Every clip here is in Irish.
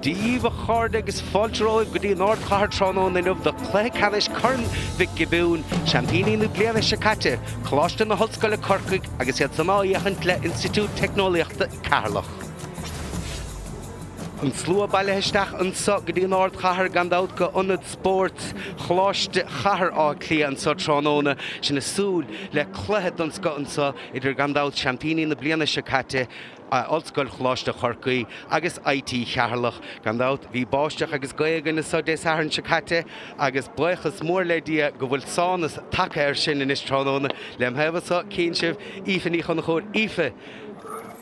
Dia dhaoibh a chairde agus fáilte romhaibh go dtí an ardchathair tráthnóna inniu do chluiche ceannais Chorn Mhic Giobúin, seaimpíní na bliana seo caite, Coláiste na hOllscoile Corcaigh agus iad san á fhiachaint le Institiúid Teicneolaíochta Ceatharlach. An slua bailithe isteach anso go dtí an ardchathair gan dabht go Ionad Spóirt Choláiste Chathair Átha Cliath anso tráthnóna. Sinn ag súil le cluiche den scoth anso idir gan dabht seaimpíní na bliana seo caite, Ollscoil Choláiste Chorcaí agus IT Cheatharlach. Gan dabht, bhí báisteach agus gaoth againn anso Dé Sathairn seo caite agus buíochas mór le Dia go bhfuil sánas tagtha air sin anois tráthnóna. Lem thaobh anso, cíonn sibh Aoife Ní Chonchúir. Aoife,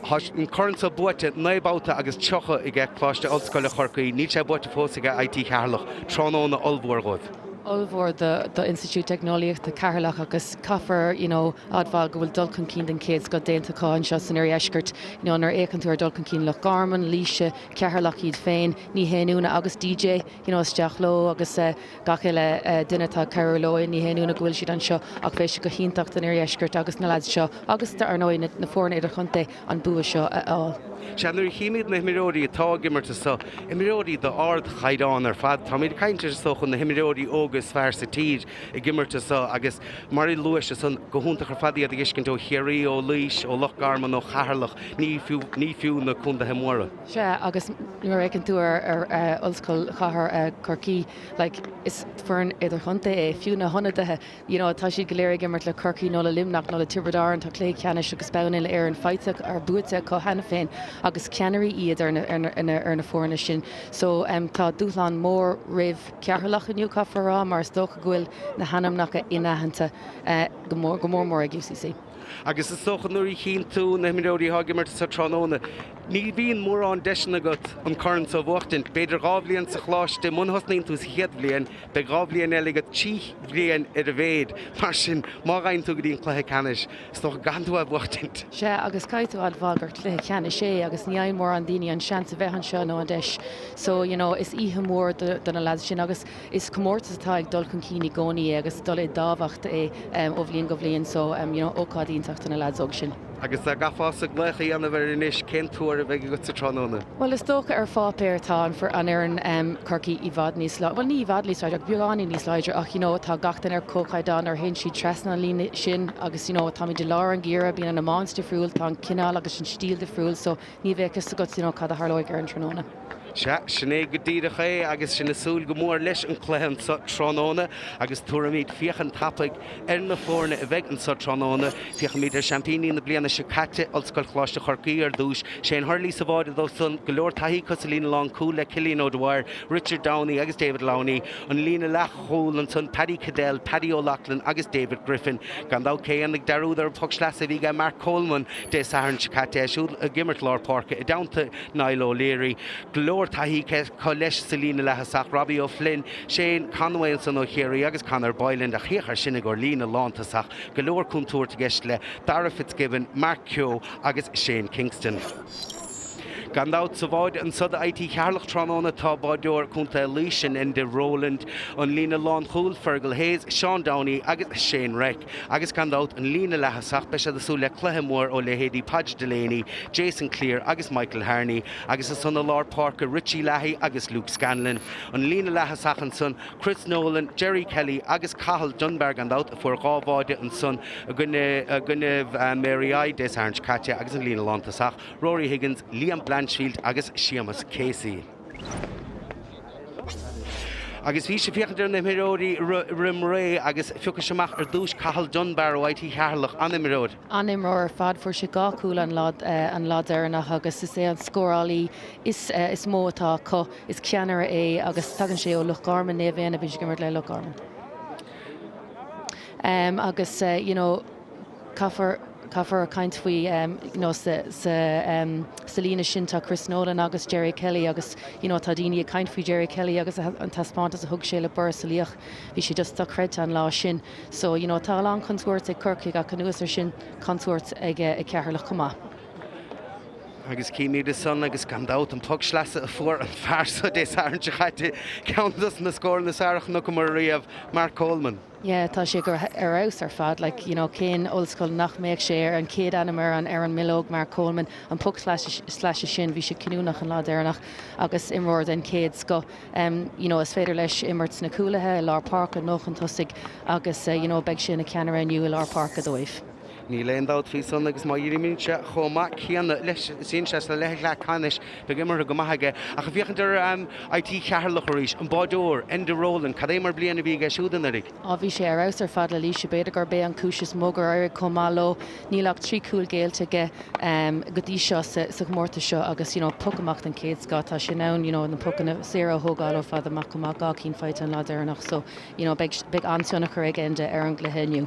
tá an corn seo buaite 9 babhta agus 30 aige Coláiste Ollscoile Chorcaí. Níl sé buaite fós aige IT Cheatharlach. Tráthnóna ollmhór dhóibh. ollmhór do Institiúid Teicneolaíochta Ceatharlach agus caithfear you know admháil go bhfuil dul chun cinn den chéad scoth déanta acu anseo san oirdheisceart. You know nuair a fhéachann tú ar dul chun cinn Loch Garman, Laoise, Ceatharlach iad féin, ní haon ionadh agus DJ you know isteach leo agus gach uile duine atá ag cabhrú leo, ní haon ionadh go bhfuil siad anseo ach bheadh sé go hiontach don oirdheisceart agus na leaids seo agus ar ndóigh na foirne idirchontae an bua seo a fháil. Sea, nuair a chímid na himreoirí atá ag imirt anso, imreoirí d'ardchaighdeán ar fad. Táimid ag caint ar, is dócha, na himreoirí óga is fearr sa tír ag imirt anso agus mar a luais ansan, go hiontach ar fad iad a fheiscint ó Chiarraí, ó Laois, ó Loch Garman, ó Cheatharlach, ní fiú, ní fiú na contaetha móra. Sea, agus nuair a fhéachann tú ar Ollscoil Chathair Chorcaí, like, is foireann idirchontae é, fiú na hionadaithe, You know, tá siad go léir ag imirt le Corcaigh nó le Luimneach nó le Tiobraid Árann, tá cluiche ceannais agus bonn uile-Éireann faighte or buaite acu cheana féin agus ceannairí iad ar na, ar na, ar na, ar na foirne sin. So, em, tá dúshlán mór roimh Cheatharlach inniu, caithfear a rá, mar is dócha go bhfuil na hainmneacha inaitheanta, eh, go mór, go mór mór ag UCC. Agus is dócha nuair a chíonn tú na himreoirí atá ag imirt sa tráthnóna, ní bhíonn mórán deiseanna agat an corn seo a bhuachtaint. B'fhéidir 2 bhliain sa choláiste, muna thosnaíonn tú sa chéad bhliain, Beidh 2 bhliain eile agat, 3 bhliain ar a mhéad. Mar sin, má ghabhann tú go dtí an cluiche ceannais, is dócha go gcaithfidh tú é a bhuachtaint. Sea, agus caithfidh tú a admháil gur cluiche ceannais é agus ní fhaigheann mórán daoine an seans a bheith anseo nó an deis. So, you know, is oíche mhór do, do na lads sin agus is comórtas atá ag dul chun cinn i gcónaí é agus dul i dtábhacht é ó bhliain go bhliain. So, you know, ócáid iontach do na lads óg sin. Agus dá gcaithfeása glaoch a dhéanamh air anois, cén tuar a bheidh agatsa tráthnóna? Bhuel, is dócha ar pháipéar tá an fhoireann Corcaigh i bhfad níos láidre, bhuel ní i bhfad níos láidre ach beagáinín níos láidre ach you know tá gach duine ar comhchaighdeán nuair a théann siad trasna an líne sin agus you know táimid i lár an gheimhridh, bíonn an iomáint difriúil, tá an cineál agus an stíl difriúil so ní bheadh fhios agat you know cad a tharlóidh ar an tráthnóna. Sea, sin é go díreach é agus sinn ag súil go mór leis an cluiche anso tráthnóna agus tabharfaimid féachaint tapaidh ar na foirne a bheidh anso tráthnóna. Féachfaimid ar seaimpíní na bliana seo caite, Ollscoil Choláiste Chorcaí ar dtús. Shane Hurley sa bháide dóibh san, go leor taithí acu sa líne lánchúil le Cillian O'Dwyer, Richard Downey agus David Lowney. An líne leathchúil ansan, Paddy Cadell, Paddy O'Loughlin agus David Griffin. Gan dabht cé a dhéanfaidh dearúd ar an phoc sleasa a bhí aige Mark Coleman Dé Sathairn seo caite, é siúd ag imirt lár páirce i dteannta Niall O'Leary. Go leor taithí acu leis sa líne leath-thosach, Robbie O'Flynn, Shane Conway ansan ó Chiarraí agus Conor Boyland ach féach air sin i gcomhair líne lántosach. Go leor contúirt i gceist le Darragh Fitzgibbon, Mark Keogh agus Shane Kingston. Gan dabht, sa bháide anso do IT Cheatharlach tráthnóna tá báideoir Contae Laois, sin Enda Rowland, an líne lánchúil, Fergal Hayes, Sean Downey agus Shane Reck. Agus gan dabht, an líne leath-thosach, beidh siad ag súil le cluiche mór ó leithéidí Podge Delaney, Jason Cleere agus Michael Harney, agus ansan i lár páirce, Richie Leahy agus Luke Scanlon. An líne leath-thosach ansan, Chris Nolan, Gerry Kelly agus Cathal Dunbar gan dabht, a fuair 2 bháide ansan i gcoinne Mary I Dé Sathairn seo caite, agus an líne lántosach, Rory Higgins, Liam Blanchfield agus Séamus Casey. Agus bhís ag féachaint ar na himreoirí roim ré agus phiocais amach ar dtús Cathal Dunbar ó IT Cheatharlach, an-imreoir. An-imreoir ar fad, fuair sé 2 chúl an lá an lá deireanach agus is é an scórálaí is is mó atá acu. Is ceannaire é agus tagann sé ó Loch Garman, Naomh Éanna, bíonn sé ag imirt le Loch Garman. Agus you know caithfear caithfear caint faoi you know sa sa sa líne sin tá Chris Nolan agus Gerry Kelly agus you know tá daoine ag caint faoi Gerry Kelly agus an taispeántas a thug sé le Borris Ileach bhí sé just dochreidte an lá sin. So you know tá a lán contúirt ag Corcaigh ach anuas ar sin contúirt ag ag Ceatharlach chomh maith. Agus címid ansan agus gan dabht an poc sleasa a fuair an fear so Dé Sathairn seo caite, ceann dos na scóranna is fearr a chonaiceamar riamh, Mark Coleman. Yeah, tá sé go ar fheabhas ar fad, like, you know, cén ollscoil nach mbeadh sé ar an chéad ainm ar an ar an mbileog, Mark Coleman, an poc slaise sin, bhí sé cinniúnach an lá deireanach agus imreoir den chéad scoth. Em, you know, is féidir leis imirt sna cúlaithe, i lár páirce nó chun tosaigh agus, you know, beidh sé ina cheannaire inniu i lár páirce dóibh. Níl aon dabht faoi san agus má dhíríonn sé chomh maith céanna leis is a dhein sé sa leath ceannais, beidh imeartha go maith aige. Ach ag féachaint ar IT Cheatharlach arís, an báideoir, Enda Rowland, cad é mar bliain a bhí aige siúd anuraidh? Á bhí sé ar fheabhas ar fad le Laoise, b'fhéidir gurb é an cúis is mó gur éirigh chomh maith leo. Níl ach 3 chúl géillte aige go dtí seo sa chomórtas seo agus you know poc amach den chéad scoth, tá sé in ann you know na pocanna saora a thógáil ó fad amach chomh maith, 2 cinn faighte an lá deireanach so you know beidh beidh an-tionchar ag Enda ar an gcluiche inniu.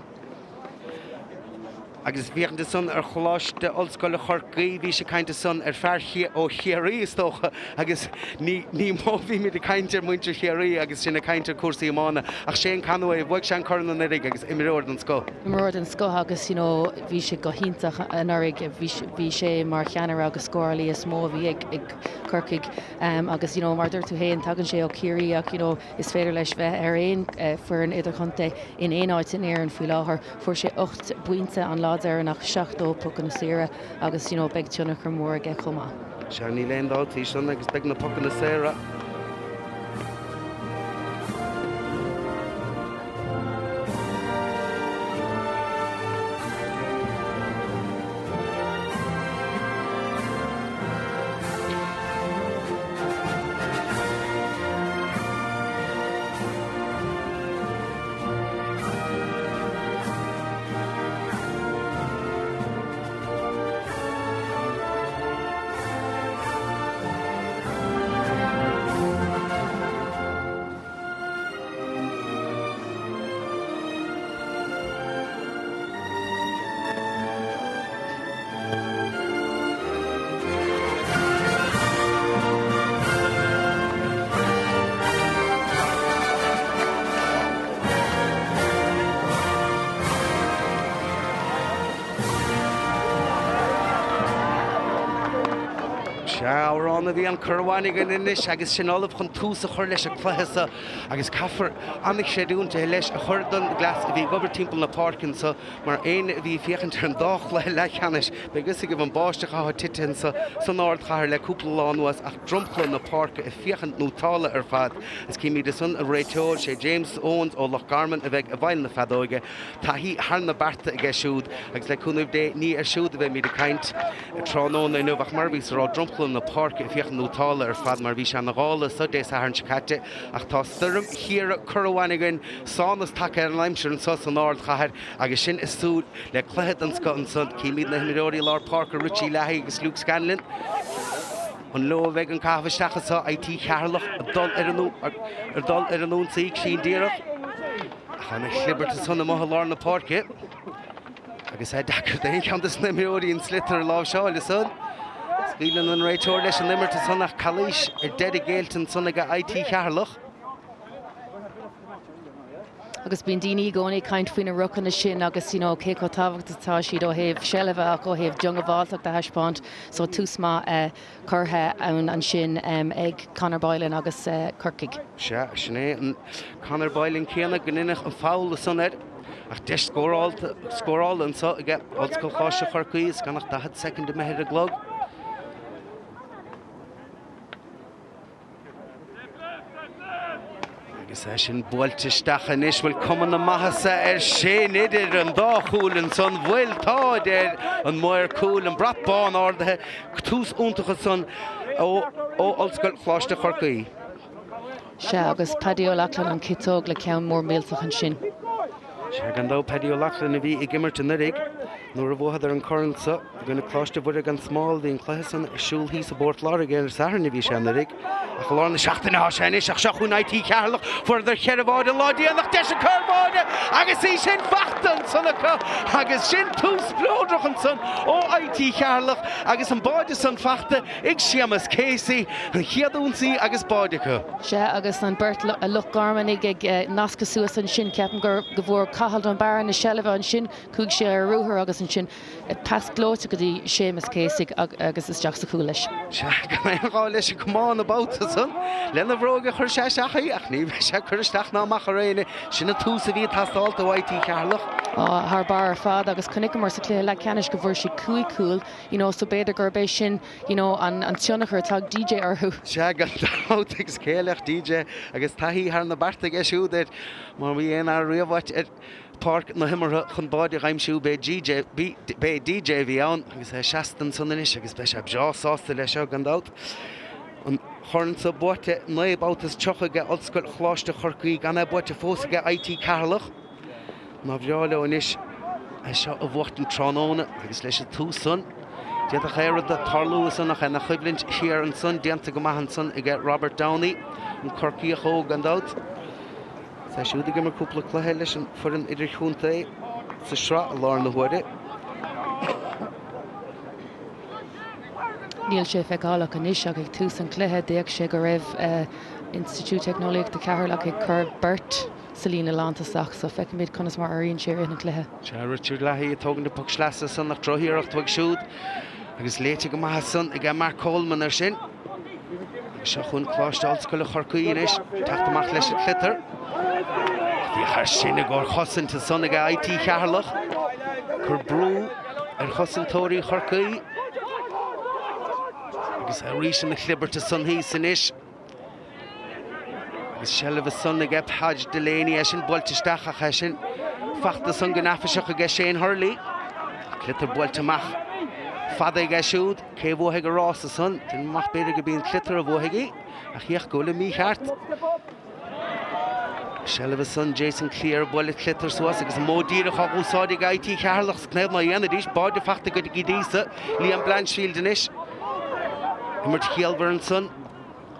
Agus ag féachaint ansan ar Choláiste Ollscoile Chorcaí, bhís ag caint ansan ar fear ó Chiarraí, is dócha, agus ní ní mó a bhímid ag caint ar mhuintir Chiarraí agus sinn ag caint ar cúrsaí iomána, ach Shane Conway, bhuaigh sé an corn anuraidh agus imreoir den scoth. Imreoir den scoth agus you know bhí sé go hiontach anuraidh, bhí bhí sé mar cheannaire agus scórálaí is mó a bhí ag ag Corcaigh agus you know mar a dúirt tú féin tagann sé ó Chiarraí ach you know Is féidir leis bheith ar aon foireann idirchontae in aon áit in Éirinn faoi láthair. Fuair sé 8 bpointe an lá deireanach, 70 pocanna saora agus you know beidh tionchar mór aige chomh maith. Sea, níl aon dabht faoi sin agus beidh na pocanna saora. Sea, amhrán a bhí an cur amháin againn anois agus sinn ullamh chun tús a chur leis an cluiche seo agus caithfear an-chreidiúint leis a chur don gcleas a bhí ag obair timpeall na páirce anseo Mar éinne a bhí ag féachaint ar an dá chluiche leathcheannais, beidh fhios agaibh an báisteach atá tite anso san ardchathair le cúpla lá anuas ach dromchla na páirce ag féachaint nótálta ar fad. Is címid ansan an réiteoir, sé James Owens ó Loch Garman a bheidh i bhfeighil na feadóige. Taithí thar na bearta aige siúd agus le cúnamh Dé ní air siúd a bheimid ag caint tráthnóna inniu ach mar a bhíos a rá, dromchla na páirce ag féachaint nótálta ar fad mar bhí sé ina ghála anso Dé Sathairn seo caite ach tá stoirm Chiara curtha amháin againn Sánas tagtha ar an aimsir anso san ardchathair agus sinn ag súil le cluiche den scoth anso. Címid na himreoirí lár páirce Richie Leahy agus Luke Scanlon. An leo a bheidh an caitheamh isteach anso? IT Cheatharlach ag dul ar an ar dul ar an ionsaí cruinn díreach. Ach ana chlibirt ansan amuigh i lár na páirce. Agus é deacair d'aon cheann de na himreoirí an sliotar a láimhseáil ansan. Scaoileann an réiteoir leis an imirt ansan ach calaois ar deireadh géillte ansan ag IT Cheatharlach. Agus bíonn daoine i gcónaí ag caint faoi na rucanna sin agus you know cé chomh tábhachtach atá siad ó thaobh seilbhe ach ó thaobh diongbháilteacht a thaispeáint so tús maith eh, curtha ann ansin em, ag Conor Boylan agus eh, Corcaigh. Sea, sin é an Conor Boylan céanna go ndeineadh an foul ansan air ach deis scórála anso aige Ollscoil Choláiste Chorcaí is gan ach 40 soicind imithe ar an gclog. Agus é sin buailte isteach anois, bhfuil cuma na maitheasa air sin idir an dá chúl ansan? Bhfuil, tá, a deir an maor cúil, an brat bán ardaithe, tús iontach ansan ó Ollscoil Choláiste Chorcaí. Sea, agus Paddy O'Loughlin, an ciotóg le ceann mór millteach ansin. Sea, gan dabht, Paddy O'Loughlin a bhí ag imirt anuraidh nuair a bhuadar an corn so i gcoinne Coláiste Mhuire gan Smál. Bhí an cluiche san ar siúl thíos i bPort Láirge ar an Satharn a bhí sé anuraidh. Ach i lár na seachtaine atá sé anois ach seo chugainn IT Cheatharlach. Fuaireadar cheithre bháide an lá déanach, deis acu ar bháide agus í sin fachta ansan acu agus sin tús spleodrach ansan ó IT Cheatharlach agus an báide san fachta ag Séamus Casey, an chéad ionsaí agus báide acu. Sea, agus an beirt Loch Garmanaigh ag nascadh suas ansin, ceapaim go bhfuair Cathal Dunbar na seilbhe ansin, chuaigh sé ar ruathar agus. agus ansin pas gleoite go dtí Séamus Casey agus isteach sa chúl leis. Sea, gan aon ghá leis an gcamán an babhta san. Lena bhróig a chuir sé isteach í, ach ní bheidh sé ag cur isteach ná amach ar éinne. Sin an tús a bhí ag teastáilt ó IT Cheatharlach. Á, thar barr ar fad agus chonaiceamar sa chluiche leathcheannais go bhfuair siad 5 chúl, you know, so b'fhéidir gurb é sin, you know, an tionchar atá ag DJ orthu. Sea, gan dabht, agus cé a leigfeadh DJ agus taithí thar na bearta aige siúd air, má bhí aon fhear riamh ar pháirc na himeartha chun báid a dh'aimsiú, b'é DJ, b'é DJ a bhí ann agus é seasta ansan anois agus beidh sé breá sásta leis seo, gan dabht. An corn so buaite 9 babhta is 30 aige Ollscoil Choláiste Chorcaí, gan é buaite fós aige IT Ceatharlach. Nár bhreá leo anois é seo a bhuachtaint tráthnóna agus leis an tús san, d'fhéadfadh aon rud tarlú ansan ach an choimhlint thiar ansan déanta go maith ansan aige Robert Downey, an Corcaíoch óg gan dabht. Is é siúd ag imirt cúpla cluiche leis an foireann idirchontae sa sraith i láthair na huaire. Níl sé feiceálach anois ach ag tús an chluiche d'fhéach sé go raibh Institiúid Teicneolaíochta Cheatharlach ag cur beirt sa líne lántosach so feicfimid conas mar a éiríonn sé i rith an chluiche. Sea, Richard Leahy ag tógaint an poc sleasa san ach drochiarracht uaidh siúd agus léite go maith ansan aige Mark Coleman air sin. Agus seo chugainn Coláiste Ollscoile Chorcaí anois, teacht amach leis an tsliotar. Féach air sin i gcomhair chosaint ansan aige IT Cheatharlach. Cur brú ar chosantóirí Chorcaí. Agus arís ina chlibirt ansan thíos anois. Agus seilbh ansan aige Podge Delaney, é sin buailte isteach ach é sin fachta ansan go neafaiseach aige Shane Hurley. Sliotar buailte amach fada aige siúd. Cé a bhuafaidh an rás ansan? Déanaim amach b'fhéidir go b'í an sliotar a bhuafaidh í, ach féach go bhfuilim mícheart. Seilbh ansan Jason Cleere ag bualadh sliotar suas agus an modh díreach á úsáid ag IT Cheatharlach 's céard ná dhéanfaidís, báide fachta go dtí so. Liam Blanchfield anois. Imirt chiallmhar ansan.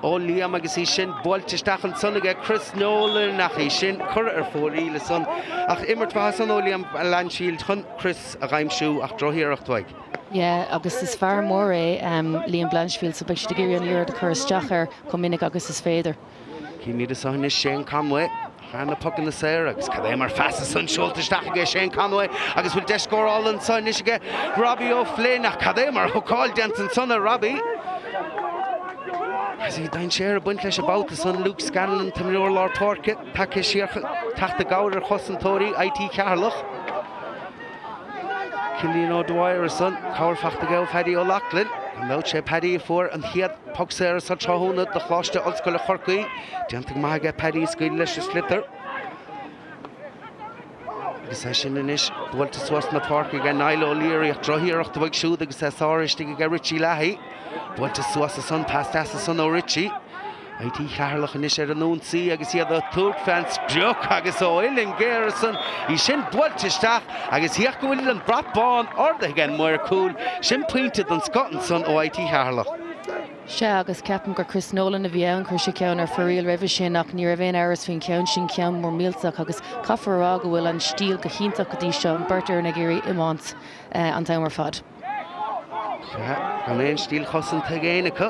Ó Liam agus í sin buailte isteach ansan aige Chris Nolan ach í sin curtha ar fóraoil ansan ach imirt mhaith ansan ó Liam Blanchfield chun Chris a dh'aimsiú ach drochiarracht uaidh. Yeah agus is fear mór é Liam Blanchfield so beidh siad ag iarraidh an liathróid a chur isteach air chomh minic agus is féidir. Címid anso anois Shane Conway. Fear na pocanna saora agus cad é mar phas ansan seolta isteach aige Shane Conway agus bhfuil deis scórála anso anois aige Robbie O'Flynn ach cad é mar hookáil déanta ansan ar Robbie. Agus bhí dainséar ag baint leis an babhta san Luke Scanlon, t-imreoir lár páirce, tagtha siar teacht i gcabhair ar chosantóirí IT Cheatharlach. Cillian O'Dwyer ansan, cabhair fachta aige ó Phaddy O'Loughlin. Gan dabht sé Paddy a fuair an chéad poc saor sa tráthnóna do Choláiste Ollscoile Chorcaí. Déanta go maith aige Paddy ag scaoileadh leis an sliotar. Agus é sin anois buailte suas na páirce aige Niall O'Leary ach drochiarracht uaidh siúd agus é sáraithe istigh aige Richie Leahy. Buailte suas ansan, pas deas ansan ó Richie. IT Cheatharlach anois ar an ionsaí agus iad ag tabhairt fén sprioc agus ó uillinn géar ansan í sin buailte isteach agus féach go bhfuil an brat bán ardaithe ag an maor cúil. Sin pointe den scoth ansan ó IT Cheatharlach. Sea, agus ceapaim gur Chris Nolan a bhí ann, chuir sé ceann ar fóraoil roimhe sin ach ní raibh aon amhras faoin cheann sin, ceann mór millteach agus caithfear a rá go bhfuil an stíl go hiontach go dtí seo, an beirt fhoireann ag iarraidh iomáint an t-am ar fad. Sea, gan aon stíl chosanta ag éinne acu.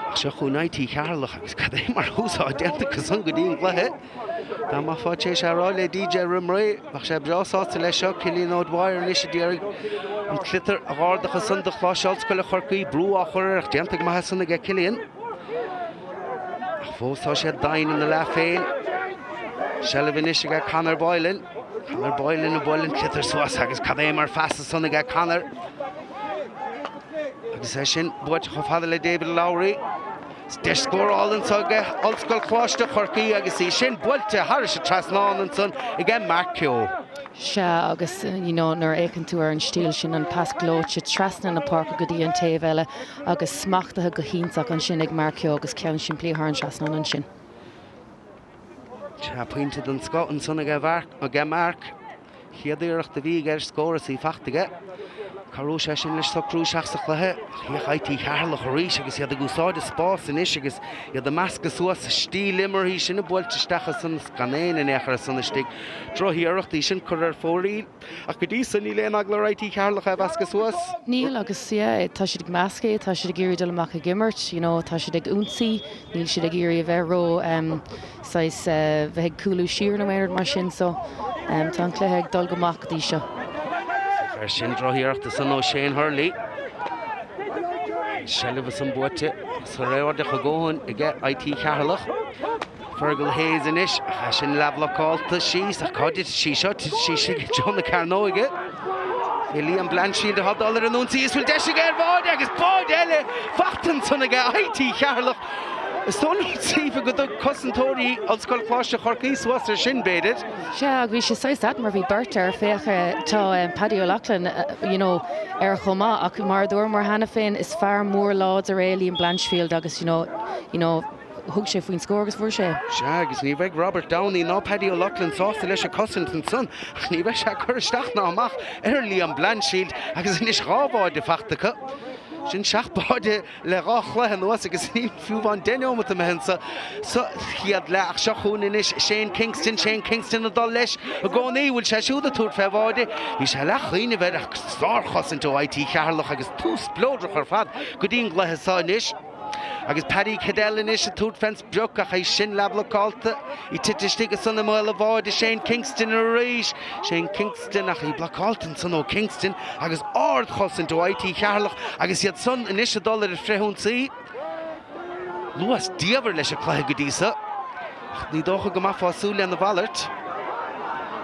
Ach seo chugainn IT Cheatharlach agus cad é mar thús atá déanta acu san go dtí an gcluiche. Dá mbeifeá tar éis é a rá le DJ roimh ré, bheadh sé breá sásta leis seo. Cillian O'Dwyer anois a d'iarraidh an tsliotar a dh'ardú ansan do Choláiste Ollscoile Chorcaí. Brú á chur air ach déanta go maith ansan aige Cillian. Ach fós tá sé doimhin ina leath féin. Seilbh anois aige Conor Boylan. Conor Boylan ag bualadh an tsliotar suas agus cad é mar phas ansan aige Conor. Agus é sin buailte chomh fada le David Lowry. Deis scórála anso aige Ollscoil Choláiste Chorcaí agus í sin buailte thairis an trasnán ansan aige Mark Keogh. Sea, agus you know nuair a fhéachann tú ar an stíl sin, an pas gleoite trasna na páirce go dtí an taobh eile agus smachtaithe go hiontach ansin ag Mark Keogh agus ceann simplí thar an trasnán ansin. Sea, pointe den scoth ansan aige Mark. Chéad iarracht a bhí aige ar scór is í fachta aige. Cabhróidh sé sin leis socrú isteach sa chluiche. Ach féach IT Cheatharlach arís agus iad ag úsáid a spás anois agus iad ag meascadh suas a stíl imeartha í sin buailte isteach ansan gan éinne in aon chor ansan istigh. Drochiarracht í sin curtha ar fóraoil. Ach go dtí so níl aon eagla ar IT Cheatharlach é a mheascadh suas. Níl agus yeah tá siad ag meascadh é, tá siad ag iarraidh dul amach ag imirt, you know, tá siad ag ionsaí, níl siad ag iarraidh a bheith ró em saghas eh bheith ag cúlú siar nó aon rud mar sin so em tá an cluiche ag dul go maith go dtí seo. Ar sin drochiarracht ansan ó Shane Hurley. Seilbh ansan buaite saoráideach a dhóthain aige IT Cheatharlach. Fergal Hayes anois, ach é sin leathbhlocálta síos, ach cá dtitfidh sí seo? Titfidh sí istigh i dtreo na cearnóige. É Liam Blanchfield atá ag dul ar an ionsaí is bhfuil deis aige ar bháide agus báide eile faighte ansan aige IT Cheatharlach. Is dóigh liom Síomha go dtug cosantóirí Ollscoil Choláiste Chorcaí suas air sin, b'fhéidir. Sea, ach bhí sé saghas ait mar bhí beirt air, féach, tá Paddy O'Loughlin, you know, air chomh maith ach mar a dúramar cheana féin, is fear mór láidir é Liam Blanchfield agus, you know, you know, thug sé faoin scór agus fuair sé é. Sea, agus ní bheidh Robert Downey ná Paddy O'Loughlin sásta leis an chosaint ansan ach ní raibh sé ag cur isteach ná amach ar Liam Blanchfield agus anois 2 bháide faighte acu. Sin 7 báide le dhá chluiche anuas agus níl fiú amháin 10 neomat imithe anso sa chéad leath. Ach seo chugainn anois Shane Kingston, Shane Kingston ag dul leis i gcónaí. Bhfuil sé siúd ag tabhairt fé bháide? Bhí sé leath-chuimhneamh air ach sárchosaint ó IT Cheatharlach agus tús spleodrach ar fad go dtí an gcluiche seo anois. Agus Paddy Cadell anois ag tabhairt fén sprioc ach é sin leathbhlocálta. Í tite istigh ansan i mbaol an bháide. Shane Kingston arís. Shane Kingston ach í blocálta ansan ó Kingston agus ardchosaint ó IT Cheatharlach agus iad san anois ag dul ar an frithionsaí. Luas diamhair leis an cluiche go dtí so. Ach ní dócha go mbeifeá ag súil lena mhalairt.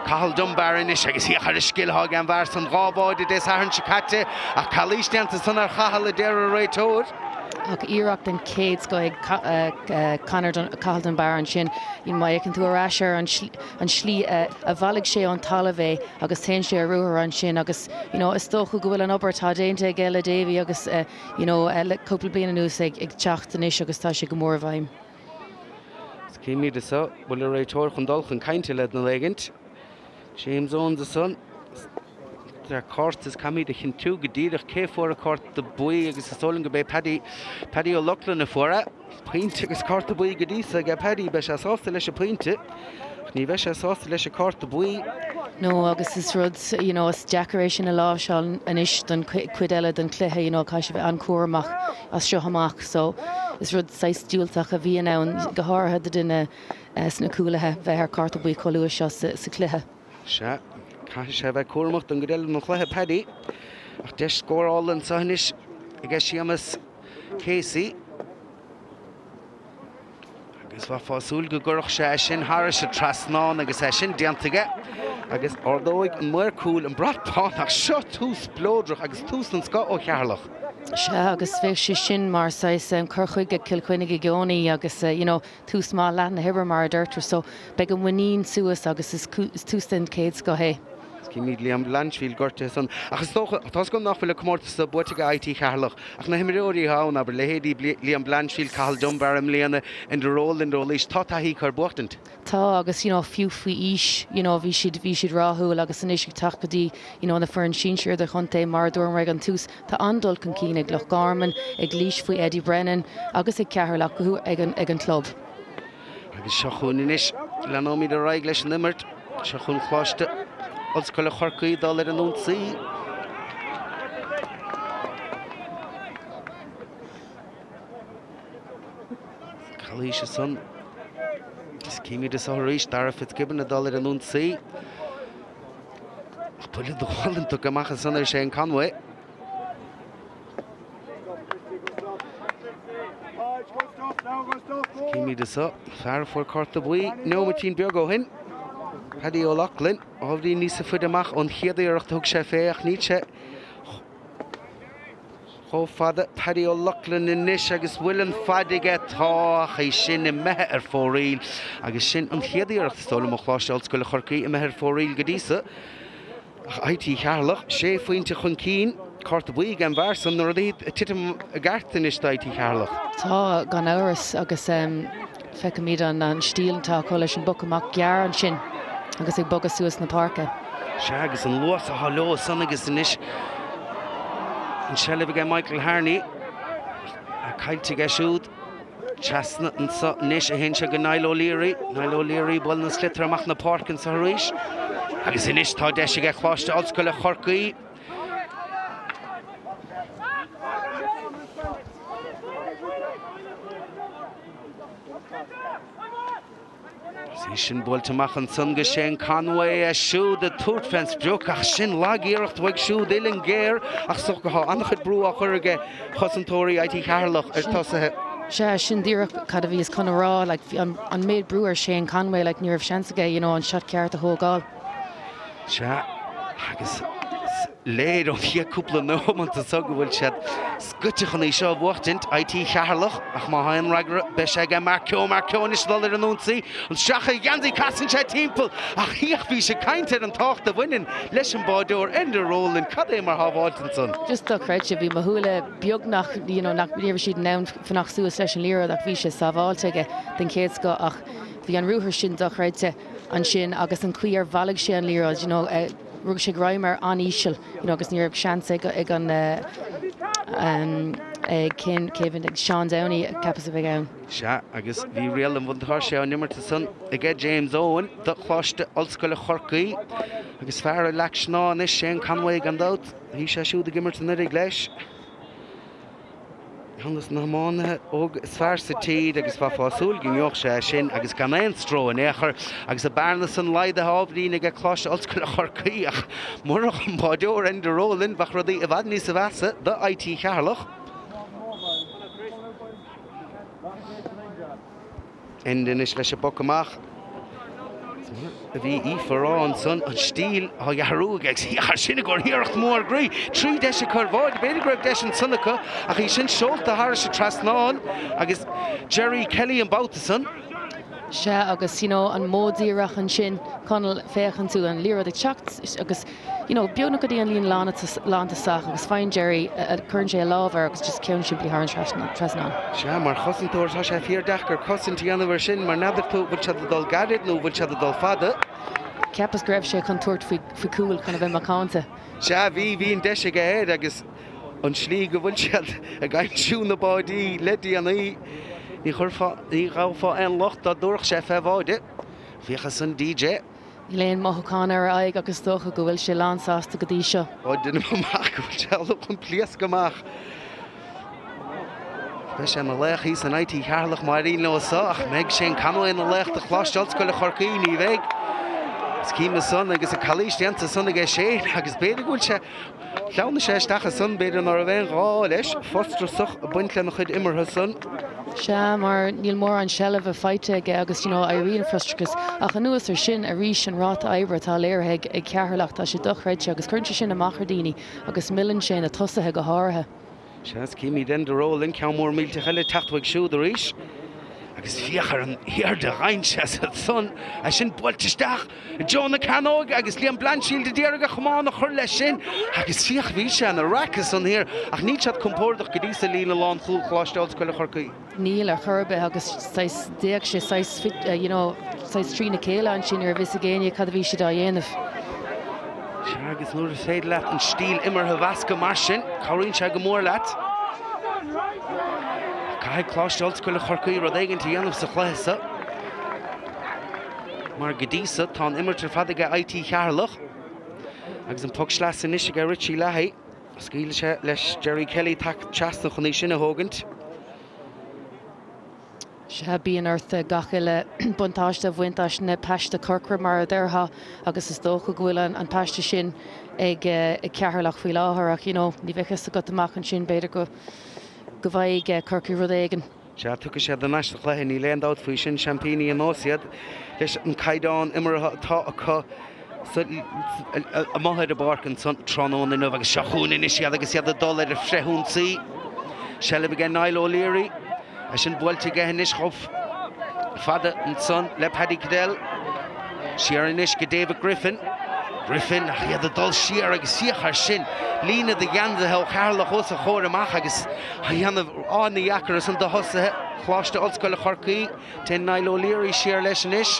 Cathal Dunbar anois agus féach ar an scil atá ag an bhfear san 2 bháide Dé Sathairn seo caite ach calaois déanta san ar Chathal a deir an réiteoir. Ach iarracht den chéad scoth ag Conor Cathal Dunbar ansin. Má fhéachann tú ar ais ar an slí a bhailigh sé ón talamh é agus téann sé ar ruathar ansin agus you know is dócha go bhfuil an obair atá déanta aige le Davy agus you know le cúpla bliain anuas ag teacht anois agus tá sé go mór i bhfeidhm. Is címid anso bhfuil an réiteoir chun dul chun cainte le duine éigint. James Owens ansan. Tá cárta is caithfimid a chinntiú go díreach cé fuair an cárta buí agus is dóigh liom go b'é Paddy, Paddy O'Loughlin a fuair é. Pointe agus cárta buí go dtí so aige Paddy, beidh sé sásta leis an pointe ach ní bheidh sé sásta leis an cárta buí. No agus is rud, you know, is deacair é sin a láimhseáil anois don chuid eile den chluiche, you know, caithfidh sé bheith an-chúramach as seo amach so is rud saghas diúltach a bhíonn ann, go háirithe do duine sna cúlaithe, bheith ar cárta buí chomh luath seo sa chluiche. Sea, caithfidh sé a bheith cúramach don gcuid eile den chluiche, Paddy. Ach deis scórála anseo anois aige Séamus Casey. Agus bheifeá ag súil go gcuirfeadh sé é sin thairis an trasnán agus é sin déanta aige. Agus ardóidh an maor cúil an brat bán ach seo tús spleodrach agus tús den scoth ó Cheatharlach. Sea, agus bheadh sé sin mar saghas cur chuige Cill Chainnigh i gcónaí agus you know tús maith leath na hoibre mar a deirtear so beidh an mhuinín suas agus is tús den chéad scoth é. Címid Liam Blanchfield gortaithe ansan ach is dócha, tá 's agam nach bhfuil an comórtas seo buaite ag IT Cheatharlach ach na himreoirí atá ann, abair, leithéidí Liam Blanchfield, Cathal Dunbar i mbliana, Enda Rowland ó Laois, tá taithí acu ar buachtaint. Tá agus you know fiú faoi aois you know bhí siad, bhí siad rathúil agus anois ag teacht go dtí you know na foireann sinsir idirchontae mar a dúramar ag an tús, tá an-dul chun cinn ag Loch Garman, ag Laois faoi Eddie Brennan agus ag Ceatharlach go ag an, ag an club. Agus seo chugainn anois, leanóimid ar aghaidh leis an imirt. Seo chugainn Coláiste Ollscoile Chorcaí dul ar an ionsaí. Calaois ansan. Is címid anseo arís Dara Fitzgibbon ag dul ar an ionsaí. Ach buille de ghualainn tugtha amach ansan ar Shane Conway. Címid anseo fear a fuair cárta buí neomaitín beag ó shin, Paddy O'Loughlin, ábhairín níosa faide amach ón chéad iarracht a thug sé fé ach níl sé chomh fada. Paddy O'Loughlin anois agus bhfuil an faid aige? Tá ach é sin imithe ar fóraoil agus sin an chéad iarracht is dóigh liom ó Choláiste Ollscoile Chorcaí imithe ar fóraoil go dtí so. Ach IT Cheatharlach, sé phointe chun cinn, cárta buí ag an bhfear san, na rudaí ag titim i gceart anois do IT Cheatharlach. Tá, gan amhras, agus feicimid an stíl atá acu leis an bpoc amach gearr ansin agus ag bogadh suas na páirce. Sea, agus an luas atá leo san agus anois an tseilbh aige Michael Harney, caillte aige siúd. Trasna anso anois a théann sé go Niall O'Leary. Niall O'Leary buail an sliotar amach na páirce anso arís. Agus anois tá deis aige Coláiste Ollscoile Chorcaí. Is í sin buailte amach ansan go Shane Conway, é siúd ag tabhairt fén sprioc ach sin lag-iarracht uaidh siúd, uillinn ghéar ach is dócha tá an-chuid brú á chur aige chosantóirí IT Cheatharlach ar tosaithe. Sea, sin díreach cad a bhíos chun a rá, like, bhí an méid brú ar Shane Conway, like, ní raibh seans aige, you know, an shot ceart a thógáil. Sea, agus is léir ón chéad cúpla nóimeant anso go bhfuil siad scoite chun í seo a bhuachtaint, IT Cheatharlach, ach má tá aon fhreagra, beidh sé aige Mark Keogh, Mark Keogh anois ag dul ar an ionsaí, an sracadh geansaí, casann sé timpeall, ach féach, bhís ag caint ar an tábhacht a bhaineann leis an báideoir, Enda Rowland, cad é mar shábháilt ansan. Just dochreidte, bhí mo shúile beagnach, you know, nach, ní raibh siad in ann fanacht suas leis an liathróid ach bhí sé sábháilte aige den chéad scoth ach bhí an ruathar sin dochreidte ansin agus an chaoi ar bhailigh sé an liathróid, you know, rug sé greim air an-íseal, you know, agus ní raibh seans ag ag an ag cén Kevin ag Seán Downey ceapas a bheidh ann. Sea, agus bhí riail an bhuntáiste á n-imirt ansan aige James Owen do Choláiste Ollscoile Chorcaí agus fear i Leac Snámha anois, Shane Conway gan dabht, bhí sé siúd ag imirt anuraidh leis. Ceann de na hiománaithe óga is fearr sa tír agus bheifeá ag súil go ngeobhadh sé é sin agus gan aon stró in aon chor agus an bearna san laghdaithe ábhairín aige Coláiste Ollscoile Chorcaí ach murach an báideoir Enda Rowland bheadh rudaí i bhfad níosa mheasa do IT Cheatharlach. Enda anois leis an bpoc amach. A bhí Aoife a rá ansan, an stíl á athrú aige agus féach air sin i gcomhair iarracht mhór groí. 3 deis acu ar bháide, b'fhéidir go raibh deis ansan acu ach í sin seolta thairis an trasnán agus Jerry Kelly an babhta san. Sea agus you know an modh díreach ansin, Conall, féachann tú an liathróid ag teacht agus you know, beagnach go dtí an líne lántosach agus faigheann Jerry, cuireann sé a lámh air agus just ceann simplí thar an trasnán. Sea, mar chosantóir tá sé fíor-deacair cosaint a dhéanamh air sin mar n'fheadar tú bhfuil siad ag dul gairid nó bhfuil siad ag dul fada. Cheapas go raibh sé chun tabhairt faoi chúl chun a bheith macánta. Sea, bhí, bhí an deis aige air agus an tslí go bhfuil siad ag aimsiú na báidí le déanaí, ní chuirfeá, ní ghabhfá aon locht dá dtabharfadh sé fé bháide. Féach ansan DJ. Níl aon mothúchán ar a aghaidh ach is dócha go bhfuil sé lánsásta go dtí seo. Ó, deinim amach go bhfuil sé ullamh chun pléascadh amach. Beidh sé ina laoch thíos in IT Cheatharlach má éiríonn leo seo, ach mbeidh Shane Conway ina laoch do Choláiste Ollscoile Chorcaí? Ní bheidh. Is cím ansan agus an calaois déanta ansan aige Shane agus b'fhéidir go bhfuil sé Shleamhnaigh sé isteach ansan, b'fhéidir ná raibh aon ghá leis, frustrachas ag baint lena chuid imeartha san. Sea, mar níl mórán seilbhe faighte aige agus, you know, éiríonn frustrachas. Ach anuas ar sin, arís, an ráta oibre atá léirithe ag Ceatharlach, tá sé dochreidte agus cuireann sé sin amach ar dhaoine agus milleann sé na tosaithe go háirithe. Sea, is címid Enda Rowland, ceann mór millteach eile ag teacht uaidh siúd arís. Agus féach ar an airde a gheibheann sé ansan, é sin buailte isteach i dtreo na cearnóige agus Liam Blanchfield a d'iarraidh a chamán a chur leis sin agus féach, bhí sé ina raic ansan thiar ach níl siad compordach go dtí so líne lánchúil Choláiste Ollscoile Chorcaí. Níl ar chor ar bith agus saghas, d'fhéach sé saghas, you know, saghas trína chéile ansin, ní raibh fhios ag éinne cad a bhí siad á dhéanamh. Sea, agus nuair is féidir leat an stíl imeartha a mheascadh mar sin, cabhraíonn sé go mór leat. Caithfidh Coláiste Ollscoile Chorcaí rud éigin a dhéanamh sa chluiche seo. Mar go dtí so, tá an imirt ar fad aige IT Cheatharlach. Agus an poc sleasa anois aige Richie Leahy. Scaoilfidh sé leis Jerry Kelly teacht trasna chun í sin a thógaint. Sea, bíonn ort gach uile buntáiste a bhaint as na paiste corcra, mar a déarfá, agus is dócha go bhfuil an paiste sin ag Ceatharlach faoi láthair ach, you know, ní bheadh fhios agat amach ansin, b'fhéidir go go bhfaighidh Corcaigh rud éigin. Sea, tiocfaidh siad ar ais sa chluiche, níl aon dabht faoi sin. Seaimpíní anuas iad leis an caighdeán imeartha atá acu amuigh ar an bpáirc ansan tráthnóna inniu agus seo chugainn anois iad agus iad ag dul ar an bhfrithionsaí. Seilbh aige Niall O'Leary. É sin buailte aige anois chomh fada ansan le Paddy Cadell. Siar anois go David Griffin. Griffin ach iad ag dul siar agus féach air sin, líne de gheansaithe ó Cheatharlach os a chomhair amach agus á dhéanamh an-dheacair ansan do thosaithe Choláiste Ollscoile Chorcaí. Téann Niall O'Leary siar leis anois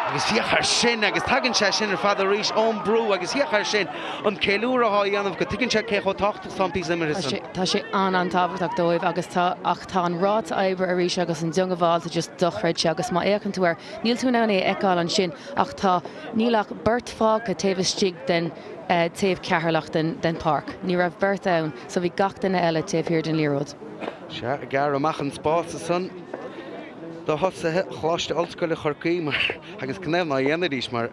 agus féach air sin agus tagann sé sin ar fad arís ón mbrú agus féach air sin an ceiliúradh atá á dhéanamh go tuigeann sé cé chomh tábhachtach is atá an píosa imeartha san. Tá sé an-an-tábhachtach dóibh agus tá ach tá an ráta oibre arís agus an diongbháilte just dochreidte agus má fhéachann tú air níl tú in ann é a fheiceáil ansin ach tá níl ach beirt fágtha taobh istigh den taobh Ceatharlach den den pháirc. Ní raibh beirt ann so bhí gach duine eile taobh thiar den liathróid. Sea, ag gearradh amach an spás ansan. do thosaithe Choláiste Ollscoile Chorcaí mar, agus canathaobh ná dhéanfaidís mar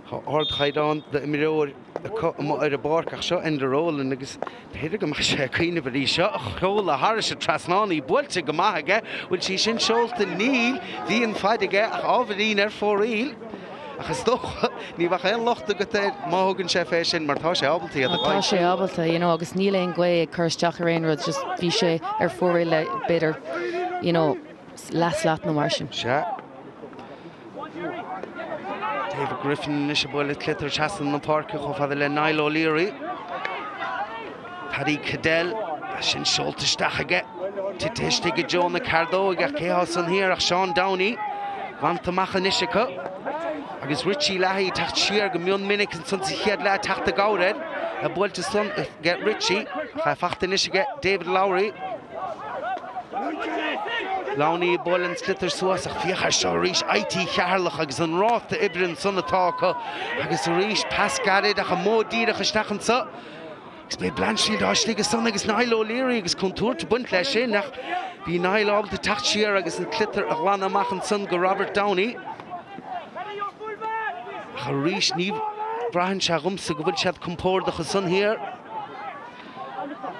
tá ardchaighdeán d'imreoir acu amuigh ar an bpáirc ach seo Enda Rowland agus b'fhéidir go mbeidh sé ag cuimhneamh ar í seo a sheoladh thairis an trasnán, í buailte go maith aige, bhfuil sí sin seolta? Níl, bhí an faid aige ach ábhairín ar fóraoil. Ach is dócha, ní bheadh aon locht agat air má thugann sé fé sin mar tá sé ábalta iad a Tá sé ábalta, you know, agus níl aon ghaoth ag cur isteach ar aon rud, just bhí sé ar fóraoil le b'fhéidir, you know, leath-slat nó mar sin. Sea. David Griffin anois ag bualadh sliotar trasna na páirce chomh fada le Niall O'Leary. Paddy Cadell, sin seolta isteach aige. Tite istigh i dtreo na ceardóige ach cé thá san thiar ach Seán Downey. Glanta amach anois acu. Agus Richie Leahy ag teacht siar go mion minic ansan sa chéad leath teacht i gcabhair air. É buailte san aige Richie ach é fachta anois aige David Lowry. Lowney ag bualadh an sliotar suas ach féach air seo arís, IT Cheatharlach agus an ráta oibre ansan atá acu agus arís pas gairid ach an modh díreach isteach anso. Agus beidh Blanchfield istigh ansan agus Niall O'Leary agus contúirt ag baint leis sin ach bhí Niall ábalta teacht siar agus an sliotar a ghlanadh amach ansan go Robert Downey. Ach arís ní bhraitheann sé dhomsa go bhfuil siad compordach ansan thiar.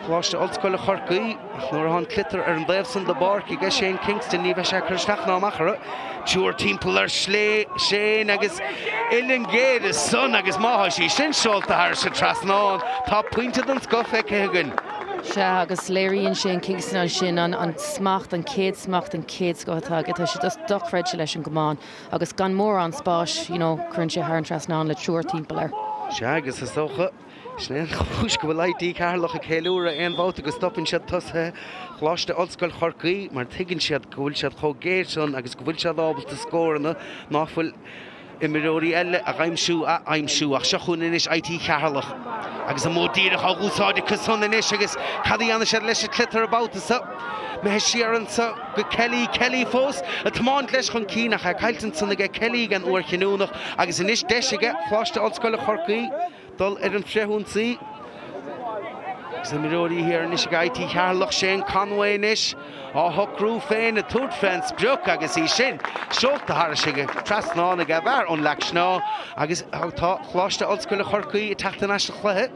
Coláiste Ollscoile Chorcaí, ach nuair atá an sliotar ar an dtaobh san de bpáirc aige Shane Kingston ní bheidh sé ag cur isteach ná amach orthu. Triúr timpeall ar Shane agus uillinn ghéar ansan agus má thá sí sin seolta thairis an trasnán, tá pointe den scoth feicthe againn. Sea, agus léiríonn Shane Kingston ansin an smacht, an chéad smacht den chéad scoth atá aige. Tá sé just dochreidte leis an gcamán agus gan mórán spáis, you know, cuireann sé thar an trasnán le triúr timpeall air. Sea, agus is dócha, Sin é an chúis go bhfuil IT Ceatharlach ag ceiliúradh aon bhabhta go stopann siad tosaithe Choláiste Ollscoil Chorcaí mar tuigeann siad go bhfuil siad chomh géar san agus go bhfuil siad ábalta scóranna ná fuil imreoirí eile a aimsiú a aimsiú. Ach seo chugainn anois IT Cheatharlach agus an modh díreach á úsáid acu san anois agus cad a dhéanfaidh siad leis an tsliotar an babhta seo? Imithe siar anso go Kelly, Kelly fós ag tiomáint leis chun cinn ach é caillte ansan aige Kelly ag an uair chinniúnach agus anois deis aige Choláiste Ollscoile Chorcaí dul ar an frithionsaí. Agus imreoirí thiar anois ag IT Cheatharlach, Shane Conway anois á shocrú féin ag tabhairt fén sprioc agus í sin seolta thairis an trasnán ag an bhfear ón Leac Snámha agus tá Coláiste Ollscoile Chorcaí ag teacht ar ais sa chluiche.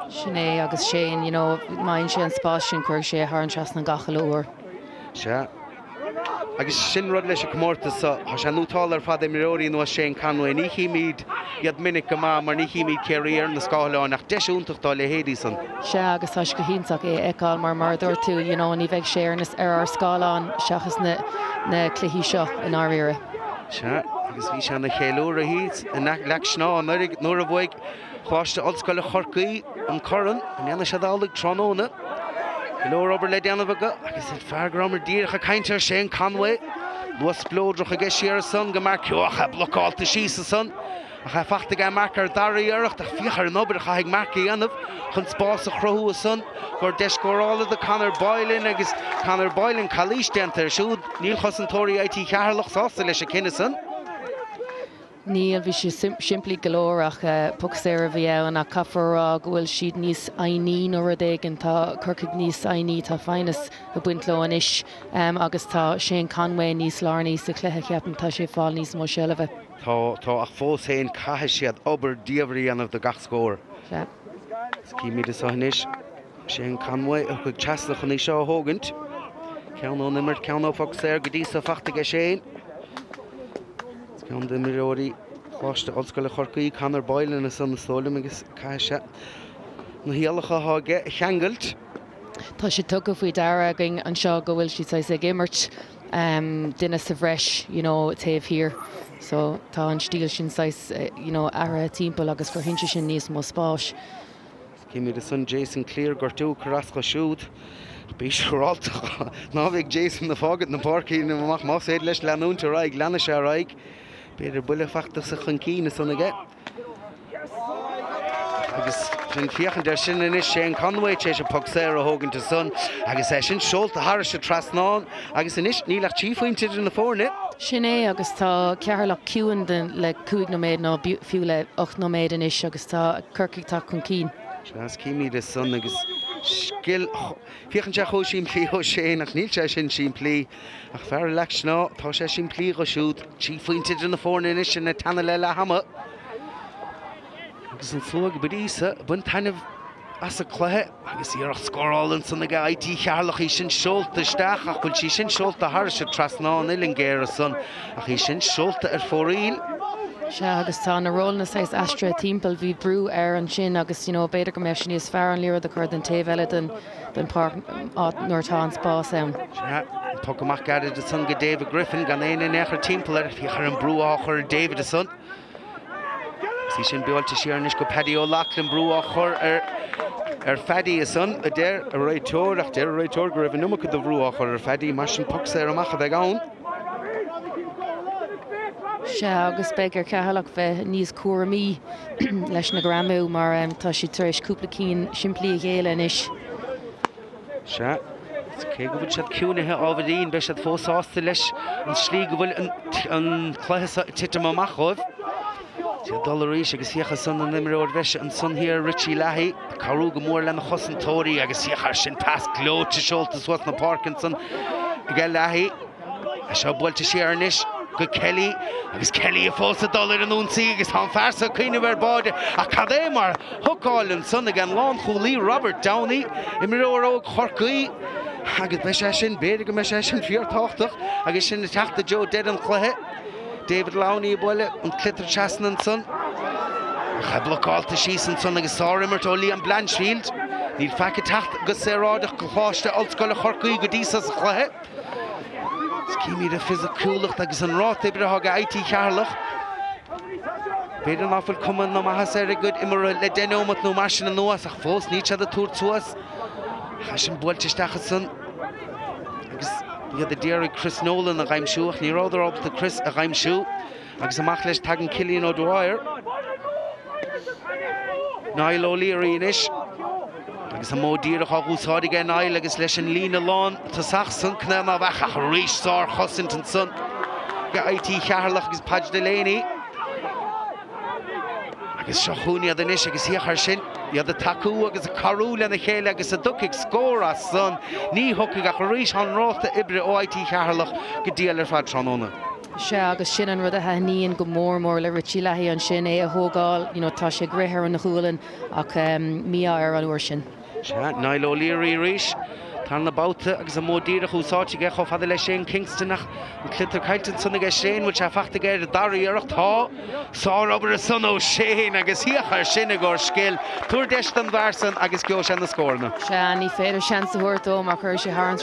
Sin é agus Shane, you know, má fhaigheann sé an spás sin, cuirfidh sé thar an trasnán gach uile uair. Sea. Agus sin rud leis an comórtas seo, tá sé nótálta ar fad imreoirí ar nós Shane Conway, ní chímid iad minic go maith mar ní chímid Ciarraí ar na scáileáin ach deis iontach dá leithéidí san. Sea agus tá sé go hiontach é a fheiceáil mar mar a dúirt tú, you know, ní bheidh sé ar na, ar ár scáileáin seachas na, na cluichí seo i ndáiríre. Sea, agus bhí sé ina cheiliúradh thíos i Leac Snámha anuraidh nuair a bhuaigh Coláiste Ollscoile Chorcaí an corn, an ndéanfaidh siad amhlaidh tráthnóna? Go leor obair le déanamh acu agus an fear go rabhamar díreach ag caint air, Shane Conway, luas spleodrach aige siar ansan go Mark Keogh, é blocálta síos ansan ach é fachta aige Mark ar dara iarracht ach féach ar an obair a chaithfidh Mark a dhéanamh chun spás a chruthú ansan gur deis scórála do Conor Boylan agus Conor Boylan calaois déanta air siúd. Níl cosantóirí IT Cheatharlach sásta leis an cinneadh san. Níl, bhí sé simplí go leor ach poc saor a bhí ann ach caithfear a rá go bhfuil siad níos foighní nó rud éigin, tá Corcaigh níos foighní, tá foighneas ag baint leo anois agus tá Shane Conway níos lárnaí sa chluiche, ceapaim, tá sé ag fáil níos mó seilbhe. Tá, tá ach fós féin caithfidh siad obair diamhair a dhéanamh do gach scór. Sea. Is címid anseo anois Shane Conway a thiocfaidh trasna chun í seo a thógaint. Ceann ón imirt, ceann ó phoc saor go dtí so fachta aige Shane. Ceann d'imreoirí Choláiste Ollscoile Chorcaí, Conor Boylan ansan is dóigh liom agus caithfidh sé na hiallacha atá aige a cheangailt. Tá sé tugtha faoi deara againn anseo go bhfuil siad saghas ag imirt duine sa bhreis you know taobh thiar so tá an stíl sin saghas you know athraithe timpeall agus cruthaíonn sé sin níos mó spáis. Címid ansan Jason Cleere gortú ag cur as dó siúd. Bí siúrálta ná bheidh Jason ag fágaint na páirce amach más féidir leis leanúint ar aghaidh, leanfaidh sé ar aghaidh. B'fhéidir buille fachta sa chun cinn ansan aige. Agus sin féachaint air sin anois Shane Conway tar éis an poc saor a thógaint ansan agus é sin seolta thairis an trasnán agus anois níl ach 3 phointe idir na foirne. Sin é agus tá Ceatharlach ciúin le cúig nóiméad nó fiú le 8 nóiméad anois agus tá Corcaigh ag teacht chun cinn. Sea, is címid ansan agus. Scil. Féachann sé chomh simplí ó Shane ach níl sé sin simplí. Ach fear i Leac Snáth, tá sé simplí dho siúd. 3 phointe idir na foirne anois sinn ag teannadh le leath ama. Agus an slua go dtí so ag baint taitneamh as an cluiche agus iarracht scórála ansan ag IT Cheatharlach, í sin seolta isteach ach bhfuil sí sin seolta thairis an trasnán uillinn géar ansan ach í sin seolta ar fóraoil. Sea agus tá na rólanna saghas aistrithe timpeall, bhí brú air ansin agus you know b'fhéidir go mbeadh sé níos fearr an liathróid a chur den taobh eile den den pháirc nuair atá an spás ann. Sea, an poc amach gairid ansan go David Griffin gan éinne in aon chor timpeall air, féach ar an brú á chur ar David ansan. Is í sin buailte siar anois go Paddy O'Loughlin, brú á chur ar ar Phaddy ansan, a deir an réiteoir, ach deir an réiteoir go raibh an iomarca de bhrú á chur ar Phaddy, mar sin poc saor amach a bheidh ann. Sea, agus beidh ar Cheatharlach bheith níos cúramaí leis na greamú mar tá siad tar éis cúpla cinn simplí a ghéilleadh anois. Sea, cé go bhfuil siad ciúinithe ábhairín, beidh siad fós sásta leis an slí go bhfuil an cluiche seo ag titim amach dhóibh. Is iad ag dul arís agus féach ansan an imreoir bhreise ansan thiar, Richie Leahy, ag cabhrú go mór lena chosantóirí agus féach air sin, pas gleoite seolta suas na páirce ansan aige Leahy. É seo buailte siar anois go Kelly agus Kelly fós ag dul ar an ionsaí agus tá an fear seo ag cuimhneamh ar bháide ach cad é mar hookáil ansan ag an lánchúlaí Robert Downey, imreoir óg Chorcaí agus beidh sé sin, b'fhéidir go mbeidh sé sin fíorthábhachtach agus sinn ag teacht i dtreo deireadh an chluiche. David Lowney ag bualadh an tsliotair trasna ansan. Ach é blocálta síos ansan agus sárimirt ó Liam Blanchfield. Níl faic ag teacht go saoráideach go Choláiste Ollscoile Chorcaí go dtí so sa chluiche. Is címid an fisiciúlacht agus an ráta oibre atá ag IT Cheatharlach. B'fhéidir ná fuil cuma na maitheasa ar a gcuid imeartha le 10 neomat nó mar sin anuas ach fós níl siad ag tabhairt suas. Ach é sin buailte isteach ansan agus iad a d'iarraidh Chris Nolan a dh'aimsiú ach ní rabhadar ábalta Chris a dh'aimsiú. Agus amach leis tagann Cillian O'Dwyer. Niall O'Leary anois. Agus an modh díreach á úsáid aige Niall agus leis an líne lán tosach san cad é ná beadh ach arís sárchosaint ansan ag IT Cheatharlach agus Podge Delaney. Agus seo chugainn iad anois agus féach air sin, iad ag tacú agus ag cabhrú lena chéile agus an dtiocfaidh scór as san, ní thiocfaidh ach arís tá an ráta oibre ó IT Cheatharlach go diail ar fad tráthnóna. Sea, agus sin an rud a thaitníonn go mór mór le Richie Leahy ansin, é a thógáil, you know, tá sé ag rith ar an ghualainn ach mí-ádh air an uair sin. Sea, Niall O'Leary arís. Tarna babhta agus an modh díreach úsáidte aige chomh fada le Shane Kingston ach an sliotar caillte ansan aige Shane, bhfuil sé fachta aige ar an dara iarracht? Tá! Sárobair ansan ó Shane agus féach air sin i gcomhair scil. Tabhair deis don bhfear san agus gheobhaidh sé na scóranna. Sea, ní féidir seans a thabhairt dó mar chuirfidh sé thar an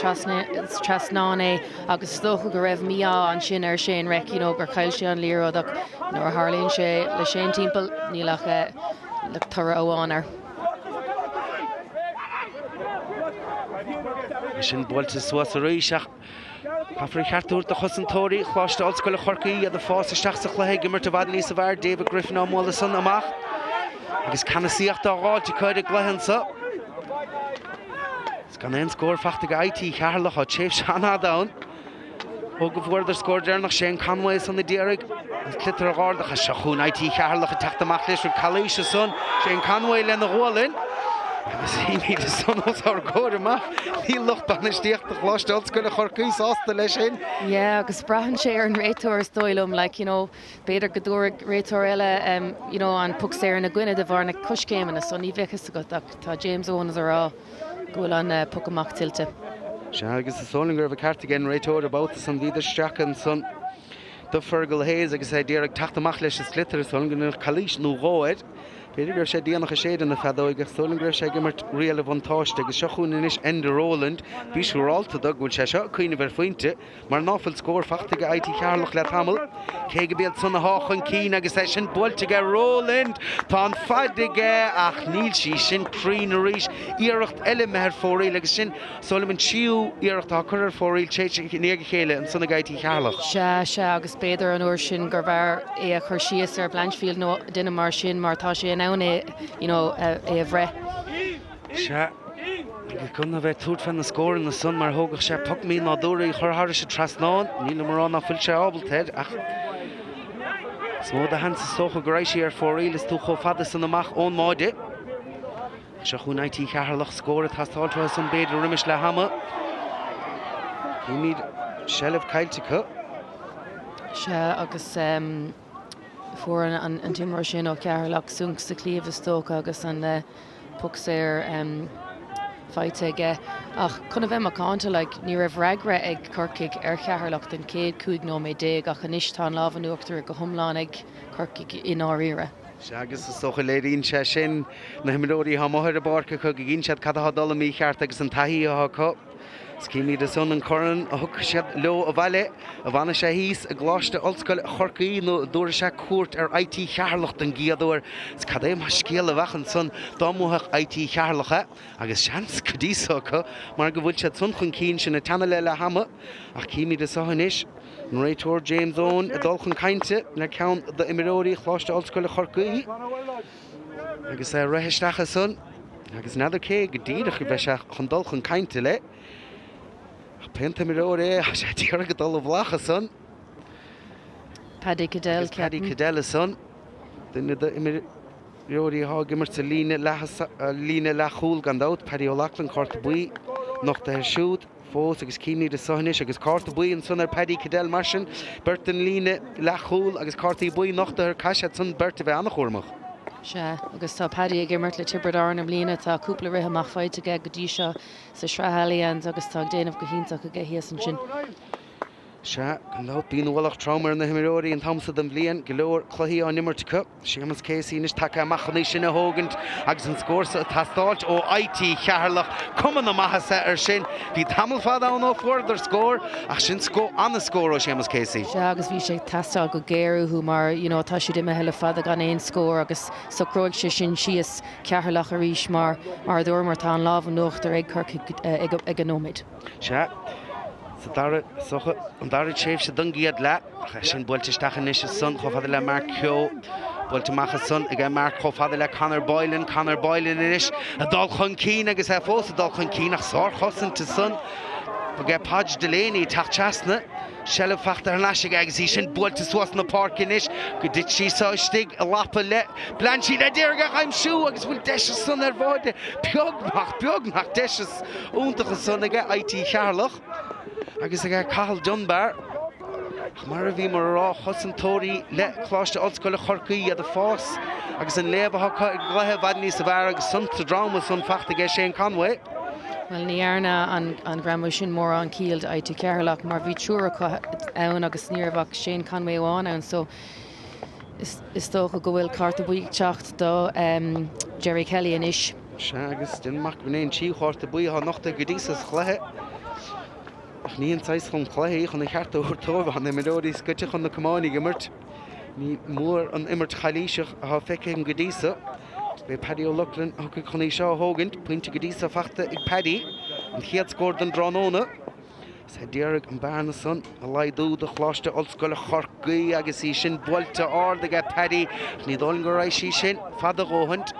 trasnán é. Agus is dócha go raibh mí-ádh ansin ar Shane Reck, you know, gur chaill sé an liathróid ach nuair a tharlaíonn sé le Shane timpeall, níl ach toradh amháin air. É sin buailte suas arís ach caithfear an ceart a thabhairt do chosantóirí Choláiste Ollscoile Chorcaí, iad ag fás isteach sa chluiche, ag imirt i bhfad níos fearr. David Griffin á mbualadh san amach agus ceannasaíocht á dh'fháilt acu ar an gcluiche anso. Is gan aon scór fachta ag IT Cheatharlach tá tréimhse an-fhada ann ó go bhfuaireadar scór deireanach. Shane Conway ansan a d'iarraidh an sliotar a dh'ardú ach seo chugainn IT Cheatharlach ag teacht amach leis rud calaois ansan. Shane Conway lena ghualainn agus chímid ansan os ár gcomhair amach. Níl lucht bainistíochta Choláiste Ollscoile Chorcaí sásta leis sin. Yeah agus braitheann sé ar an réiteoir is dóigh liom like you know b'fhéidir go dtabharfadh réiteoir eile you know an poc saor ina gcoinne de bharr na coiscéimeanna so ní bheadh fhios agat ach tá James Owens a rá go bhfuil an poc amach tuillte. Sea, agus is dóigh liom go raibh an ceart ag an réiteoir an babhta san. Bhíodar isteach ansan do Fergal Hayes agus é a d'iarraidh teacht amach leis an sliotar. Is dóigh liom go ndearnadh calaois nó dhó air. B'fhéidir go raibh sé déanach ag séideadh na feadóige ach is dóigh liom go raibh sé ag imirt riail an bhuntáiste. Agus seo chugainn anois Enda Rowland. Bí siúrálta de go bhfuil sé seo ag cuimhneamh ar phointe. Mar ná fuil scór fachta ag IT Cheatharlach le tamall, cé go b'iad san athá chun cinn agus é sin buailte aige Rowland, tá an faid aige ach níl sí sin cruinn arís. Iarracht eile imithe ar fóraoil agus sin, is dóigh liom, an tríú iarracht atá curtha ar fóraoil tréis i ndiaidh a chéile ansan ag IT Cheatharlach. Sea, sea, agus b'fhéidir an uair sin gurbh fhearr é a chur síos ar Blanchfield nó duine mar sin mar tá sé in ann é, you know, é a bhreith. Sea, agus gan a bheith ag tabhairt fé na scóranna san mar thógfadh sé poc mí-nádúrtha í chur thairis an trasnán. Nílim a rá ná fuil sé ábalta air ach is mó de sheans is dócha go raghaidh sí ar fóraoil is tú chomh fada san amach ón mbáide. Seo chugainn IT Cheatharlach, scór ag teastáilt uathu san b'fhéidir roimis leath ama. Címid seilbh caillte acu. Sea, agus fuair an t-imreoir sin ó Cheatharlach sonc sa chliabh is dócha agus an poc saor faighte aige. Ach chun a bheith macánta, like, ní raibh freagra ag Corcaigh ar Cheatharlach don chéad 15 nóiméad ach anois tá an lámh in uachtar go hiomlán ag Corcaigh i ndáiríre. Sea, agus is dócha léiríonn sé sin na himreoirí atá amuigh ar an bpáirc acu, go gcíonn siad cad atá ag dul i mícheart agus an taithí atá acu. Is címid ansan an corn a thug siad leo abhaile, a bhfanfaidh sé thíos i gColáiste Ollscoile Chorcaí nó a dtabharfaidh sé cuairt ar IT Cheatharlach don gcéad uair. Is cad é mar scéal a bheadh ansan dá mbuafadh IT Cheatharlach é, agus seans go dtí so acu mar go bhfuil siad san chun cinn, sinn ag teannadh le leath ama. Ach címid anso anois an réiteoir James Owen ag dul chun cainte le ceann d'imreoirí Choláiste Ollscoile Chorcaí. Agus é ag rith isteach ansan, agus n'fheadar cé go díreach a bheidh sé chun dul chun cainte le, ach pé an t-imreoir é, tá sé d'iarraidh dul i bhfolach ansan. Paddy Cadell, Agus Paddy Cadell ansan, duine d'imreoirí atá ag imirt sa líne líne leathchúil gan dabht, Paddy O'Loughlin, cárta buí nochtaithe air siúd. fós agus címid anso anois agus cárta buí ansan ar Paddy Cadell mar sin, beirt den líne leathchúil agus cártaí buí nochtaithe caithfidh siad san beirt a bheith an-chúramach. Sea, agus tá Paddy ag imirt le Tiobraid Árann i mbliana, tá cúpla rith amach faighte aige go dtí seo sa Sraith Allianz agus tá ag déanamh go hiontach aige thíos ansin. Sea, gan dabht, bíonn ualach trom ar na himreoirí an t-am so den bhliain, go leor cluichí á n-imirt acu. Séamus Casey anois tagtha amach chun í sin a thógaint agus an scór so ag teastáilt ó IT Cheatharlach. Cuma na maitheasa air sin. Bhí tamall fada ann ó fuaireadar scór ach sin an-scór ó Séamus Casey. Sea agus bhí sé ag teastáil go géar uathu mar you know tá siad imithe le fada gan aon scór agus socróidh sé sin síos Ceatharlach arís mar mar a dúramar tá an lámh in uachtar ag Corcaigh ag an nóiméad. Sea, sa dara, is dócha, an dara tréimhse don gcéad leath, ach é sin buailte isteach anois ansan chomh fada le Mark Keogh. Buailte amach ansan aige Mark chomh fada le Conor Boylan. Conor Boylan anois ag dul chun cinn agus é fós ag dul chun cinn ach sárchosaint ansan aige Podge Delaney ag teacht trasna. Seilbh fachta thar n-ais aige agus í sin buailte suas na páirce anois go dtit sí so istigh i lapa le Blanchfield d'iarraidh a aimsiú agus bhfuil deis ansan ar bháide beagnach, beagnach deis iontach ansan aige IT Cheatharlach agus aige Cathal Dunbar. Ach mar a bhíomar a rá, cosantóirí le Coláiste Ollscoile Chorcaí iad ag fás agus an léamh atá acu ar an gcluiche i bhfad níos fearr agus san sa dráma san fachta aige Shane Conway. Bhuel, ní dhearna an greamú sin mórán ciall do IT Ceatharlach mar bhí triúr acu ann agus ní raibh ach Shane Conway amháin ann so is dócha go bhfuil cárta buí ag teacht do Jerry Kelly anois. Sea, agus déanaim amach gurb in é an tríú chárta buí atá nochtaithe go dtí so sa chluiche. Ach ní an saghas chun cluiche í chun an cheart a thabhairt dóibh, tá na himreoirí scoite chun na camáin ag imirt. Ní mór an imirt chailíseach atá feicthe againn go dtí so. Beidh Paddy O'Loughlin a thiocfaidh chun í seo a thógaint. Pointe go dtí so fachta ag Paddy. An chéad scór den dtráthnóna. Is é d'iarraidh an bearna san a laghdú do Choláiste Ollscoile Chorcaí agus í sin buailte ard aige Paddy. Ach ní dóigh liom go raghaidh sí sin fada a dhóthaint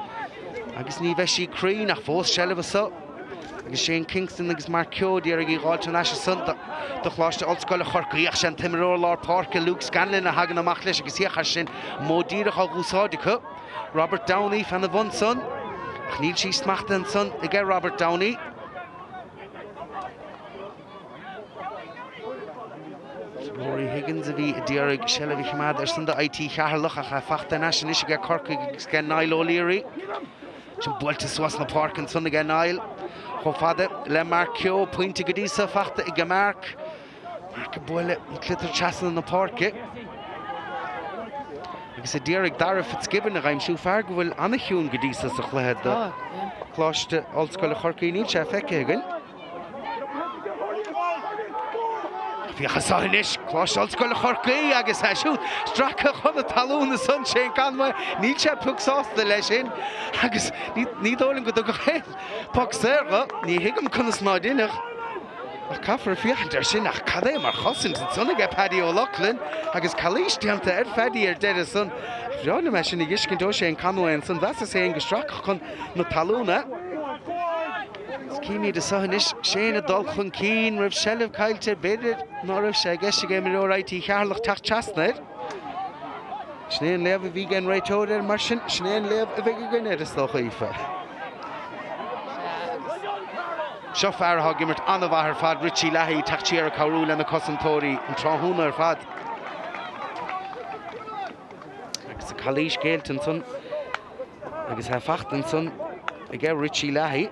agus ní bheidh sí cruinn ach fós seilbh anso. Agus Shane Kingston agus Mark Keogh d'iarraidh í dh'fháilt thar n-ais ansan do Choláiste Ollscoile Chorcaí ach sé an t-imreoir lár páirce Luke Scanlon a thagann amach leis agus féach air sin, an modh díreach á dh'úsáid acu. Robert Downey fena bhun san ach níl sí smachtaithe ansan aige Robert Downey. Rory Higgins a bhí a d'iarraidh seilbh a choimeád ar son do IT Cheatharlach ach é fachta thar n-ais anois aige Corcaigh agus aige Niall O'Leary. Sin buailte suas na páirce ansan aige Niall chomh fada le Mark Keogh. Pointe go dtí so fachta aige Mark. Mark ag bualadh an tsliotar trasna na páirce. Agus a d'iarraidh Dara Fitzgibbon a dh'aimsiú, fear go bhfuil ana-chiúin go dtí so sa chluiche do Choláiste Ollscoile Chorcaí. Níl sé feicthe againn. Féach anso anois, Coláiste Ollscoile Chorcaí agus é siúd stractha chun na talún ansan, Shane Conway. Níl sé pioc sásta leis sin agus ní dóigh liom go dtugadh aon poc saor dho. Ní thuigim conas ná deineadh. Ach caithfear féachaint air sin. Ach cad é mar chosaint ansan aige Paddy O'Loughlin agus calaois déanta ar Phaddy ar deireadh san. Ach bhreá liom é sin a dh'fheiscint ó Shane Conway ansan. Mheasas féin go stracadh chun na talún é. Címid anso anois Shane ag dul chun cinn roimh seilbh caillte, b'fhéidir ná raibh sé i gceist ag imreoir IT Cheatharlach teacht trasna air. Sin é an léamh a bhí ag an réiteoir air mar sin, sin é an léamh a bheidh againn air is dócha, Aoife. Seo fear atá ag imirt an-mhaith ar fad, Richie Leahy, teacht siar ag cabhrú lena cosantóirí an tráthnóna ar fad. Agus an calaois géillte ansan agus é fachta ansan aige Richie Leahy.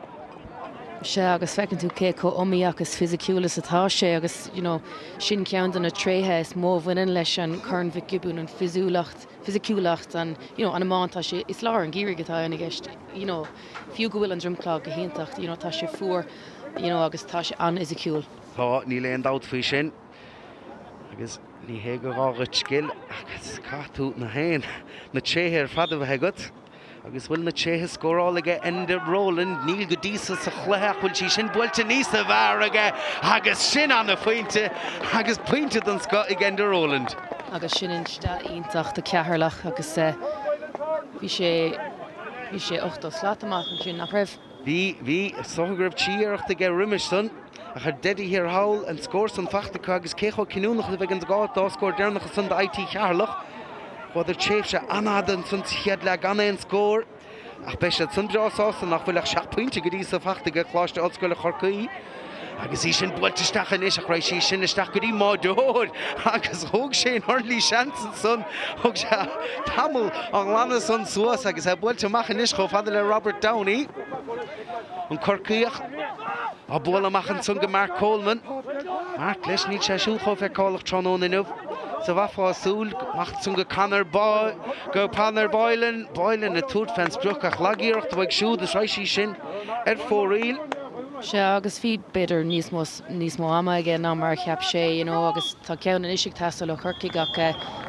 Sea, agus feiceann tú cé chomh iomaíoch is fisiciúil is atá sé agus, you know, sin ceann de na tréithe is mó a bhaineann leis an Chorn Mhic Giobúin, an fisiciúlacht, fisiciúlacht, an, you know, an iomáint, tá sé, is lár an gheimhridh atá ann i gceist, you know, fiú go bhfuil an dromchla go hiontach, you know, tá sé fuar, you know, agus tá sé an-fhisiciúil. Tá, níl aon dabht faoi sin. Agus ní hé gur ghá dhuit scil agus caithfidh tú na haon, na tréithe ar fad a bheith agat. Agus bhfuil na tréithe scórála aige Enda Rowland? Níl go dtí so sa chluiche ach bhfuil sí sin buailte níos fearr aige agus sin ana-phointe agus pointe den scoth ag Enda Rowland. Agus sin an steall iontach do Cheatharlach agus bhí sé bhí sé 80 slat amach ansin, nach raibh? Bhí, bhí. Is dócha go raibh trí iarracht aige roimis san. Ach ar deireadh thiar thall, an scór san fachta acu agus cé chomh cinniúnach is a bheidh an dá scór deireanacha san do IT Cheatharlach. Chuadar tréimhse an-fhada ansan sa chéad leath gan aon scór ach beidh siad san breá sásta nach bhfuil ach 7 pointe go dtí so fachta ag Coláiste Ollscoile Chorcaí. Agus í sin buailte isteach anois ach raghaidh sí sin isteach go dtí an mbáireoir agus thóg Shane Hurley seans ansan. Thóg sé tamall á ghlanadh san suas agus é buailte amach anois chomh fada le Robert Downey. An Corcaíoch á bualadh amach ansan go Mark Coleman. Mark leis, níl sé siúd chomh feiceálach tráthnóna inniu is a bheifeá ag súil. Amach ansan go Conor Boy, go Conor Boylan. Boylan ag tabhairt fén sprioc ach lag-iarracht uaidh siúd is raghaidh sí sin ar fóraoil. Sea, agus bhí, b'fhéidir, níos mó, níos mó ama aige ná mar a cheap sé, you know, agus tá ceann anois ag teastáil ó Chorcaigh ach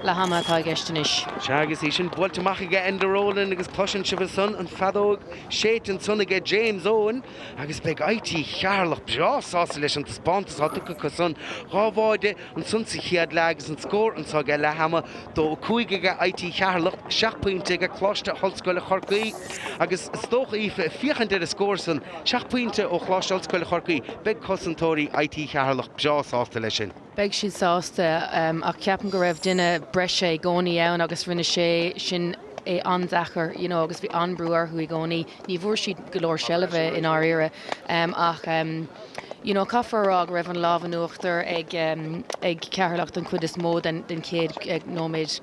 leath ama atá i gceist anois. Sea, agus í sin buailte amach aige Enda Rowland agus cloiseann sibh ansan an feadóg séidte ansan aige James Owen agus beidh IT Cheatharlach breá sásta leis an taispeántas atá tugtha acu san. Dhá bháide ansan sa chéad leath agus an scór anso ag leath ama, 2, 5 aige IT Cheatharlach, 7 pointe aige Coláiste hOllscoile Chorcaí agus is dócha, Aoife, féachaint ar an scór san, 7 pointe ó Choláiste Ollscoile Chorcaí, beidh cosantóirí IT Cheatharlach breá sásta leis sin. Beidh siad sásta, ach ceapaim go raibh duine breise i gcónaí ann agus rinne sé sin é an-deacair, you know, agus bhí an-brú orthu i gcónaí. Ní bhfuair siad go leor seilbhe i ndáiríre ach, you know, caithfear a rá go raibh an lámh in uachtar ag ag Ceatharlach don chuid is mó den den chéad nóiméad,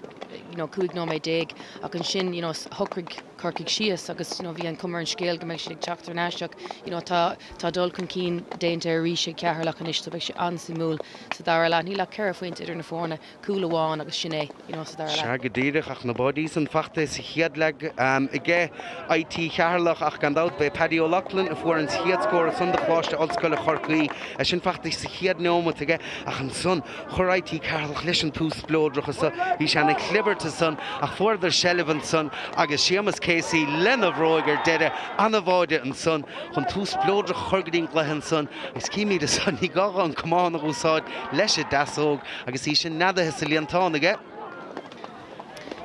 you know, 15 nóiméad ach ansin, you know, shocraigh Corcaigh síos agus, you know, bhí an chuma ar an scéal go mbeidh siad ag teacht thar n-ais ach, you know, tá tá dul chun cinn déanta arís ag Ceatharlach anois so beidh sé an-suimiúil sa dara leath. Níl ach ceithre phointe idir na foirne. cúl amháin agus sin é, you know, sa dara leath. Sea, go díreach, ach na báidí san fachta sa chéad leath aige IT Cheatharlach ach gan dabht b'é Paddy O'Loughlin a fuair an chéad scór ansan do Choláiste Ollscoile Chorcaí, é sin fachta sa chéad neomat aige ach ansan chuir IT Ceatharlach leis an tús spleodrach anso, bhí sé ina chlibirt ansan ach fuaireadar seilbh ansan agus Séamus Casey lena bhróig ar deireadh, ana-bháide ansan chun tús spleodrach a chur go dtí an gcluiche ansan agus címid ansan ní gá dhó an camán a úsáid leis an deasóg. Agus í sin neadaithe sa líontán aige.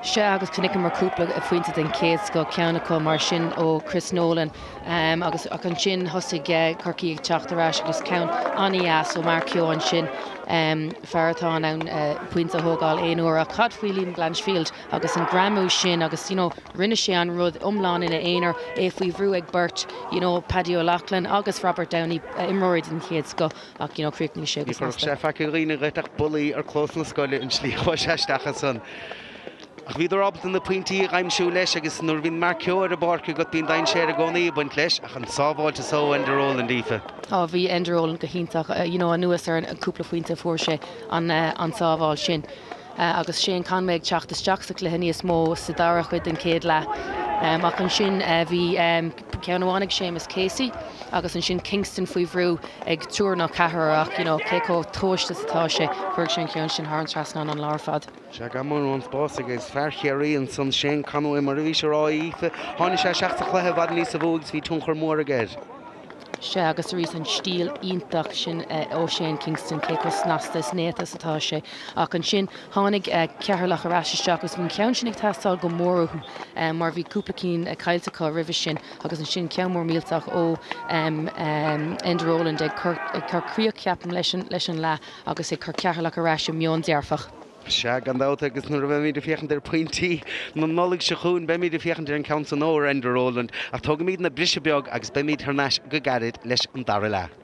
Sea, agus chonaiceamar cúpla pointe den chéad scoth, ceann acu mar sin ó Chris Nolan agus ach ansin thosaigh Corcaigh ag teacht ar ais agus ceann an-dheas ó Mark Kehoe ansin, fear atá in ann pointe a thógáil aon uair. Ach cad faoi Liam Blanchfield agus an greamú sin agus you know rinne sé an rud iomlán ina aonar, é faoi bhrú ag beirt, you know Paddy O'Loughlin agus Robert Downey, imreoirí den chéad scoth. Ach, you know, chríochnaigh sé go Ní chuirfeadh sé faic ar dhaoine dhuit ach bullaí ar chlós na scoile an tslí a chuaigh sé isteach ansan. Ach bhíodar ábalta na pointí a dh'aimsiú leis agus nuair a bhíonn Mark Kehoe ar an bpáirc agat bíonn dainséar i gcónaí ag baint leis. Ach an sábháilt so ó Enda Rowland, Aoife. Á, bhí Enda Rowland go hiontach, you know, anuas ar an cúpla phointe a fuair sé, an, an sábháil sin. Agus Shane Conway ag teacht isteach sa chluiche níos mó sa dara chuid den chéad leath. Ach ansin bhí ceann amháin ag Séamus Casey agus ansin Kingston faoi bhrú ag triúr nó ceathrar ach you know cé chomh tomhaiste is atá sé, chuir sé an ceann sin thar an trasnán an lá ar fad. Sea, gan mórán spáis aige. Is fear Chiarraí ansan Shane Conway mar a bhís ag rá, a Aoife. Tháinig sé isteach sa chluiche i bhfad níosa mhó agus bhí tionchar mór aige air. Sea, agus arís an stíl iontach sin ó Shane Kingston, cé chomh snasta is néata is atá sé. Ach ansin tháinig Ceatharlach ar ais isteach agus bhí an ceann sin ag teastáil go mór uathu mar bhí cúpla cinn caillte acu roimhe sin agus ansin ceann mór millteach ó Enda Rowland ag cur críoch, ceapaim, leis an leath agus ag cur Ceatharlach ar ais i meon dearfach. Sea, gan dabht, agus nuair a bheimid ag féachaint ar phointí na Nollag seo chugainn, beimid ag féachaint ar an ceann san ó, a Enda Rowland. Ach tógaimidne briseadh beag agus beimid thar n-ais go gairid leis an dara leath.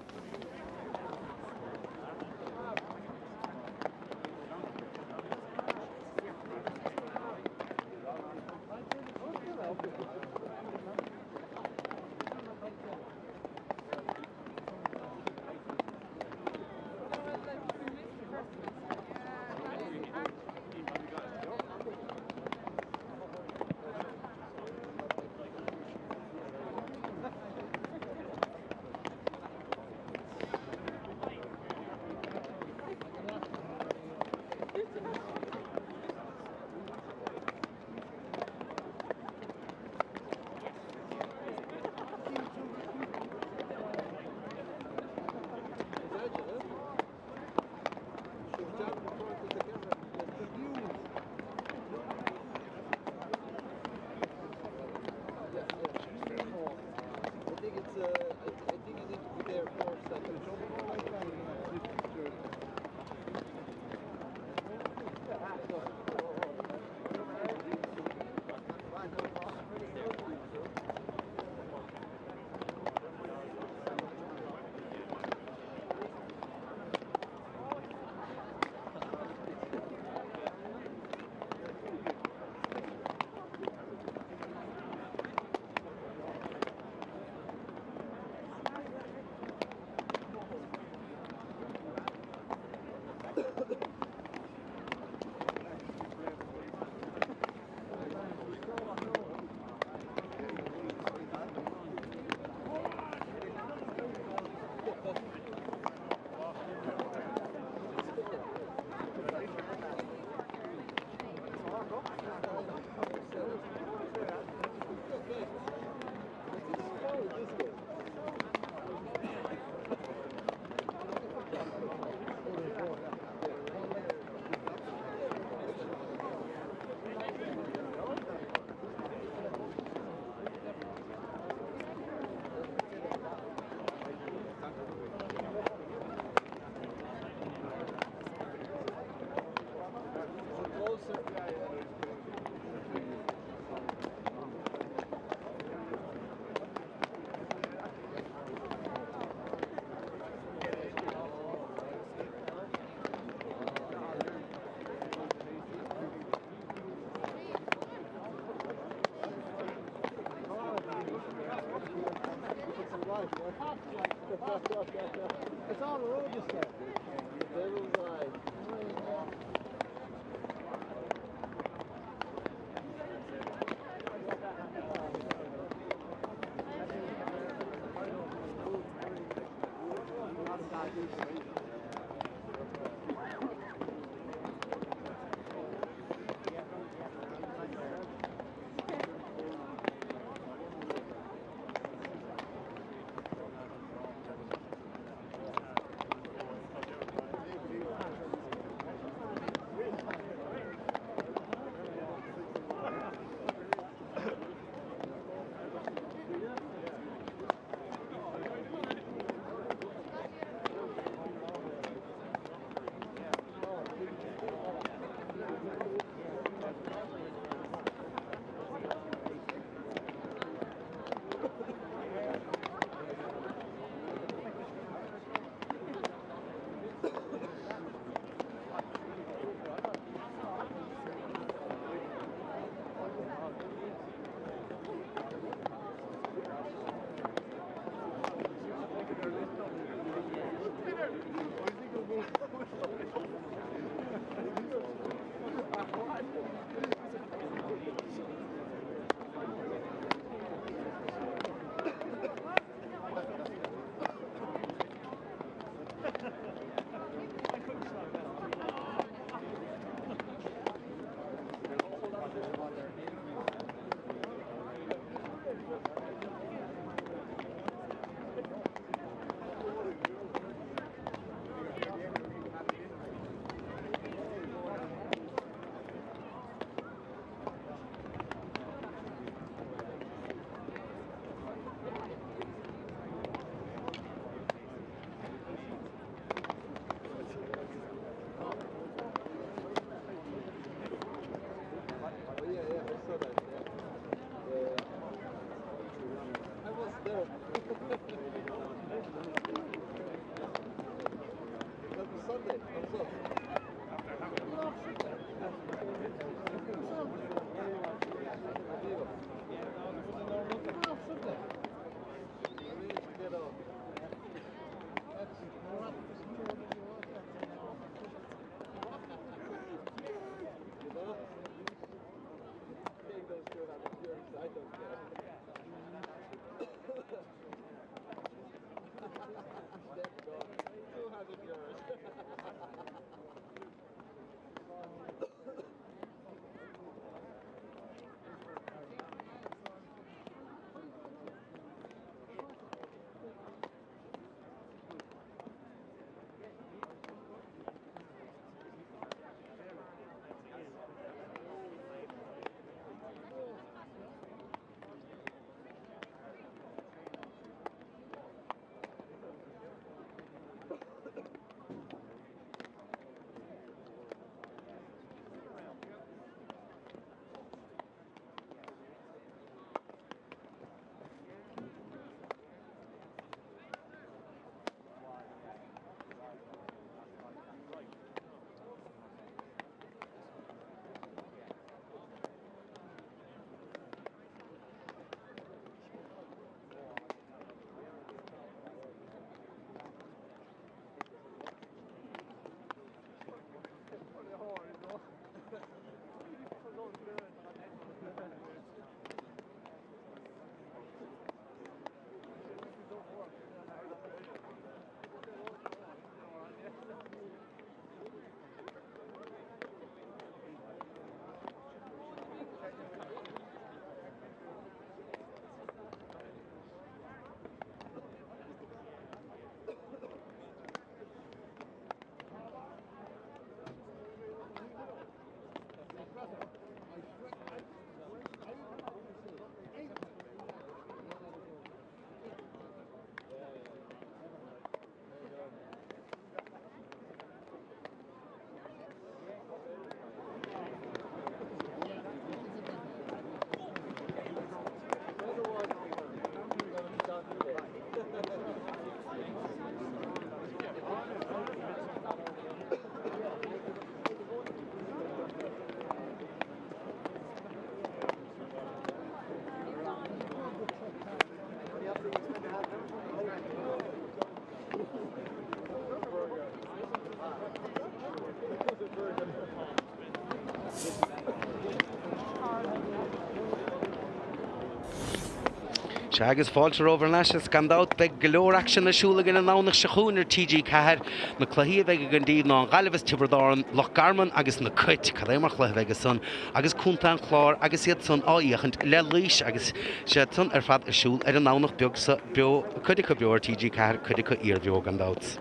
Sea, agus fáilte romhaibh thar n-ais is gan dabht beidh go leor aicsean ar siúl againn an Domhnach seo chugainn ar TG4. Na cluichí a bheidh againn daoibh ná an Ghaillimh is Tiobraid Árann, Loch Garman agus na Cait, cad é mar chluiche a bheidh ansan, agus Contae an Chláir agus iad san á fhiachaint le Laois agus siad san ar fad ar siúl ar an nDomhnach beag seo beo, cuid acu beo ar TG4, cuid acu iarbheo gan dabht.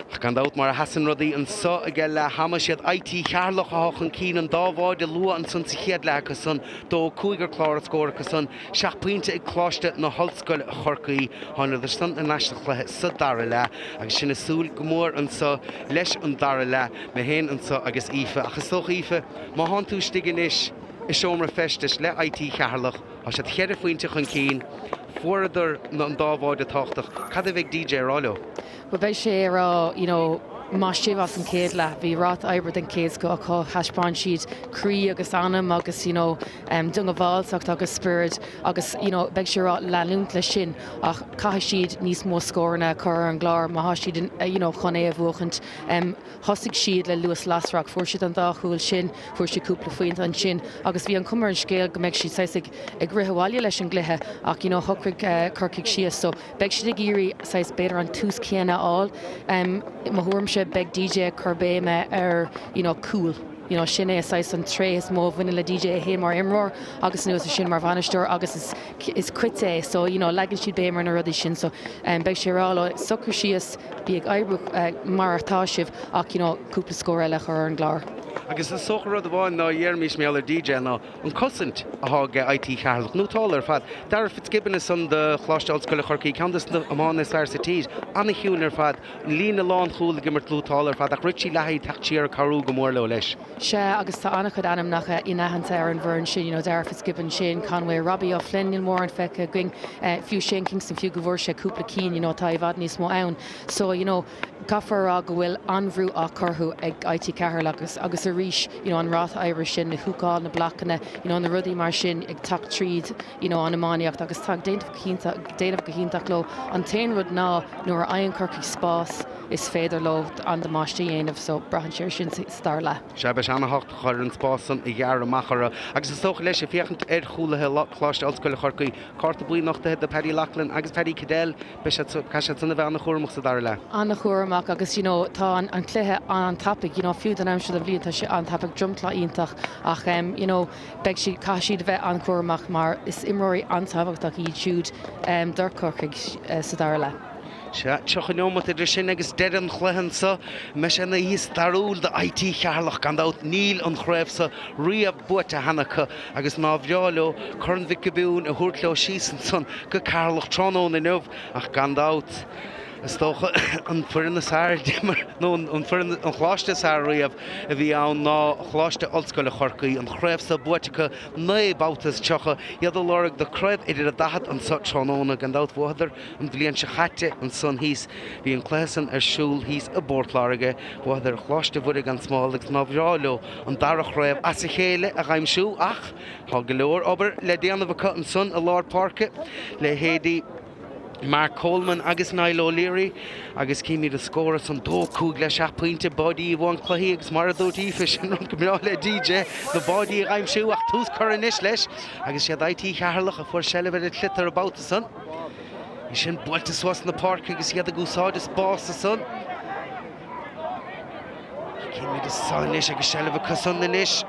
Ach gan dabht, mar a sheasann rudaí anso ag leath ama, siad IT Cheatharlach atá chun cinn, an dá bháide luath ansan sa chéad leath acu san, 2, 5 ar chlár an scóir acu san, seacht bpointe ag Coláiste na hOllscoile Chorcaí. Tháinigeadar san ar ais sa chluiche sa dara leath agus sinn ag súil go mór anso leis an dara leath, mé féin anso agus Aoife. Ach is dócha, Aoife, má thánn tú istigh anois i seomra feistis le IT Cheatharlach, Tá siad cheithre phointe chun cinn. Fuaireadar an dá bháide tábhachtach. Cad a bheidh DJ a rá leo? Bhuel, beidh sé ag rá, you know, maith sibh as an chéad leath. Bhí ráta oibre den chéad scoth acu. Thaispeáin siad croí agus anam agus, you know, diongbháilteacht agus spiorad agus, you know, beidh sé ag rá leanúint leis sin ach caithfidh siad níos mó scóranna a chur ar an gclár má tá siad, you know, chun é a bhuachaint. Thosaigh siad le luas lasrach, fuair siad an dá chúl sin, fuair siad cúpla pointe ansin agus bhí an chuma ar an scéal go mbeadh siad saghas ag ag rith abhaile leis an gcluiche ach you know shocraigh Corcaigh síos so beidh siad ag iarraidh saghas b'fhéidir an tús céanna a fháil. I mo thuairimse beidh DJ ag cur béime ar you know cúl. You know sin é saghas an tréith is mó a bhaineann le DJ é féin mar imreoir agus anuas air sin mar bhainisteoir agus is is cuid é so you know leagann siad béim ar na rudaí sin so beidh sé ag rá leo socrú síos, bí ag oibriú mar atá sibh ach you know cúpla scór eile a chur ar an gclár. Agus is dócha rud amháin ná déarfaimis mar gheall ar DJ ná an cosaint atá ag IT Cheatharlach, nó tá ar fad. Darragh Fitzgibbon ansan do Choláiste Ollscoile Chorcaí, ceann de na hiománaithe is fearr sa tír, an-chiúin ar fad, an líne lánchúil ag imirt luatáil ar fad ach Richie Leahy ag teacht siar ag cabhrú go mór leo leis. Sea, agus tá an-chuid ainmneacha inaitheanta ar an bhfoireann sin, you know, Darragh Fitzgibbon, Shane Conway, Robbie O'Flynn, níl mórán feicthe againn, fiú Shane Kingston, fiú go bhfuair sé cúpla cinn, you know, tá i bhfad níos mó ann. So, you know, caithfear a rá go bhfuil an-bhrú á chur orthu ag IT Ceatharlach agus, agus arís, you know, an ráta oibre sin, na húcáil, na blocanna, you know, na rudaí mar sin ag teacht tríd, you know, an iománaíocht agus tá ag déanamh, déanamh go hiontach leo. An t-aon rud ná nuair a fhaigheann Corcaigh spás, is féidir leo an-damáiste a dhéanamh so braitheann sé ar sin sa dara leath. Sea, beidh sé an-thábhachtach an spás san a ghearradh amach orthu agus is dócha leis, ag féachaint ar chúlaithe Choláiste Ollscoile Chorcaí, cárta buí nochtaithe do Paddy Loughlin agus Paddy Cadell, beidh siad, caithfidh siad san a bheith an-chúramach sa dara leath. An-chúramach agus you know tá an cluiche an-tapaidh, you know fiú don am seo den bhliain tá sé an-tapaidh, dromchla iontach ach em you know beidh siad, caithfidh siad a bheith an-chúramach mar is imreoirí an-tábhachtach iad siúd em do Chorcaigh sa dara leath. Sea, 30 neomat idir sin agus deireadh an chluiche anso. An mbeidh sé ina oíche stairiúil do IT Cheatharlach, gan dabht. Níl an chraobh so riamh buaite cheana acu agus nár bhreá leo Corn Mhic Giobúin a thabhairt leo síos ansan go Ceatharlach tráthnóna inniu. Ach gan dabht, is dócha, an foireann is fearr a d'imir, nó an foireann, an choláiste is fearr riamh a bhí ann ná Choláiste Ollscoile Chorcaí. An chraobh so buaite acu 9 babhta is 30, iad ag lorg do craobh uimhir a 40 anso tráthnóna. Gan dabht, bhuadar An bhliain seo chaite ansan thíos, bhí an cluiche san ar siúl thíos i bPort Láirge, bhuadar Coláiste Mhuire gan Smál agus nár bhreá leo an dara chraobh as a chéile a dh'aimsiú ach tá go leor obair le déanamh acu ansan i lár páirce, leithéidí Mark Coleman agus Niall O'Leary agus címid an scór ansan 2, 5 le 7 pointe, báidí a bhuann cluichí agus mar a dúirt Aoife, sin rud go breá le DJ, na báidí a dh'aimsiú ach tús curtha anois leis agus siad IT Cheatharlach a fuair seilbh ar an tsliotar an babhta san. Í sin buailte suas na páirce agus iad ag úsáid a spás ansan. Címid ansan anois agus seilbh acu san anois.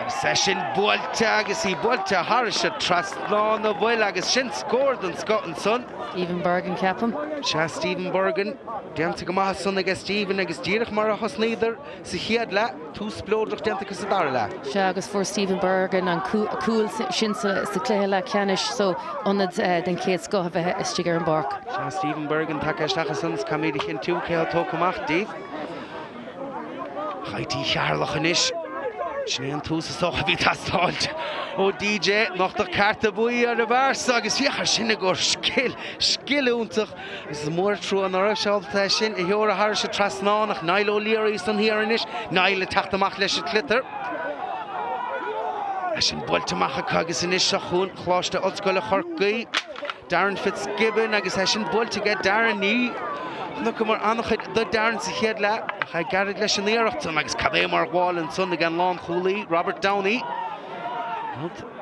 Agus é sin buailte agus í buailte thairis an trasnán an bhfuil agus sin scór den scoth ansan. Stephen Bergin ceapaim. Sea Stephen Bergin. Déanta go maith ansan aige Stephen agus díreach mar a thosnaíodar Sa chéad leath, tús spleodrach déanta acu sa dara leath. Sea, agus fuair Stephen Bergin an cúl sin sa chluiche leathcheannais so ionad den chéad scoth a bheith istigh ar an bpáirc. Sea, Stephen Bergin tagtha isteach ansan is caithfimid a chinntiú cé atá tógtha amach díobh. IT Cheatharlach anois. Sin é an tús is dócha a bhí ag teastáil ó DJ. Nochtadh cárta buí ar an bhfear so agus féach air sin ag cur scil, scil iontach. Is mór an trua ná raibh sé ábalta é sin a sheoladh thairis an trasnán ach Niall O'Leary san thiar anois. Niall ag teacht amach leis an tsliotar. É sin buailte amach acu agus anois seo chugainn Coláiste Ollscoile Chorcaí. Darren Fitzgibbon agus é sin buailte aige Darren. Ní chonaiceamar an-chuid de Darren sa chéad leath ach é gairid leis an iarracht san agus cad é mar ghabháil ansan ag an lánchúlaí Robert Downey.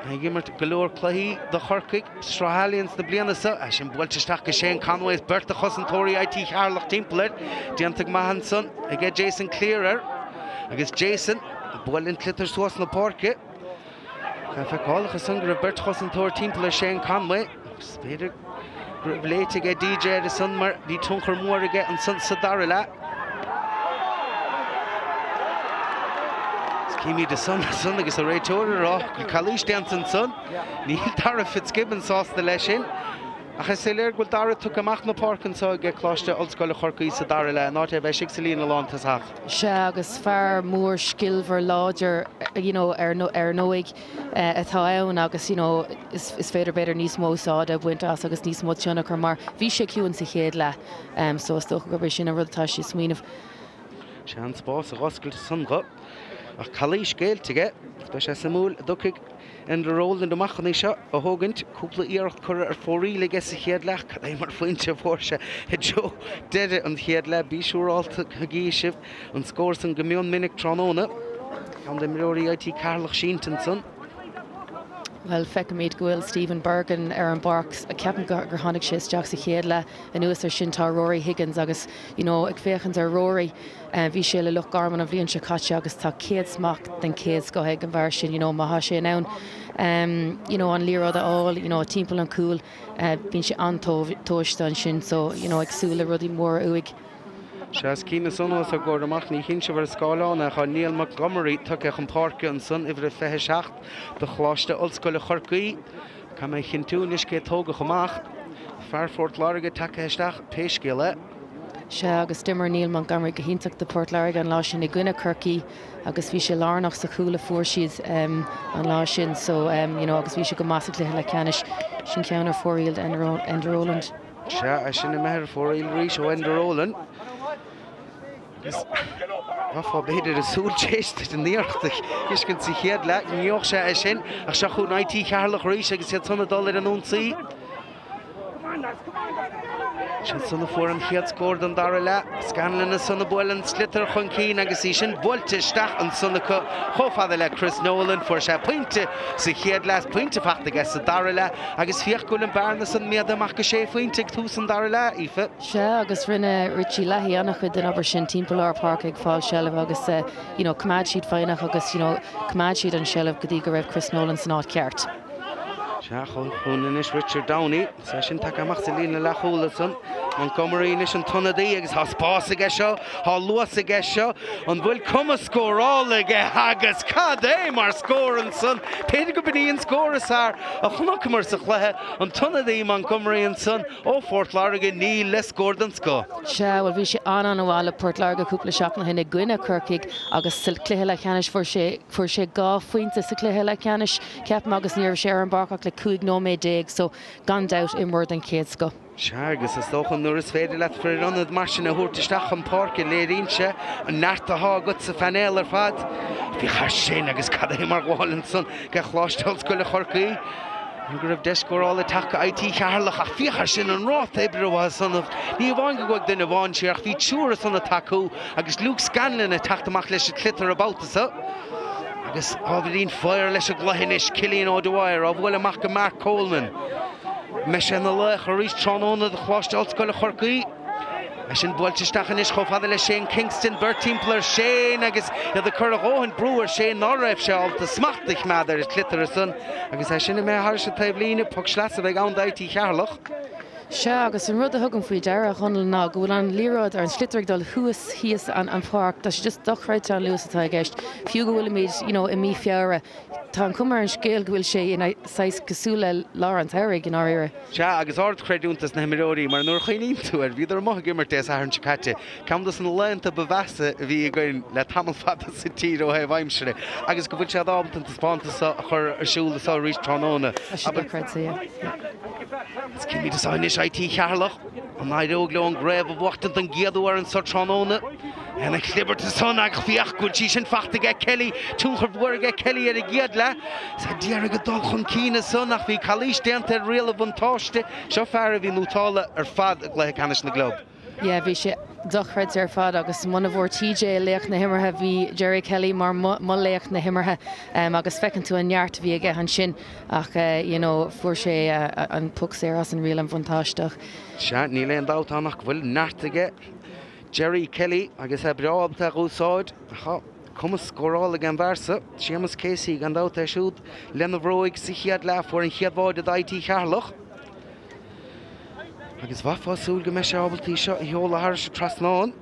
Ag imirt go leor cluichí do Chorcaigh, Sraith Allianz na bliana seo, é sin buailte isteach go Shane Conway is beirt de chosantóirí IT Cheatharlach timpeall air. Déanta go maith ansan aige Jason Cleere air agus Jason ag bualadh an tsliotair suas na páirce. Tá feiceálach ansan go raibh beirt chosantóir timpeall ar Shane Conway agus b'fhéidir go raibh léite aige DJ air ansan mar bhí tionchar mór aige ansan sa dara leath. Címid ansan ansan agus an réiteoir ag rá go bhfuil calaois déanta ansan. Níl Darragh Fitzgibbon sásta leis sin. Ach is soiléir go bhfuil Darragh tugtha amach na páirce anseo aige Coláiste Ollscoile Chorcaí sa dara leath, in áit é bheith istigh sa líne lántosach. Sea, agus fear mór scilmhar láidir, you know, ar ar ndóigh, atá ann agus, you know, is féidir b'fhéidir níos mó úsáide a bhaint as agus níos mó tionchar mar bhí sé ciúin sa chéad leath. So is dócha gurb é sin an rud atá sé ag smaoineamh. Sea, an spás a dh'oscailt ansan dho. Ach calaois géillte aige. Beidh sé suimiúil an dtiocfaidh Enda Rowland amach chun í seo a thógaint. Cúpla iarracht curtha ar fóraoil aige sa chéad leath. Cad é mar phointe a fuair sé i dtreo deireadh an chéad leath. Bí siúrálta go gcífidh sibh an scór san go mion minic tráthnóna. Ceann d'imreoirí IT Ceatharlach sínte ansan. Bhuel, feicimid go bhfuil Stephen Bergin ar an bpáirc. Ceapaim gur tháinig sé isteach sa chéad leath. Anuas ar sin tá Rory Higgins agus, you know, ag féachaint ar Rory, bhí sé le Loch Garman an bhliain seo caite agus tá céadsmacht den chéad scoth ag an bhfear sin, you know, má tá sé in ann, you know, an liathróid a fháil, you know, timpeall an chúil, bíonn sé an-tomhaiste ansin so, you know, ag súil le rudaí móra uaidh. Sea, is cím ansan os ár gcomhair amach, ní chíonn sibh ar an scáileán ach tá Niall Montgomery tugtha chun páirce ansan, uimhir a 27 do Choláiste Ollscoile Chorcaí. Caithfidh mé a chinntiú anois cé tógadh amach. Fear Phort Láirge tagtha isteach, pé scéal é. Sea, agus d'imir Niall Montgomery go hiontach do Port Láirge an lá sin i gcoinne Chorcaí agus bhí sé lárnach sa chúl a fuair siad an lá sin so, you know, agus bhí sé go maith sa chluiche leathcheannais. Sin ceann ar fóraoil d'Enda Rowland. Sea, é sin imithe ar fóraoil arís ó Enda Rowland. Agus bheifeá b'fhéidir ag súil tar éis duit an iarracht a fheiscint sa chéad leath, go ngeobhadh sé é sin, ach seo chugainn IT Cheatharlach arís agus iad san ag dul ar an ionsaí. Siad san a fuair an chéad scór den dara leath. Scanlon ansan ag bualadh an sliotar chun cinn agus í sin buailte isteach ansan acu chomh fada le Chris Nolan. Fuair sé pointe sa chéad leath, pointe fachta aige sa dara leath agus féach go bhfuil an bearna san méadaithe amach go sé phointe ag tús an dara leath, Aoife. Sea, agus rinne Richie Leahy an-chuid den obair sin timpeall lár páirce ag fáil seilbh agus you know choimeád siad foighneach agus you know choimeád siad an seilbh go dtí go raibh Chris Nolan san áit cheart. Sea, chugainn anois Richard Downey, is é sin tagtha amach sa líne leathchúil ansan. Montgomery anois an t-ionadaí agus tá spás aige seo, tá luas aige seo, an bhfuil cumas scórála aige agus cad é mar scór ansan! B'fhéidir go b'in í an scór is fearr a chonaiceamar sa chluiche, an t-ionadaí Montgomery ansan. Ó Phort Láirge, Níl le scór den scoth. Sea, bhuel bhí sé an-an-mhaith le Port Láirge cúpla seachtain ó shin i gcoinne Corcaigh agus sa chluiche leathcheannais fuair sé, fuair sé 2 phointe sa chluiche leathcheannais, ceapaim, agus ní raibh sé ar an bpáirc ach le 15 nóiméad so gan dabht imreoir den chéad scoth. Sea, agus is dócha nuair is féidir leat fir ionaid mar sin a thabhairt isteach chun páirce, léiríonn sé an neart atá agat sa phainéal ar fad. Féach air sin agus cad é mar ghabháil ansan go Choláiste Ollscoile Chorcaí. Go raibh deis scórála ag teacht go IT Cheatharlach ach féach air sin, an ráta oibre uathu san. Ní amháin go gcuaigh duine amháin siar ach bhí triúr ansan ag tacú agus Luke Scanlon ag teacht amach leis an tsliotar an babhta seo. Agus ábhairín fire leis an gcluiche anois, Cillian O'Dwyer á bhualadh amach go Mark Coleman. Mbeidh sé ina laoch arís tráthnóna do Choláiste Ollscoile Chorcaí? É sin buailte isteach anois chomh fada le Shane Kingston, beirt timpeall ar Shane agus iad ag cur a dhóthain brú ar Shane ná raibh sé ábalta smacht a choimeád ar an tsliotar ansan agus é sin imithe thairis an taobhlíne. Poc sleasa a bheidh ann do IT Cheatharlach. Sea, agus an rud a thugaim faoi deara, a Chonaill, ná go bhfuil an liathróid, ar an sliotar ag dul thuas, thíos an pháirc. Tá sé just dochreidte an luas atá i gceist. Fiú go bhfuilimid, you know, i mí Feabhra, tá an chuma ar an scéal go bhfuil sé ina saghas cosúil le lár an tsamhraidh, i ndáiríre. Sea, agus ardchreidiúint dos na himreoirí, mar nuair a chuimhníonn tú air, bhíodar amuigh ag imirt Dé Sathairn seo caite, ceann dos na laethanta ba mheasa a bhí againn le tamall fada sa tír ó thaobh aimsire, agus go bhfuil siad ábalta an taispeántas seo a chur ar siúl anso arís tráthnóna. Tá sé dochreidte, yeah. Is címid anso anois IT Cheatharlach, an éireoidh leo an gcraobh a bhuachtaint don gcéad uair anso tráthnóna? Ana chlibirt ansan ach féach go bhfuil sí sin fachta aige Kelly, tionchar mhór aige Kelly ar an gcéad leath. Is é d'iarraidh a dul chun cinn ansan ach bhí calaois déanta ar riail an bhuntáiste. Seo fear a bhí nótálta ar fad i gcluiche ceannais na gclub. Yeah, bhí sé dochreidte ar fad agus muna bhfuair TJ laoch na himeartha, bhí Jerry Kelly mar mo laoch na himeartha agus feiceann tú an neart a bhí aige ansin ach you know fuair sé an poc saor as an riail an bhuntáiste ach. Sea, níl aon dabht ann ach go bhfuil neart aige Jerry Kelly agus é breá ábalta é a dh'úsáid. Tá cumas scórála ag an bhfear so, Séamus Casey, gan dabht, é siúd lena bhróig sa chéad leath, fuair an chéad bháide d'IT Cheatharlach. Agus bheifeá ag súil go mbeidh sé ábalta í seo a sheoladh thairis an trasnán.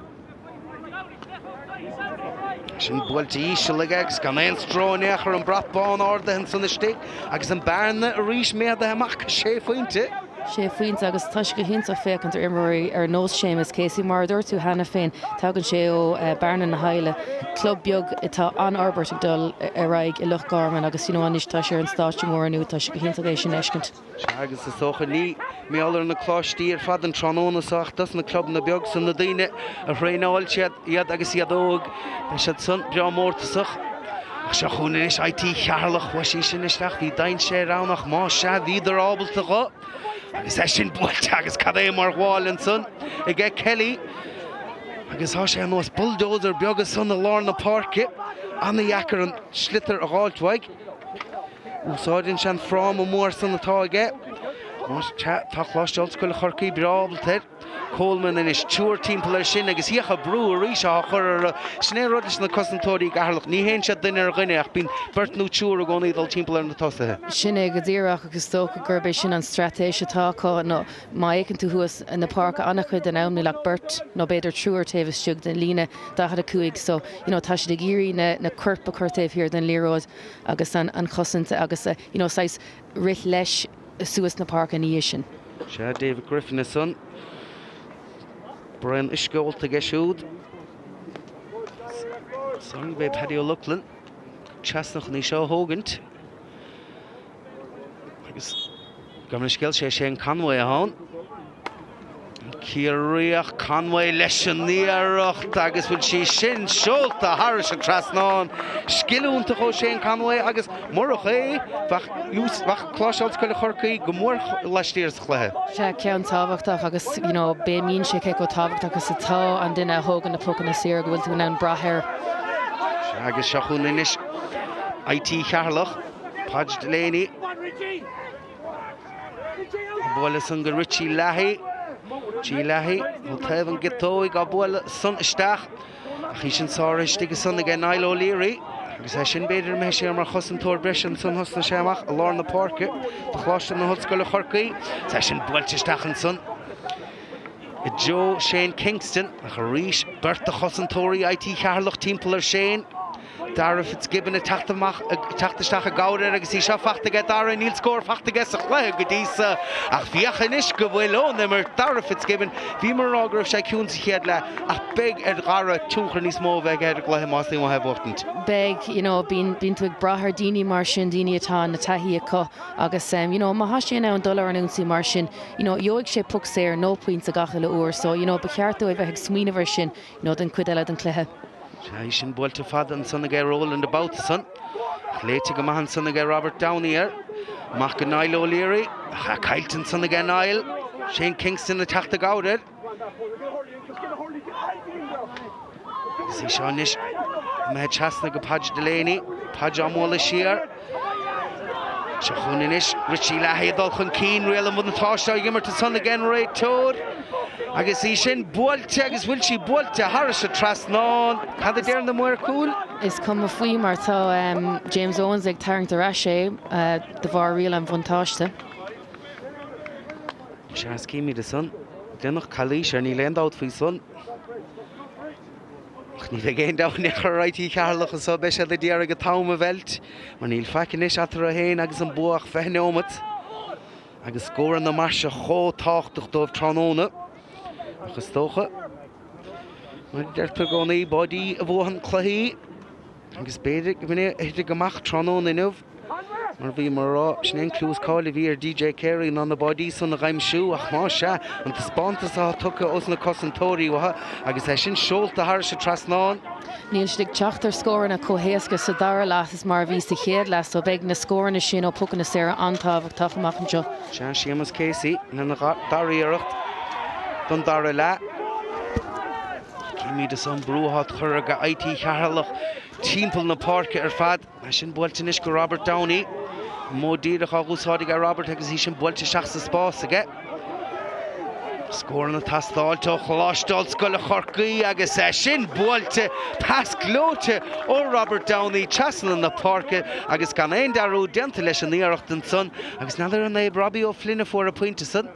Sin buailte íseal aige agus gan aon stró in aon chor an brat bán ardaithe ansan istigh agus an bearna arís méadaithe amach go sé phointe. Sé phointe agus tá sé go hiontach féachaint ar imreoirí ar nós Séamus Casey. Mar a dúirt tú cheana féin, tagann sé ó Bearna na hAille, club beag atá an-fhorbairt ag dul ar aghaidh i Loch Garman agus you know anois tá sé ar an stáitse mór inniu, tá sé go hiontach é sin a fheiscint. Sea, agus is dócha, ní mar gheall ar na coláistí ar fad an tráthnóna so ach dos na clubanna beag san, na daoine a thraenáil siad iad agus iad óg, beidh siad san breá mórtasach. Ach seo chugainn anois IT Cheatharlach, chuaigh sí sin isteach, bhí dainséar ann ach má sea, bhíodar ábalta dho. Agus é sin buailte agus cad é mar ghabháil ansan aige Kelly. Agus tá sé ar nós bulldozer beag ansan i lár na páirce, ana-dheacair an sliotar a dh'fháilt uaidh. Úsáideann sé an fráma mór san atá aige. Tá Coláiste Ollscoile Chorcaí breá ábalta air. Coleman anois, triúr timpeall air sin agus féach an brú arís á chur orthu. Sin é an rud leis na cosantóirí i gCeatharlach, ní théann siad duine ar dhuine ach bíonn beirt nó triúr i gcónaí ag dul timpeall ar na tosaithe. Sin é go díreach agus is dócha gurb é sin an straitéis atá acu nó má fhéachann tú thuas na páirce an-chuid den am níl ach beirt nó b'fhéidir triúr taobh istigh den líne 45 so you know tá siad ag iarraidh na na coirp a chur taobh thiar den liathróid. agus an chosaint agus you know saghas rith leis suas na páirce ina dhiaidh sin. Sea, David Griffin ansan. Braon uisce ólta aige siúd. San beidh Paddy O'Loughlin trasna chun í seo a thógaint. Agus gabh mo leithscéal, sé Shane Conway atá ann. An Ciarraíoch Conway leis an iarracht agus bhfuil sí sin seolta thairis an trasnán. Scil iontach ó Shane Conway agus murach é bheadh bheadh Coláiste Ollscoile Chorcaí go mór laistiar sa chluiche. Sea, ceann tábhachtach agus you know béimíonn sé cé chomh tábhachtach is atá an duine a thógann na pocanna saora go bhfuil tú in ann brath air. Sea agus seo chugainn anois IT Cheatharlach. Podge Delaney. Á bualadh san go Richie Leahy. Richie Leahy ó taobh an gciotóig á bualadh san isteach. Ach í sin sáraithe istigh ansan aige Niall O'Leary. Agus é sin b'fhéidir imithe siar mar chosantóir breise ansan thosnaigh sé amach i lár na páirce do Choláiste na hOllscoile Chorcaí. Is é sin buailte isteach ansan i dtreo Shane Kingston. Ach arís beirt de chosantóirí IT Cheatharlach timpeall ar Shane. Dara Fitzgibbon ag teacht amach, ag teacht isteach i gcabhair air agus í seo fachta aige Dara, níl scór fachta aige sa chluiche go dtí so ach féach anois go bhfuil ón imirt Dara Fitzgibbon, bhíomar ag rá go raibh sé ciúin sa chéad leath ach beidh ar Dhara tionchar níos mó a bheith aige ar an gcluiche más aon mhaith é a bhuachtaint. Beidh, you know, bíonn, bíonn tú ag brath ar daoine mar sin, daoine atá na taithí acu agus you know, má thá sé in ann dul ar an ionsaí mar sin, you know, gheobhaidh sé poc saor nó pointe gach uile uair so, you know, ba cheart dóibh bheith ag smaoineamh air sin, you know, don chuid eile den chluiche. Sea, í sin buailte fada ansan aige Roland an babhta san. Ach léite go maith ansan aige Robert Downey air. Amach go Niall O'Leary. Ach é caillte ansan aige Niall. Shane Kingston ag teacht i gcabhair air. Agus í seo anois imithe trasna go Podge Delaney. Podge á mbualadh siar. Seo chugainn anois Richie Leahy ag dul chun cinn, riail an bhuntáiste á imirt ansan ag an réiteoir agus í sin buailte agus bhfuil sí buailte thairis an trasnán. Cad a deir na maoir cúil? Is cuma faoi mar tá James Owens ag tarraingt ar ais é de bharr riail an bhuntáiste. Sea, címid ansan. Déanadh calaois air, níl aon dabht faoi san. Ach ní bheidh aon dabht in aon chor ar IT Cheatharlach anso, beidh siad a d'iarraidh an t-am a mheilt, mar níl faic anois eatarthu féin agus an bua ach 20 neomat, agus scóranna mar seo chomh tábhachtach dóibh tráthnóna. Ach is dócha, mar a deirtear i gcónaí, báidí a bhuachann cluichí, agus b'fhéidir go mb'in é a thitfidh amach tráthnóna inniu. Mar a bhíomar a rá, sin é an clú is cáil a bhí ar DJ Carey ná na báidí san a dh'aimsiú, ach más ea, an taispeántas atá tugtha ós na cosantóirí uathu agus é sin seolta thairis an trasnán. Níl siad ag teacht ar scóranna chomh héasca sa dara leath is mar a bhí sa chéad leath so beidh na scóranna sin ó pocanna saora an-tábhachtach amach anseo. Sea, Séamus Casey lena dara iarracht don dara leath. Címid anso an brú atá curtha ag IT Cheatharlach timpeall na páirce ar fad. É sin buailte anois go Robert Downey. An modh díreach á úsáid aige Robert agus í sin buailte isteach sa spás aige. Scóranna ag teastáilt ó Choláiste Ollscoile Chorcaí agus é sin buailte, pas gleoite ó Robert Downey trasna na páirce agus gan aon dearúd déanta leis an iarracht ansan agus n'fheadar an é Robbie O'Flynn a fuair an pointe san.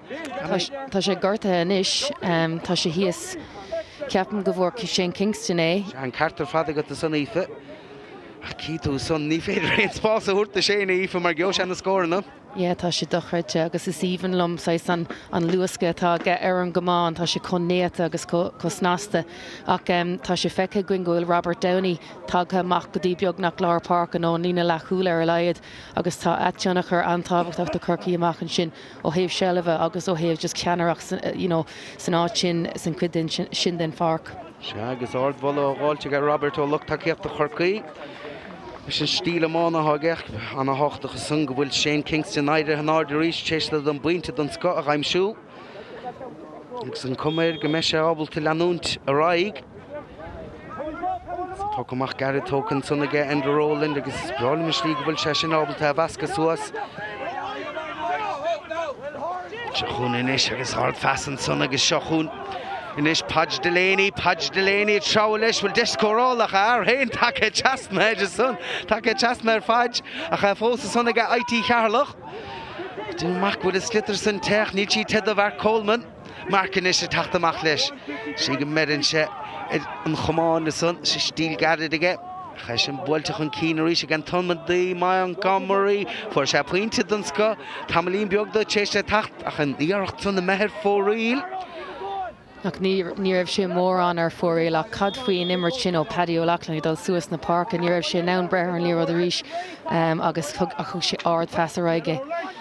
Tá sé gortaithe anois, tá sé thíos, ceapaim go bhfuair Shane Kingston é. Sea, an ceart ar fad agat ansan Aoife. Ach chí tú san, ní féidir aon spás a thabhairt do Shane a Aoife mar gheobhaidh sé na scóranna. Yeah, tá sé dochreidte agus is aoibhinn liom saghas an an luascadh atá aige ar an gcamán, tá sé chomh néata agus chomh chomh snasta. Ach em tá sé feicthe againn go bhfuil Robert Downey tagtha amach go dtí beagnach lár páirce nó an líne leathchúil ar a laghad agus tá a tionchar an-tábhachtach do Chorcaigh amach ansin ó thaobh seilbhe agus ó thaobh just ceannaireacht san you know san áit sin san cuid den sin den pháirc. Sea, agus ardmholadh á dh'fháilt aige Robert ó lucht tacaíochta Chorcaí. Leis an stíl iomána atá aige, ana-thábhachtach ansan go bhfuil Shane Kingston éirithe in airde arís tar éis dó an bpointe den scoth a dh'aimsiú agus an cuma air go mbeidh sé ábalta leanúint ar aghaidh. Tá poc amach gairid tógtha ansan aige Enda Rowland agus is breá liom an slí go bhfuil sé sin ábalta a mheascadh suas. Seo chugainn anois agus ardphas ansan agus seo chugainn anois Podge Delaney, Podge Delaney ag treabhadh leis, bhfuil deis scórála ach a fhear féin tagtha trasna air ansan, tagtha trasna ar Phodge ach é fós ansan aige IT Cheatharlach. Déanaim amach go bhfuil an sliotar san te ach níl sí te do Mhark Coleman. Mark anois ag teacht amach leis. Sí go mbeireann sé ar an chamán ansan, sé stíl gairid aige. Ach é sin buailte chun cinn arís ag an t-ionadaí Montgomery. Fuair sé pointe den scoth tamaillín beag dó tar éis é teacht ach an iarracht san imithe ar fóraoil. Ach ní raibh sé mórán ar fóraoil ach cad faoin imirt sin ó Paddy O'Loughlin ag dul suas na páirce? Ní raibh sé in ann breith ar an liathróid arís agus thug sé ardphas ar aghaidh é.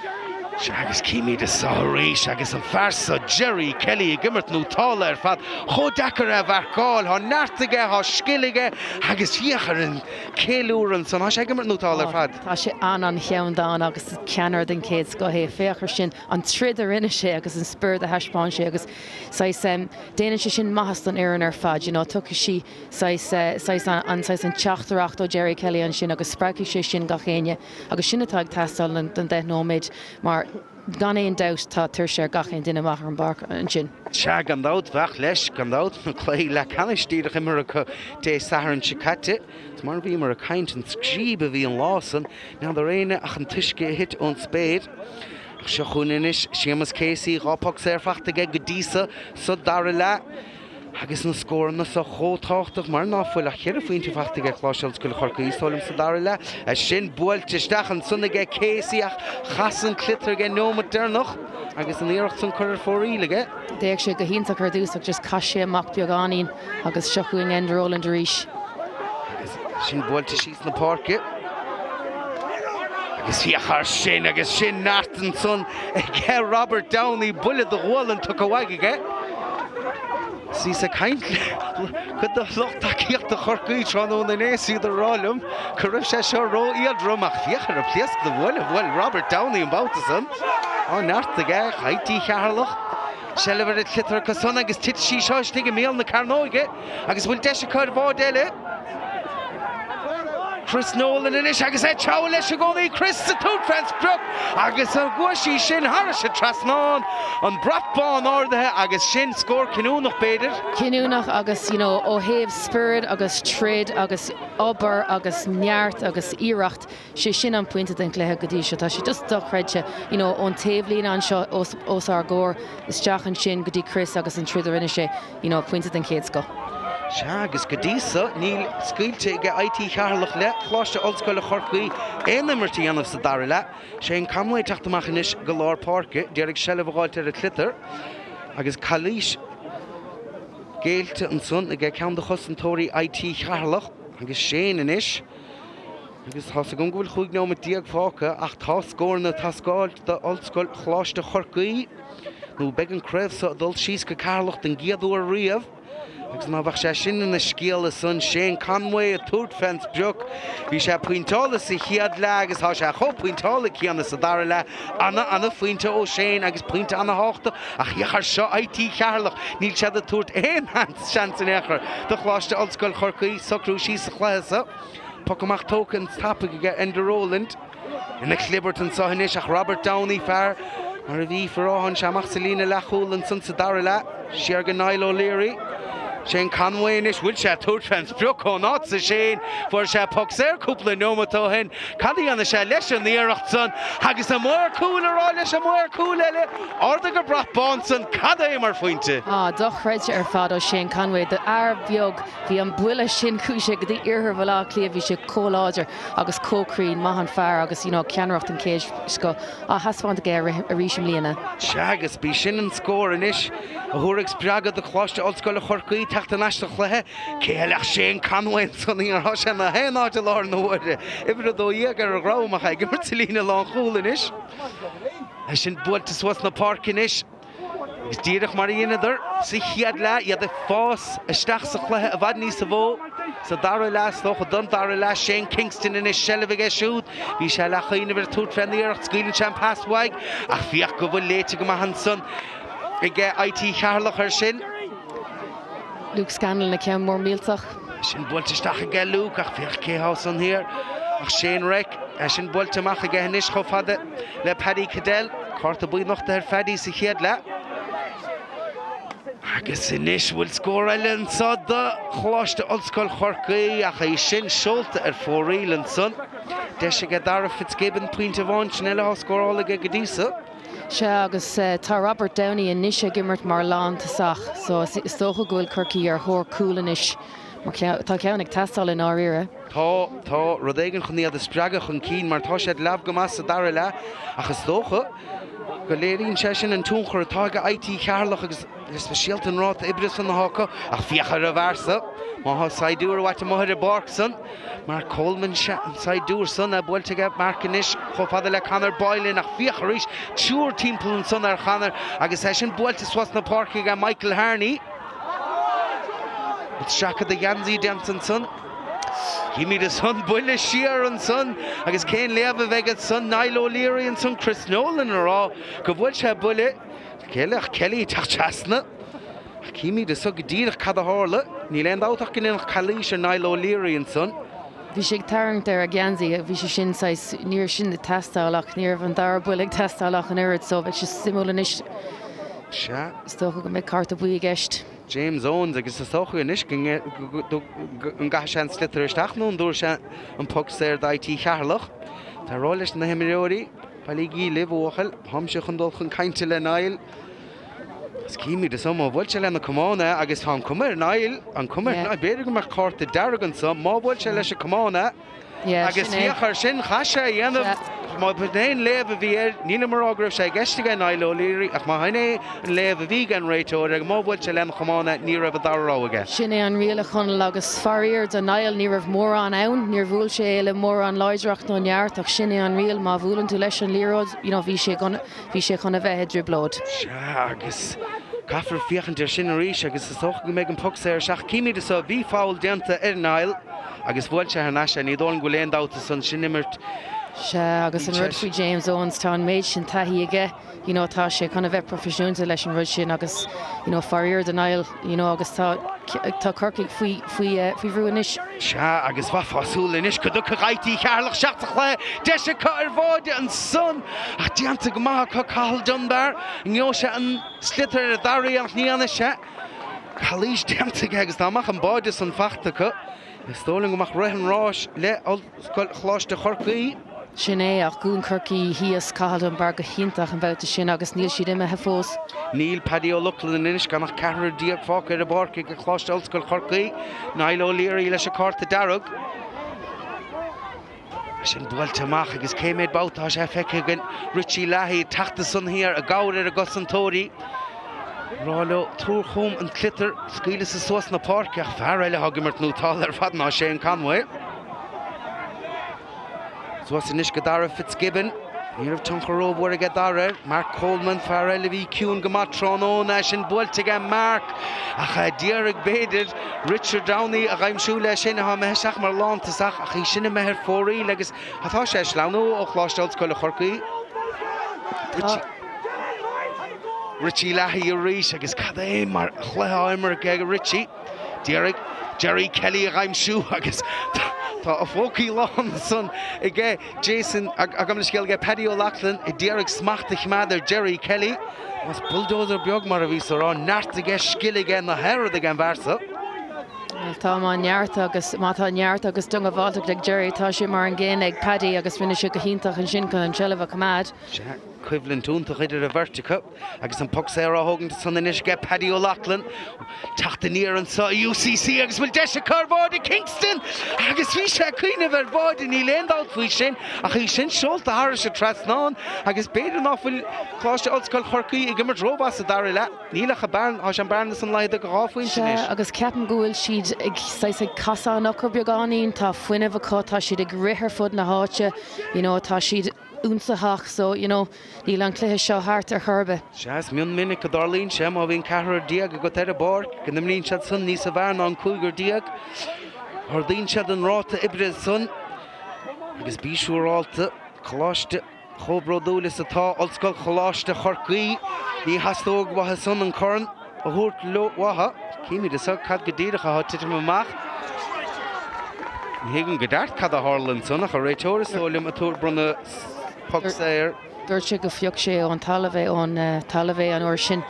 Sea, agus címid anso arís agus an fear so, Gerry Kelly, ag imirt nótála ar fad. Chomh deacair é a mharcáil. Tá neart aige, tá scil aige agus féach ar an céiliúradh ansan. Tá sé ag imirt nótála ar fad. Tá sé an-an-cheann dána agus is ceannaire den chéad scoth é. Féach ar sin, an troid a rinne sé agus an spiorad a thaispeáin sé agus saghas, déanann sé sin maitheas don fhoireann ar fad, you know, tiocfaidh sí saghas, saghas an, saghas an teachtaireacht ó Gerry Kelly ansin agus spreagfaidh sé sin gach éinne. Agus sin atá ag teastáil don deich nóiméad mar gan aon dabht tá tuirse ar gach aon duine amach ar an bpáirc ansin. Sea, gan dabht, bheadh leis, gan dabht, na cluichí leathcheannais díreach imeartha acu Dé Sathairn seo caite. Is mar a bhíomar ag caint, an scríob a bhí an lá san, n'fheadar éinne ach an t-uisce a thit ón spéir. Ach seo chugainn anois Séamus Casey, 2 poc saor fachta aige go dtí so sa dara leath. Agus na scóranna so chomh tábhachtach mar ná fuil ach cheithre phointe fachta aige Coláiste Ollscoile Chorcaí, is dóigh liom, sa dara leath. É sin buailte isteach ansan aige Casey ach chas an sliotar ag an neomat deireanach agus an iarracht san curtha ar fóraoil aige. D'fhéach sé go hiontach ar dtús ach just chas sé amach beagáinín agus seo chugainn Enda Rowland arís. Agus sin buailte síos na páirce. Agus féach air sin agus sin neart ansan aige Robert Downey, buille do ghualainn tugtha uaidh aige. Bhíos ag caint le cuid de lucht tacaíochta Chorcaí tráthnóna inné is iad ag rá liom go raibh sé seo ró-éadrom ach féach ar an phléasc de bhuille a bhuail Robert Downey an babhta san. Tá neart aige, IT Cheatharlach. Seilbh ar an tsliotar acu san agus titfidh sí seo istigh i mbéal na cearnóige. Agus bhfuil deis acu ar bháide eile? Chris Nolan anois agus é ag treabhadh leis i gcónaí. Chris ag tabhairt fén sprioc agus an gcuaigh sí sin thairis an trasnán. An brat bán ardaithe agus sin scór cinniúnach b'fhéidir. Cinniúnach agus you know ó thaobh spiorad agus troid agus obair agus neart agus iarracht, sé sin an pointe den chluiche go dtí seo. Tá sé just dochreidte you know ón taobhlíne anseo os os ár gcomhair isteach ansin go dtí Chris agus an troid a rinne sé. You know, pointe den chéad scoth. Sea, agus go dtí so, níl scaoilte ag IT Cheatharlach le Coláiste Ollscoile Chorcaí aon imirt a dhéanamh sa dara leath. Shane Conway ag teacht amach anois go lár páirce, d'iarraidh seilbh a dh'fháilt ar an tsliotar agus calaois géillte ansan ag ceann de chosantóirí IT Cheatharlach agus Shane anois. Agus tá's agam go bhfuil 15 neomat fágtha ach tá scóranna ag teastáilt d'Ollscoil Choláiste Chorcaí nó beidh an craobh seo ag dul síos go Ceatharlach den gcéad uair riamh. Agus ná beadh sé sin ina scéal ansan, Shane Conway ag tabhairt fén sprioc. Bhí sé pointeáilte sa chéad leath agus tá sé chomh pointeáilte céanna sa dara leath. Ana, ana phointe ó Shane agus pointe ana thábhachtach. Ach féach ar seo IT Cheatharlach, níl siad ag tabhairt aon seans in aon chor do Choláiste Ollscoil Chorcaí socrú síos sa chluiche seo. Poc amach tógtha an-tapaidh aige Enda Rowland. Ina chlibirt anseo anois ach Robert Downey, fear mar a bhí fir Átha sé amach sa líne leathchúil ansan sa dara leath, siar go Niall O'Leary. Shane Conway anois, bhfuil sé ag tabhairt fén sprioc ón áit sa Shane? Fuair sé poc saor cúpla neomat ó shin. Cad a dhéanfaidh sé leis an iarracht san? Agus an maor cúil a rá leis an maor cúil eile, ardaigh an brat bán san, cad é mar phointe! Ah, dochreidte ar fad ó Shane Conway, do fhear beag, bhí an buille sin, chuaigh sé go dtí iarthar Bhaile Átha Cliath, bhí sé chomh láidir. agus chomh cruinn, maith an fear agus you know ceannaireacht den chéad scoth á thaispeáint aige arís i mbliana. Sea, agus b'í sin an scór anois a thabharfadh spreagadh do Choláiste Ollscoile Chorcaí teacht ar ais sa chluiche. Cé eile ach Shane Conway ansan, ní raibh sé ina haon áit i láthair na huaire. Uimhir 12 ar a dhrom ach é ag imirt sa líne lánchúil anois. É sin buailte suas na páirce anois. Agus díreach mar a dheineadar sa chéad leath, iad ag fás isteach sa chluiche i bhfad níosa mhó sa dara leath, is dócha don dara leath. Shane Kingston anois, seilbh aige siúd. Bhí sé le cuimhneamh ar tabhairt fén iarracht, scaoileann sé an pas uaidh ach féach go bhfuil léite go maith ansan ag IT Cheatharlach air sin. Luke Scanlon, an ceann mór millteach. Sin buailte isteach aige Luke ach féach cé thá san thiar ach Shane Reck. É sin buailte amach aige anois chomh fada le Paddy Cadell. Cárta buí nochtaithe ar Phaddy sa chéad leath. Agus anois bhfuil scór eile anso do Choláiste Ollscoil Chorcaí ach é sin seolta ar fóraoil ansan. Deis aige Dara Fitzgibbon pointe amháin sin eile á scóráil aige go dtí so. Sea, agus tá Robert Downey anois ag imirt mar lántosach, so is dócha go bhfuil Corcaigh ar thóir cúil anois, mar tá ceann ag teastáil i ndáiríre. Tá, tá, rud éigin chun iad a spreagadh chun cinn mar tá siad leamh go maith sa dara leath ach is dócha go léiríonn sé sin an tionchar atá ag IT Cheatharlach agus go speisialta an ráta oibre san atá acu ach féach ar an bhfear so, má thá saighdiúir uait amuigh ar an bpáirc san. Mark Coleman, sea, an saighdiúir san, é buailte aige Mark anois chomh fada le Conor Boylan ach féach arís, triúr timpeall ansan ar Chonor agus é sin buailte suas na páirce aige Michael Harney. Sracadh de gheansaí déanta ansan. Címid ansan buille siar ansan agus cén léamh a bheidh ansan? Niall O'Leary ansan, Chris Nolan a rá go bhfuair sé buille. Cé eile ach Kelly ag teacht trasna. Ach címid anso go díreach cad a tharla. Níl aon dabht ach go ndéanfadh calaois ar Niall O'Leary ansan. Bhí sé ag tarraingt ar a gheansaí, bhí sé sin saghas, ní raibh sin ag teastáil ach ní raibh an dara buille ag teastáil ach an oiread so beidh sé suimiúil anois. Sea. Is dócha go mbeidh cárta buí i gceist. James Owens agus is dócha anois go an gcaithfidh sé an sliotar isteach nó an dtabharfaidh sé an poc saor do IT Cheatharlach. Tá ag rá leis na himreoirí, bailígí libh, a bhuachaill, táimse chun dul chun cainte le Niall. Is címid anso má bhuail sé lena camán é agus tá an cuma ar Niall, an cuma ar Niall, b'fhéidir go mbeadh cárta dearg anso má bhuail sé leis an camán é. Agus féach air sin, chaith sé a dhéanamh, má b'in é an léamh a bhí air, nílim ag rá go raibh sé i gceist aige Niall O'Leary ach má shin é an léamh a bhí ag an réiteoir air, má bhuail sé lena chamán é, ní raibh an dara rogha aige. Sin é an riail a Chonaill agus faraor do Niall ní raibh mórán ann, níor bhuail sé é le mórán láidreacht nó neart ach sin é an riail, má bhuaileann tú leis an liathróid, you know, bhí sé Bhí sé chun a bheith i dtrioblóid. Sea, agus caithfear féachaint air sin arís agus is dócha go mbeidh an poc saor isteach. Címid anso, bhí foul déanta ar Niall agus bhuail sé thar n-ais é. Ní dóigh liom go bhfuil aon dabht ansan, sin imirt. Sea, agus an rud faoi James Owens, tá an méid sin taithí aige, you know, tá sé chun a bheith proifisiúnta leis an rud sin agus, you know, faraor do Niall, you know, agus tá, tá Corcaigh faoi, faoi, faoi bhrú anois. Sea, agus bheifeá ag súil anois go dtiocfadh IT Cheatharlach isteach sa chluiche, deis acu ar bháide ansan, ach déanta go maith acu Cathal Dunbar, an ngeobhaidh sé an sliotar ar an dara iarracht, ní dhéanfaidh sé. Calaois déanta aige agus dá mbeadh an báide san fachta acu, is dóigh liom go mbeadh rith an ráis le Ollscoil Choláiste Chorcaí. Sin é, ach dhún Corcaí thíos, Cathal Dunbar go hiontach an babhta sin agus níl siad imithe fós. Níl Paddy O'Loughlin anois gan ach ceathrar déag fágtha ar an bpáirc ag Coláiste Ollscoil Chorcaí. Niall O'Leary leis an cárta dearg. É sin buailte amach agus cé mhéad babhta atá sé feicthe againn Richie Leahy ag teacht ansan thiar i gcabhair ar a gcosantóirí. Rá leo tabhair chugam an tsliotar, scaoileadh suas na páirce ach fear eile atá ag imirt nótálta ar fad ná Shane Conway. Suas anois go Dara Fitzgibbon. Ní raibh tionchar rómhór aige Dara air. Mark Coleman, fear eile a bhí ciúin go maith tráthnóna, é sin buailte aige Mark ach d'iarraidh b'fhéidir Richard Downey a dh'aimsiú leis sin atá imithe isteach mar lántosach ach í sin imithe ar fóraoil agus tá sé ag sleamhnú ó Choláiste Ollscoile Chorcaí. Richie Richie Leahy arís agus cad é mar chluiche á imirt ag Richie. D'iarraidh Gerry Kelly a dh'aimsiú agus tá a phócaí lán ansan aige Jason, gabh mo leithscéal, aige Paddy O'Loughlin a d'iarraidh smacht a choimeád ar Gerry Kelly. Más bulldozer beag mar a bhíos a rá, neart aige, scil aige, na haon rud aige an bhfear so. Bhuel tá má neart agus má tá neart agus diongbháilteacht ag Gerry tá sé mar an gcéanna ag Paddy agus rinne sé go hiontach ansin chun an tseilbh a choimeád. Sea, coimhlint iontach idir an bheirt acu. Agus an poc saor á thógaint ansan anois aige Paddy O'Loughlin. Teacht aniar anso i UCC agus bhfuil deis acu ar bháide Kingston! Agus bhí sé ag cuimhneamh ar bháide, níl aon dabht faoi sin, ach í sin seolta thairis an trasnán agus b'fhéidir ná fuil Coláiste Ollscoil Chorcaí ag imirt rómhaith sa dara leath. Níl ach an bearna, tá sé an bearna san laghdaithe go 2 phointe Sea, anois. agus ceapaim go bhfuil siad ag saghas ag casadh an urchair beagáinín, tá fuinneamh acu, tá siad ag rith ar fud na háite, you know, tá siad ionsaitheach so, you know, níl an cluiche seo thart ar chor ar bith. Sea, is mion minic a dtarlaíonn sé, má bhíonn ceathrar déag agat ar an bpáirc, go n-imríonn siad san níosa bhfearr ná an cúigear déag. Ardaíonn siad an ráta oibre san agus bí siúrálta, coláiste chomh bródúil is atá Ollscoil Choláiste Chorcaí, ní theastódh uathu san an corn. a thabhairt leo uathu. Címid anseo cad go díreach atá ag titim amach. Ní thuigim go ceart cad a tharla ansan ach an réiteoir is dóigh liom ag tabhairt bronnadh poc saor. Dúirt sé gur phioc sé ón talamh é ón talamh é an uair sin.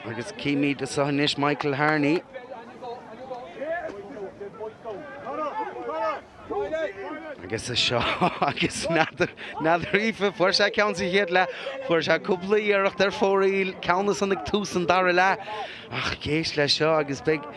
Agus címid anseo anois Michael Harney. Agus seo agus n'fheadar, n'fheadar Aoife, fuair sé ceann sa chéad leath, fuair sé cúpla iarracht ar fóraoil, ceann ansan ag tús an dara leath. Ach éist leis seo agus beidh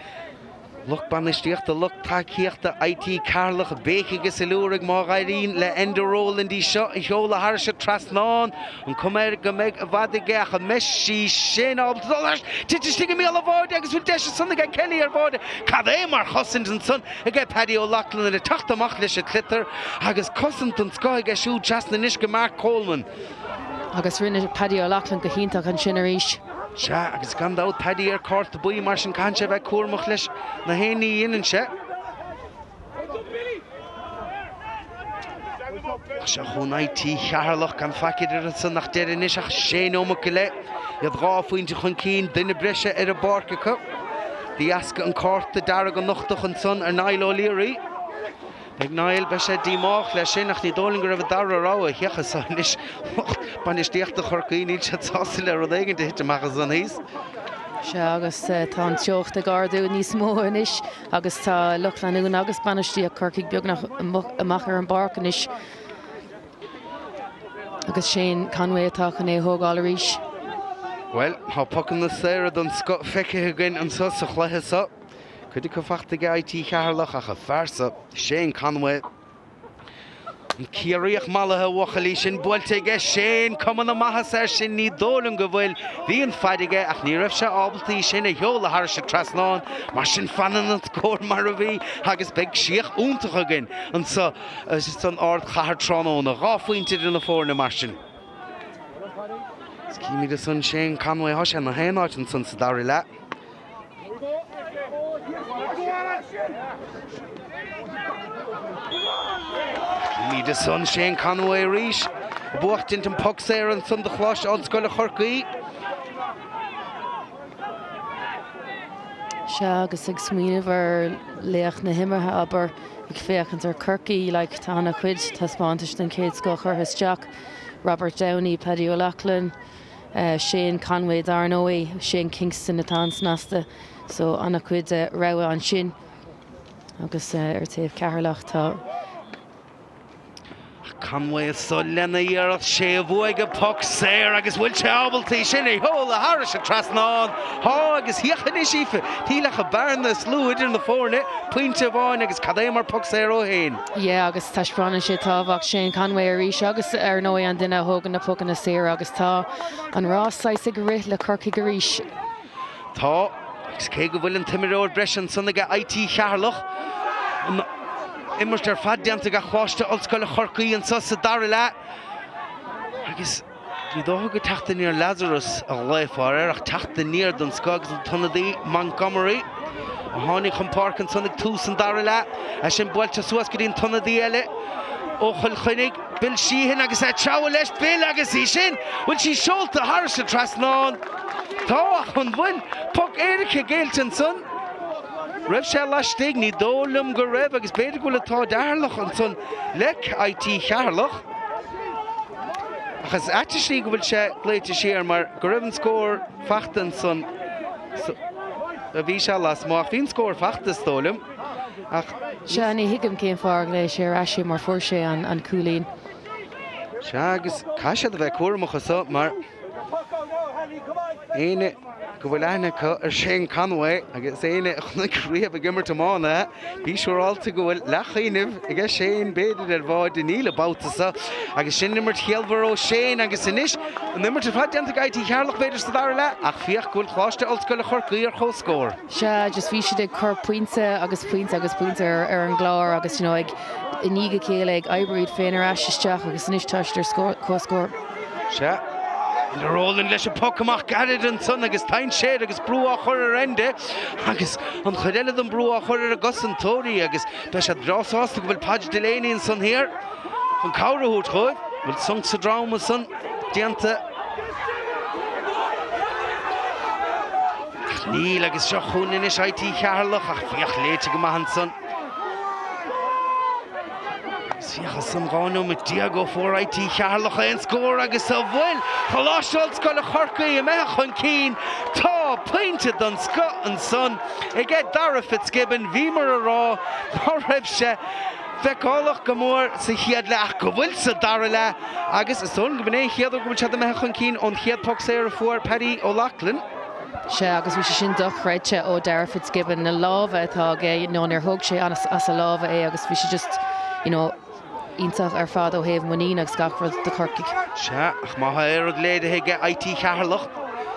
lucht bainistíochta, lucht tacaíochta IT Ceatharlach ag béicigh is ag liúirigh má dh'éiríonn le Enda Rowland í seo a sheoladh thairis an trasnán. An cuma air go mbeidh i bhfad aige ach an mbeidh sí sin ábalta dul thairis? Tite istigh i mbéal an bháide agus bhfuil deis ansan aige Kelly ar bháide. Cad é mar chosaint ansan aige Paddy O'Loughlin ag teacht amach leis an tsliotar agus cosaint den scoth aige siúd trasna anois go Mark Coleman. Agus rinne Paddy O'Loughlin go hiontach ansin arís. Sea, agus gan dabht Paddy ar cárta buí mar sin caitheann sé a bheith cúramach leis na haon ní a dhéanann sé. Seo chugainn IT Cheatharlach gan faic idir ansan ach deireadh anois ach sé neomat go leith. Iad 2 phointe chun cinn, duine breise ar an bpáirc acu. De dheasca an cárta dearg a nochtadh ansan ar Niall O'Leary. Beidh Niall, beidh sé díomách leis sin ach ní dóigh liom go raibh an dara rogha féach anso anois lucht bainistíochta Chorcaí, níl siad sásta le rud éigin a thit amach ansan thíos. Sea agus tá an teocht ag ardú níos mó anois. Agus tá lucht leanúna agus bainistíocht Chorcaigh beagnach amach ar an bpáirc anois agus Shane Conway atá chun é a thógáil arís. Bhuel, tá pocanna saora den scoth feicthe againn anseo sa chluiche seo. Cuid acu faighte ag IT Cheatharlach ach an fear seo, Shane Conway, An Ciarraíoch mallaithe a bhuachaillí, sin buailte aige Shane, cuma na maitheasa air sin, ní dóigh liom go bhfuil. Bhí an faid aige ach ní raibh sé ábalta í sin a sheoladh thairis an trasnán. Mar sin fanann an scór mar a bhí agus beidh síoch iontach againn anseo san ardchathair tráthnóna. 2 phointe idir na foirne mar sin. Címid ansan Shane Conway, tá sé ina haon áit ansan sa dara leath. Címid ansan Shane Conway arís ag buachtaint an poc saor ansan do Choláiste Ollscoile Chorcaí. Sea, agus ag smaoineamh ar laoch na himeartha, abair, ag féachaint ar Chorcaigh, like, tá an-chuid taispeántais den chéad scoth curtha isteach, Robert Downey, Paddy O'Loughlin, Shane Conway dar ndóigh, Shane Kingston atá an-snasta so an-chuid rogha ansin agus ar taobh Cheatharlach tá. Conway anso lena iarracht, sé a bhuaigh an poc saor agus bhfuil sé ábalta í sin a sheoladh thairis an trasnán? Tá agus féach anois Aoife, níl ach an bearna is lú idir na foirne, pointe amháin agus cad é mar poc saor ó Shane. Yeah agus taispeánann sé tábhacht Shane Conway arís agus ar ndóigh an duine a thógann na pocanna saora agus tá an rás saghas ag rith le Corcaigh arís. Tá, agus cé go bhfuil an t-imreoir breise ansan aige IT Cheatharlach, an. Imirt ar fad déanta ag Coláiste Ollscoile Chorcaí anseo sa dara leath agus ní dócha gur teacht aniar Lazarus a ghlaofá air ach teacht aniar den scoth agus an t-ionadaí Montgomery a tháinig chun páirce ansan ag tús an dara leath. É sin buailte suas go dtí an t-ionadaí eile ó Chill Chainnigh, Bill Sheehan agus é ag treabhadh leis, Bill agus í sin, bhfuil sí seolta thairis an trasnán? Tá ach an bhfuil poc éirice géillte ansan? Raibh sé laistigh? Ní dóigh liom go raibh agus b'fhéidir go bhfuil an t-ádh d'Cheatharlach ansan le IT Cheatharlach. Ach is ait an slí go bhfuil sé glaoite siar mar go raibh an scór fachta ansan. Bhí sé lasmuigh ach bhí an scór fachta is dóigh liom. Ach. Sea, ní thuigim cén fáth ar ghlaoigh sé ar ais é mar fuair sé an cúilín. Sea agus caithfidh siad a bheith cúramach anso mar. Éinne go bhfuil aithne acu ar Shane Conway agus éinne a chonaic riamh ag imirt iomána, bí siúráilte go bhfuil leathchuimhneamh aige Shane b'fhéidir ar bháide Níl an babhta seo agus sin imirt chiallmhar ó Shane agus anois an imirt ar fad déanta ag IT Cheatharlach b'fhéidir sa dara leath ach féach go bhfuil Coláiste Ollscoile Chorcaí ar comhscór. Sea, just bhí siad ag cur pointe agus pointe agus pointe ar ar an gclár agus you know ag i ndiaidh a chéile ag oibriú iad féin ar ais isteach agus anois tá siad ar comhscór. Sea. Enda Rowland leis an poc amach gairid ansan agus dainséar agus brú á chur ar Enda agus an chuid eile den brú á chur ar a gcosantóirí agus beidh siad breá sásta go bhfuil Podge Delaney ansan thiar chun cabhair a thabhairt dhóibh. Bhfuil sonc sa drom ansan déanta? Ach níl agus seo chugainn anois IT Cheatharlach ach féach léite go maith ansan. Agus féach ansan 12 nóiméad ó fuair IT Cheatharlach aon scór agus an bhfuil Coláiste Ollscoile Chorcaí imithe chun cinn. Tá pointe den scoth ansan aige Darragh Fitzgibbon. Bhíomar a rá ná raibh sé feiceálach go mór sa chéad leath ach go bhfuil sa dara leath agus is dóigh liom go b'in é an chéad uair go bhfuil siad imithe chun cinn ón chéad poc saor a fuair Paddy O'Loughlin. Sea, agus bhí sé sin dochreidte ó Darragh Fitzgibbon, na lámha atá aige, you know, níor thóg sé as a lámha é agus bhí sé just, you know, iontach ar fad ó thaobh muinín agus gach rud do Chorcaigh. Sea, ach má tá aon rud léirithe aige IT Cheatharlach,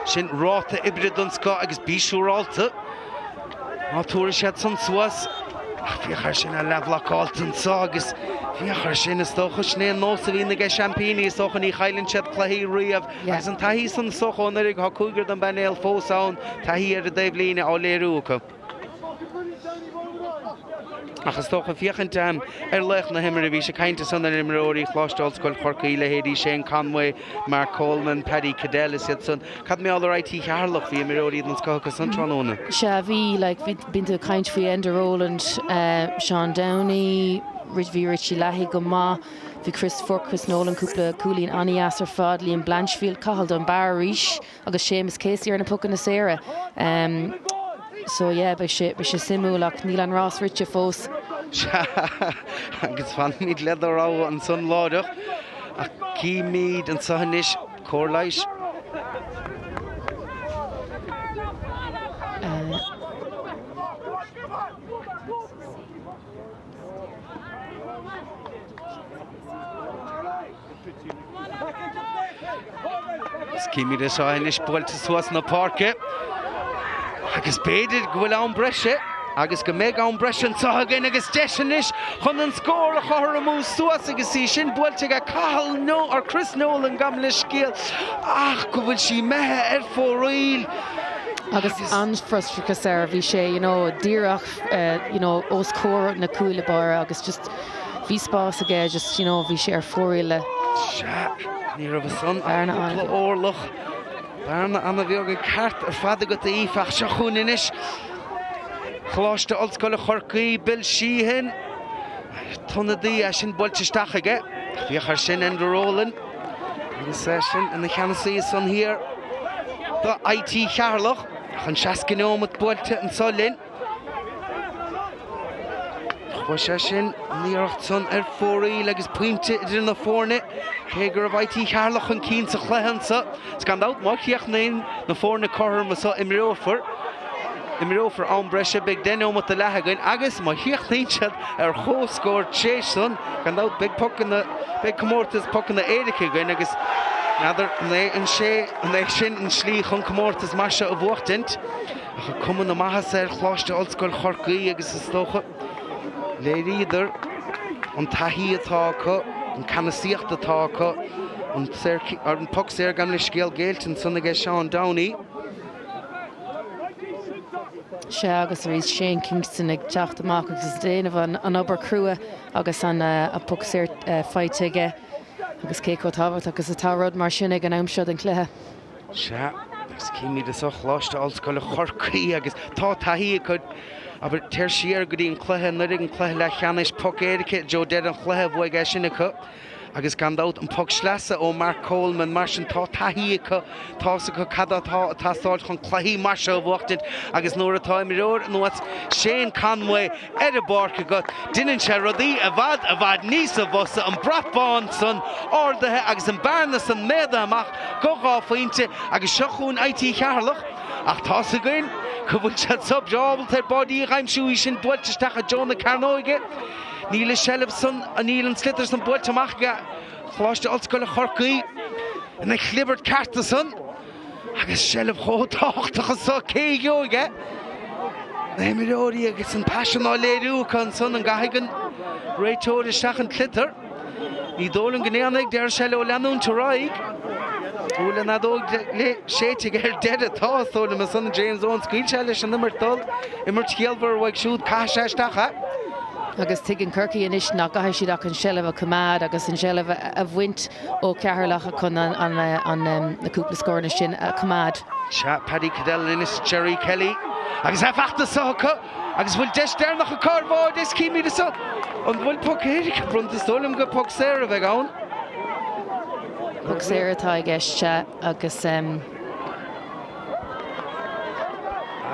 sin ráta oibre den scoth agus bí siúrálta má tabharfaidh siad san suas, ach féach air sin, é leathbhlocáilte anso agus féach air sin, is dócha, sin é an nós a bhíonn aige seaimpíní, is dócha ní chailleann siad cluichí riamh. Agus an taithí san is dócha ó anuraidh, tá cúigear den bpainéal fós ann, taithí ar an dtaobhlíne á léiriú acu. Ach is dócha féachaint ar laoch na himeartha, bhís ag caint ansan ar imreoirí Choláiste Ollscoil Chorcaí, leithéidí Shane Conway, Mark Coleman, Paddy Cadell is iad san. Cad mar gheall ar IT Cheatharlach, bhí imreoirí den scoth acu san tráthnóna. Sea, bhí, like, bhí, bíonn tú ag caint faoi Enda Rowland, Seán Downey, bhí Richie Leahy go maith. Bhí Chris, fuair Chris Nolan cúpla cúilín an-dheas ar fad, Liam Blanchfield, Cathal Dunbar arís agus Séamus Casey ar na pocanna saora. So yeah, beidh sé, beidh sé suimiúil ach níl an rás rite fós. Sea, agus fanfaimid le do rogha ansan láithreach ach címid anseo anois cóir leighis. Is címid é seo anois buailte suas na páirce agus b'fhéidir go bhfuil am breise agus go mbeidh am breise anseo againn agus deis anois chun an scór a chothromú suas agus í sin buailte aige Cathal no or Chris Nolan gabh mo leithscéal ach go bhfuil sí imithe ar fóraoil. Agus an-fhrustrachas air, bhí sé you know díreach you know os comhair na cúile báire agus just bhí spás aige just you know bhí sé ar fóraoil le. Sea, ní raibh ansan ach cúpla orlach. Bearna ana-bheag an ceart ar fad agat a Aoife ach seo chugainn anois Coláiste Ollscoile Chorcaí, Bill Sheehan, t-ionadaí é sin buailte isteach aige. Féach air sin Enda Rowland agus é sin ina cheannasaí ansan thiar do IT Cheatharlach. Ach an 60 neomat buailte anso linn. Chuaigh sé sin, an iarracht san ar fóraoil agus pointe idir na foirne, cé go raibh IT Cheatharlach chun cinn sa chluiche anso. Is gan dabht, má chríochnaíonn na foirne cothrom anso, imreofar, imreofar am breise, beidh 10 neomat de leath againn agus má chríochnaíonn siad ar chomhscór tréis san, gan dabht, beidh pocanna, beidh comórtas pocanna éirice againn agus n'fheadar an é an sé, an é sin an slí chun comórtas mar seo a bhuachtaint. Ach cuma na maitheasa ar Choláiste Ollscoil Chorcaí agus is dócha. Léiríodar an taithí atá acu, an ceannasaíocht atá acu, an poc saor gabh mo leithscéal géillte ansan aige Seán Downey. Sea, agus arís Shane Kingston ag teacht amach agus ag déanamh an obair chrua agus an poc saor faighte aige. Agus cé chomh tábhachtach is atá rud mar sin ag an am seo den chluiche. Sea, agus címid anso Choláiste Ollscoile Chorcaí agus tá taithí acu. Abair, téir siar go dtí an cluiche anuraidh, an cluiche leathcheannais, poc éirice i dtreo deireadh an chluiche a bhuaigh é sin acu. Agus gan dabht, an poc sleasa ó Mark Coleman, mar sin tá taithí acu, tá's acu cad atá ag teastáil chun cluichí mar seo a bhuachtaint agus nuair atá imreoir ar nós Shane Conway ar an bpáirc agat, deineann sé rudaí i bhfad, i bhfad níosa mhosa, an brat bán san ardaithe agus an bearna san méadaithe amach go dha phointe agus seo chugainn IT Cheatharlach ach tá's againn go bhfuil siad so breá ábalta ar báidí a dh'aimsiú, í sin buailte isteach i dtreo na cearnóige. Níl an seilbh san, níl an sliotar san buailte amach ag Choláiste Ollscoile Chorcaí ina chlibirt ceart ansan. Agus seilbh chomh tábhachtach anso, cé a gheobhaidh é? Na himreoirí agus an paisean á léiriú acu ansan, an gcaithfidh an réiteoir isteach an tsliotar? Ní dóigh liom go ndéanfaidh, déarfaidh sé leo leanúint ar aghaidh. Bhfuil an fheadóg séidte aige ar deireadh? Tá, is dóigh liom, ansan James Owen, scaoil sé leis an imirt dul, imirt chiallmhar uaidh siúd, caithfidh sé isteach é. Agus tuigeann Corcaigh anois nach gcaithfidh siad ach an seilbh a choimeád agus an seilbh a bhaint ó Cheatharlach chun na cúpla scóranna sin a choimeád. Sea, Paddy Cadell anois, Gerry Kelly agus é faighte anso acu agus bhfuil deis deireanach acu ar bháide is címid anso an bhfuil poc éirice bronnta, is dóigh liom gur poc saor a bheidh ann. Poc saor atá i gceist, sea, agus.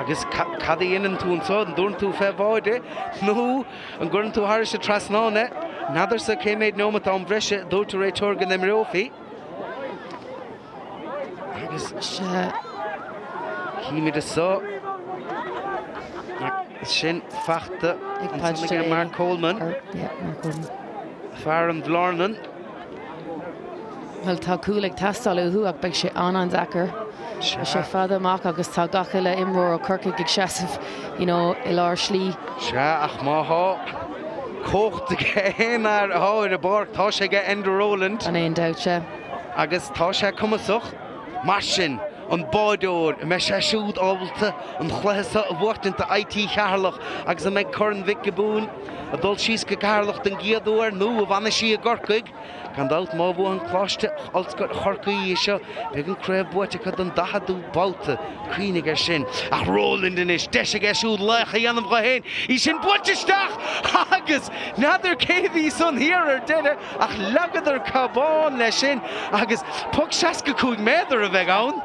Agus cad a dhéanann tú anso? An dtabharann tú fé bháide nó An gcuireann tú thairis an trasnán é? N'fheadarsa cé méid neomat am bhreise a dúirt an réiteoir go n-imreofaí. Agus címid anso. Sin faighte ansan aige Mark Coleman. Fear an Bhlarnan. Bhuel, tá cúl ag teastáil uathu ach beidh sé an-an-deacair. Tá sé fada amach agus tá gach uile imreoir ó Chorcaigh ag seasamh you know, i lár slí. Sea, ach má thá cumhacht ag aon fhear atá ar an bpáirc, tá sé aige Enda Rowland. Gan aon dabht, sea. Agus tá sé cumasach. Mar sin, an báideoir, an mbeidh sé siúd ábalta an chluiche seo a bhuachtaint do IT Cheatharlach agus an mbeidh Corn Mhic Giobúin ag dul síos go Ceatharlach den gcéad uair nó an bhfanfaidh sí i gCorcaigh? Gan dabht, má bhuann Coláiste Ollscoile Chorcaí é seo, beidh an craobh buaite acu don 40ú babhta. Cuimhnigh air sin. Ach Rowland anois, deis aige siúd laoch a dhéanamh dho fhéin. Í sin buailte isteach agus n'fheadar cé bhí san thiar ar deireadh ach leagadar cabán leis sin agus poc 65 méadar a bheidh ann.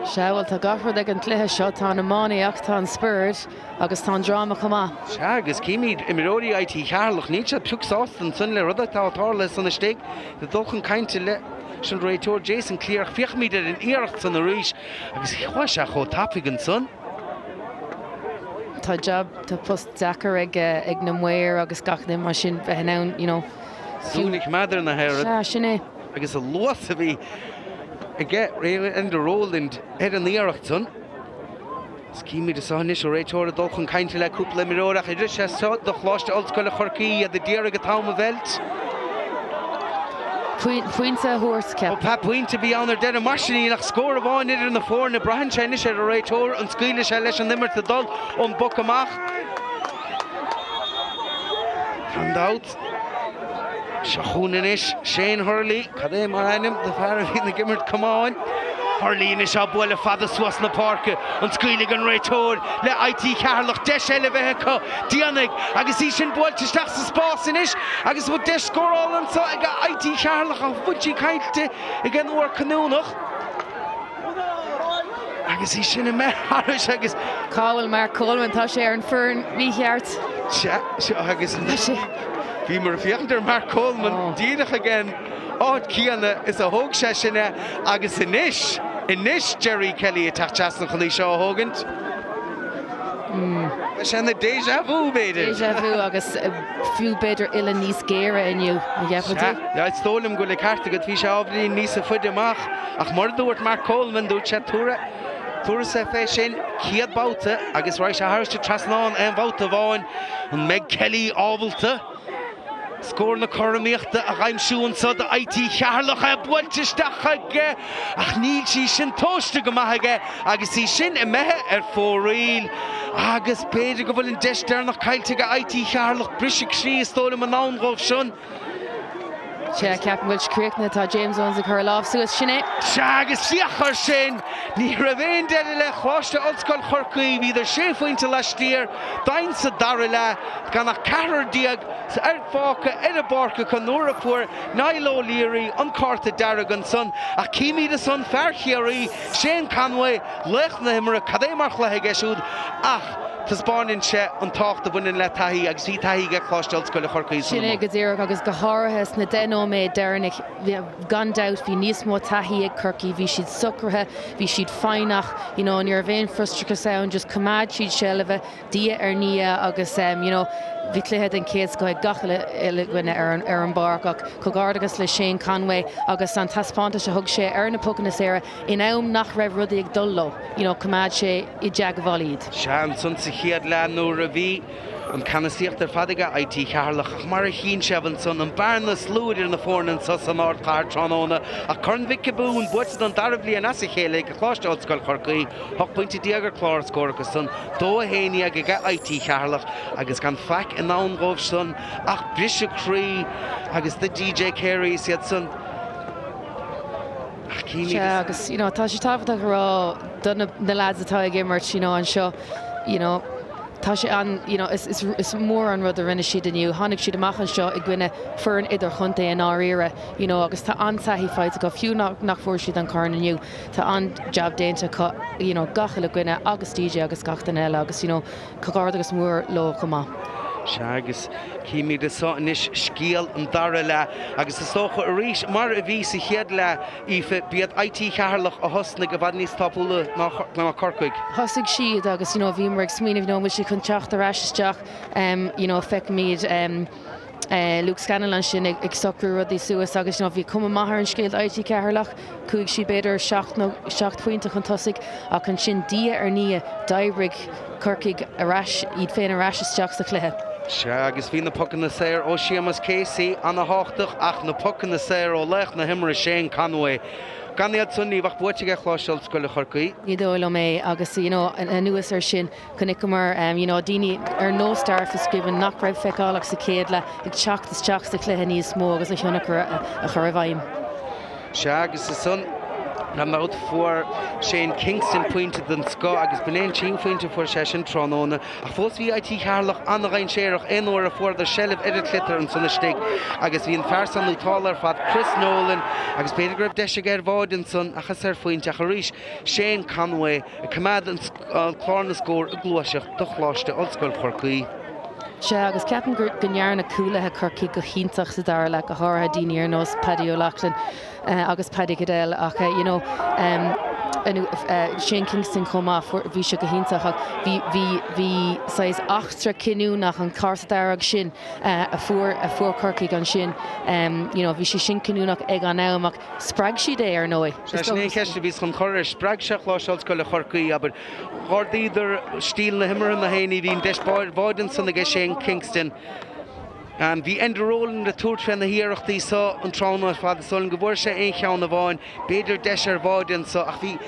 Sea, bhuel tá gach rud ag an gcluiche seo, tá an iománaíocht, tá an spiorad. Agus tá an dráma chomh maith. Sea, agus címid imreoirí IT Cheatharlach, níl siad pioc sásta ansan le rud atá tarlaithe san istigh, ag dul chun cainte leis an réiteoir Jason Cleere. Féachaimid ar an iarracht san arís agus chuaigh sé chomh tapaidh ansan. Tá jab, tá post deacair ag, ag na maoir agus gach duine mar sin bheith in ann, you know, Súil a choimeád ar na haeir. Sea, sin é. Agus an luas a bhí aige Enda Rowland ar an iarracht san. Is címid anso anois an réiteoir ag dul chun cainte le cúpla imreoir ach oirfidh sé seo do Choláiste Ollscoile Chorcaí, iad a d'iarraidh an t-am a mheilt. Pointe a thabhairt, ceapaim. Ó, pointe a bhí ann ar deireadh. Mar sin, níl ach scór amháin idir na foirne. Braitheann sé anois ar an réiteoir an scaoilfidh sé leis an imirt ag dul ón bpoc amach. Gan dabht. Seo chugainn anois Shane Hurley, cad é mar ainm do fear a bhíonn ag imirt camáin? Hurley anois á bualadh fada suas na páirce, an scaoilfidh an réiteoir le IT Cheatharlach deis eile a bheith acu, déanfaidh, agus í sin buailte isteach sa spás anois agus bhfuil deis scórála anseo ag IT Cheatharlach ach bhfuil sí caillte ag an uair cinniúnach. Agus í sin imithe thairis agus. Cá bhfuil Mark Coleman? Tá sé ar an foireann mícheart. Sea, seo agus bhíomar ag féachaint ar Mark Coleman díreach ag an áit céanna is a thóg sé sin é agus anois, anois Gerry Kelly ag teacht trasna chun í seo a thógaint. Beidh sé ina déjà vu, b'fhéidir. Déjà vu agus fiú b'fhéidir uillinn níos géire inniu, an gceapann tú? Sea, is dóigh liom go bhfuil an ceart agat, bhí sé ábhairín níosa faide amach. Ach mar a dúirt Mark Coleman, dúirt sé, tabhair. Tabharfaidh sé fé sin chéad babhta agus raghaidh sé thairis an trasnán aon bhabhta amháin. An mbeidh Kelly ábalta scór na cothromaíochta a dh'aimsiú anso do IT Cheatharlach? É buailte isteach aige ach níl sí sin tomhaiste go maith aige agus í sin imithe ar fóraoil agus b'fhéidir go bhfuil an deis deireanach caillte aige IT Cheatharlach. Briseadh croí is dóigh liom i ndán dhóibh sin. Sea, ceapaim go bhfuil sé críochnaithe. Tá James Owens ag cur a lámh suas. Sin é. Sea, agus féach air sin! Ní raibh aon deireadh le Coláiste Ollscoile Chorcaí. Bhíodar sé phointe laistiar dínn sa dara leath, gan ach ceathrar déag fágtha ar an bpáirc acu nuair a fuair Niall O'Leary an cárta dearg ansan. Ach címid ansan fear Chiarraí, Shane Conway, laoch na himeartha, cad é mar chluiche aige siúd ach taispeáineann sé an tábhacht a bhaineann le taithí agus bhí taithí aige Coláiste Ollscoile Chorcaí san Sin é iomáint. go díreach agus go háirithe sna 10 nóiméad deireanach, gan dabht bhí níos mó taithí ag Corcaigh, bhí siad socraithe, bhí siad foighneach, you know, ní raibh aon frustrachas ann, just choimeád siad seilbhe diaidh ar ndiaidh agus you know, bhí cluiche den chéad scoth ag gach uile dhuine ar an ar an bpáirc ach comhghairdeachas le Shane Conway agus an taispeántas a thug sé ar na pocanna saora in am nach raibh rudaí ag dul leo, you know, choimeád sé i dteagmháil iad. Sea, ansan sa chéad leath nuair a bhí an ceannasaíocht ar fad aige IT Cheatharlach ach mar a chíonn sibh ansan, an bearna is lú idir na foirne anso san ardchathair tráthnóna ach Corn Mhic Giobúin buaite don dara bliain as a chéile ag Coláiste Ollscoile Chorcaí, 18 pointe ar chlár a scór acu san, 2-11 aige IT Cheatharlach agus gan faic i ndán dhóibh san ach briseadh croí agus do DJ Carey is iad san. Ach címid Sea, agus, you know, tá sé tábhachtach a rá do na, na lads atá ag imirt, you know, anseo, you know, tá sé an, you know, is, is, is mór an rud a rinne siad inniu. Tháinig siad amach anseo i gcoinne foireann idirchontae i ndáiríre, you know, agus tá an-taithí faighte acu, fiú nach, nach bhfuair siad an corn inniu, tá an-jab déanta acu, you know, gach uile dhuine agus DJ agus gach duine eile agus, you know, Comhghairdeachas mór leo chomh maith. Sea, agus címid anso anois scéal an dara leath agus is dócha arís, mar a bhí sa chéad leath, Aoife, b'iad IT Cheatharlach a thosnaigh i bhfad níos tapúla ná Corcaigh. Thosaigh siad agus you know bhíomar ag smaoineamh you know an bhfuil siad chun teacht ar ais isteach you know feicimid Luke Scannell ansin ag socrú rudaí suas agus you know bhí cuma maith ar an scéal do IT Ceatharlach. Chuaigh siad b'fhéidir seacht nó seacht phointe chun tosaigh ach ansin diaidh ar ndiaidh d'oibrigh Corcaigh ar ais, iad féin ar ais isteach sa chluiche. Sea, agus bhí na pocanna saor ó Séamus Casey ana-thábhachtach ach na pocanna saor ó laoch na himeartha Shane Conway, gan iad san ní bheadh buaite aige Coláiste Ollscoile Chorcaí. Ní dóigh liom é agus you know anuas air sin, Chonaiceamar you know daoine ar nós Darragh Fitzgibbon nach raibh feiceálach sa chéad leath ag teacht isteach sa chluiche níos mó agus a thionchar a chur i bhfeidhm. Sea, agus ansan, gan dabht, fuair Shane Kingston pointe den scoth agus b'in é an tríú phointe a fuair sé sin tráthnóna. Ach fós bhí IT Cheatharlach an-dhainséarach aon uair a fuaireadar seilbh ar an tsliotar ansan istigh agus bhí an fear san nótálta ar fad, Chris Nolan, agus b'fhéidir go raibh deis aige ar bháide ansan ach is ar phointe ach arís Shane Conway ag coimeád an clár na scór ag gluaiseacht do Choláiste Ollscoil Chorcaí. Sea, agus ceapaim go ndearna cúlaithe Chorcaí go hiontach sa dara leath, go háirithe daoine ar nós Paddy O'Loughlin agus Paddy Cadell ach you know Shane Kingston chomh maith, bhí sé go hiontach ach bhí, bhí, bhí saghas eachtra cinniúnach, an cárta dearg sin a fuair, a fuair Corcaigh ansin, you know bhí sé sin cinniúnach ag an am ach Spreag siad é, ar ndóigh. Sea, sin é an cheist a bhíos chun cur air. Spreag sé Coláiste Ollscoile Chorcaí, abair. Dh'ardaíodar stíl na himeartha na héinne. Bhí an deis báide ansan aige Shane Kingston. Bhí Enda Rowland ag tabhairt fé na hiarrachtaí so an tráthnóna ar fad. Is dóigh liom go bhfuair sé aon cheann amháin. B'fhéidir deis ar bháide anso ach bhí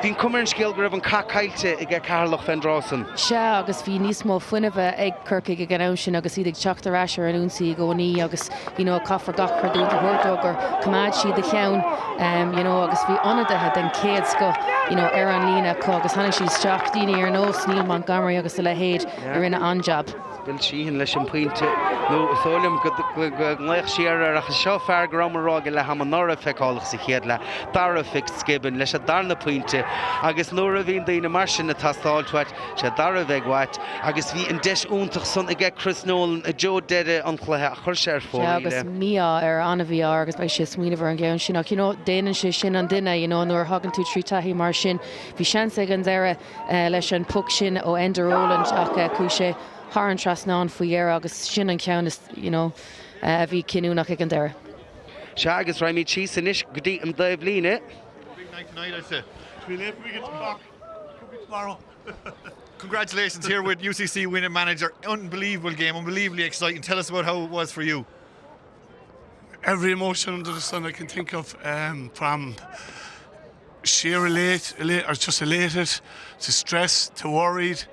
bhí an cuma ar an scéal go raibh an cath caillte aige Ceatharlach fén dtráth san. Sea, agus bhí níos mó fuinnimh ag Corcaigh ag an am sin agus iad ag teacht ar ais ar an ionsaí i gcónaí agus you know caithfear gach creidiúint a thabhairt dóibh gur choimeád siad a cheann you know agus bhí ionadaithe den chéad scoth you know ar an líne acu agus tháinig siad isteach, daoine ar nós Neil Montgomery agus a leithéid a rinne an-jab. Bill Sheehan leis an bpointe, nó is dóigh liom go nglaoch siar air ach is seo fear go rabhamar ag rá ag leath ama ná raibh feiceálach sa chéad leath, Darragh Fitzgibbon leis an darna pointe agus nuair a bhíonn daoine mar sin ag teastáilt uait, sé Darragh a bheidh uait agus bhí an deis iontach san aige Chris Nolan i dtreo deireadh an chluiche ach chuir sé ar Sea fóraoil agus é. mí-ádh air, an-mhí-ádh air agus beidh sé ag smaoineamh ar an gceann sin ach you know déanann sé sin an duine you know nuair a thagann tú trí taithí mar sin. Bhí seans ag an deireadh leis an bpoc sin ó Enda Rowland ach chuaigh sé thar an trasnán faoi dheireadh agus sin an ceann is you know a bhí cinniúnach ag an deireadh. Sea, agus raghaimid síos anois go dtí an dtaobhlíne. tomorrow. Congratulations here with UCC winning manager. Unbelievable game, unbelievably exciting. Tell us about how it was for you. Every emotion under the sun I can think of, um, from sheer elate, elate, or just elated, to stress, to worried,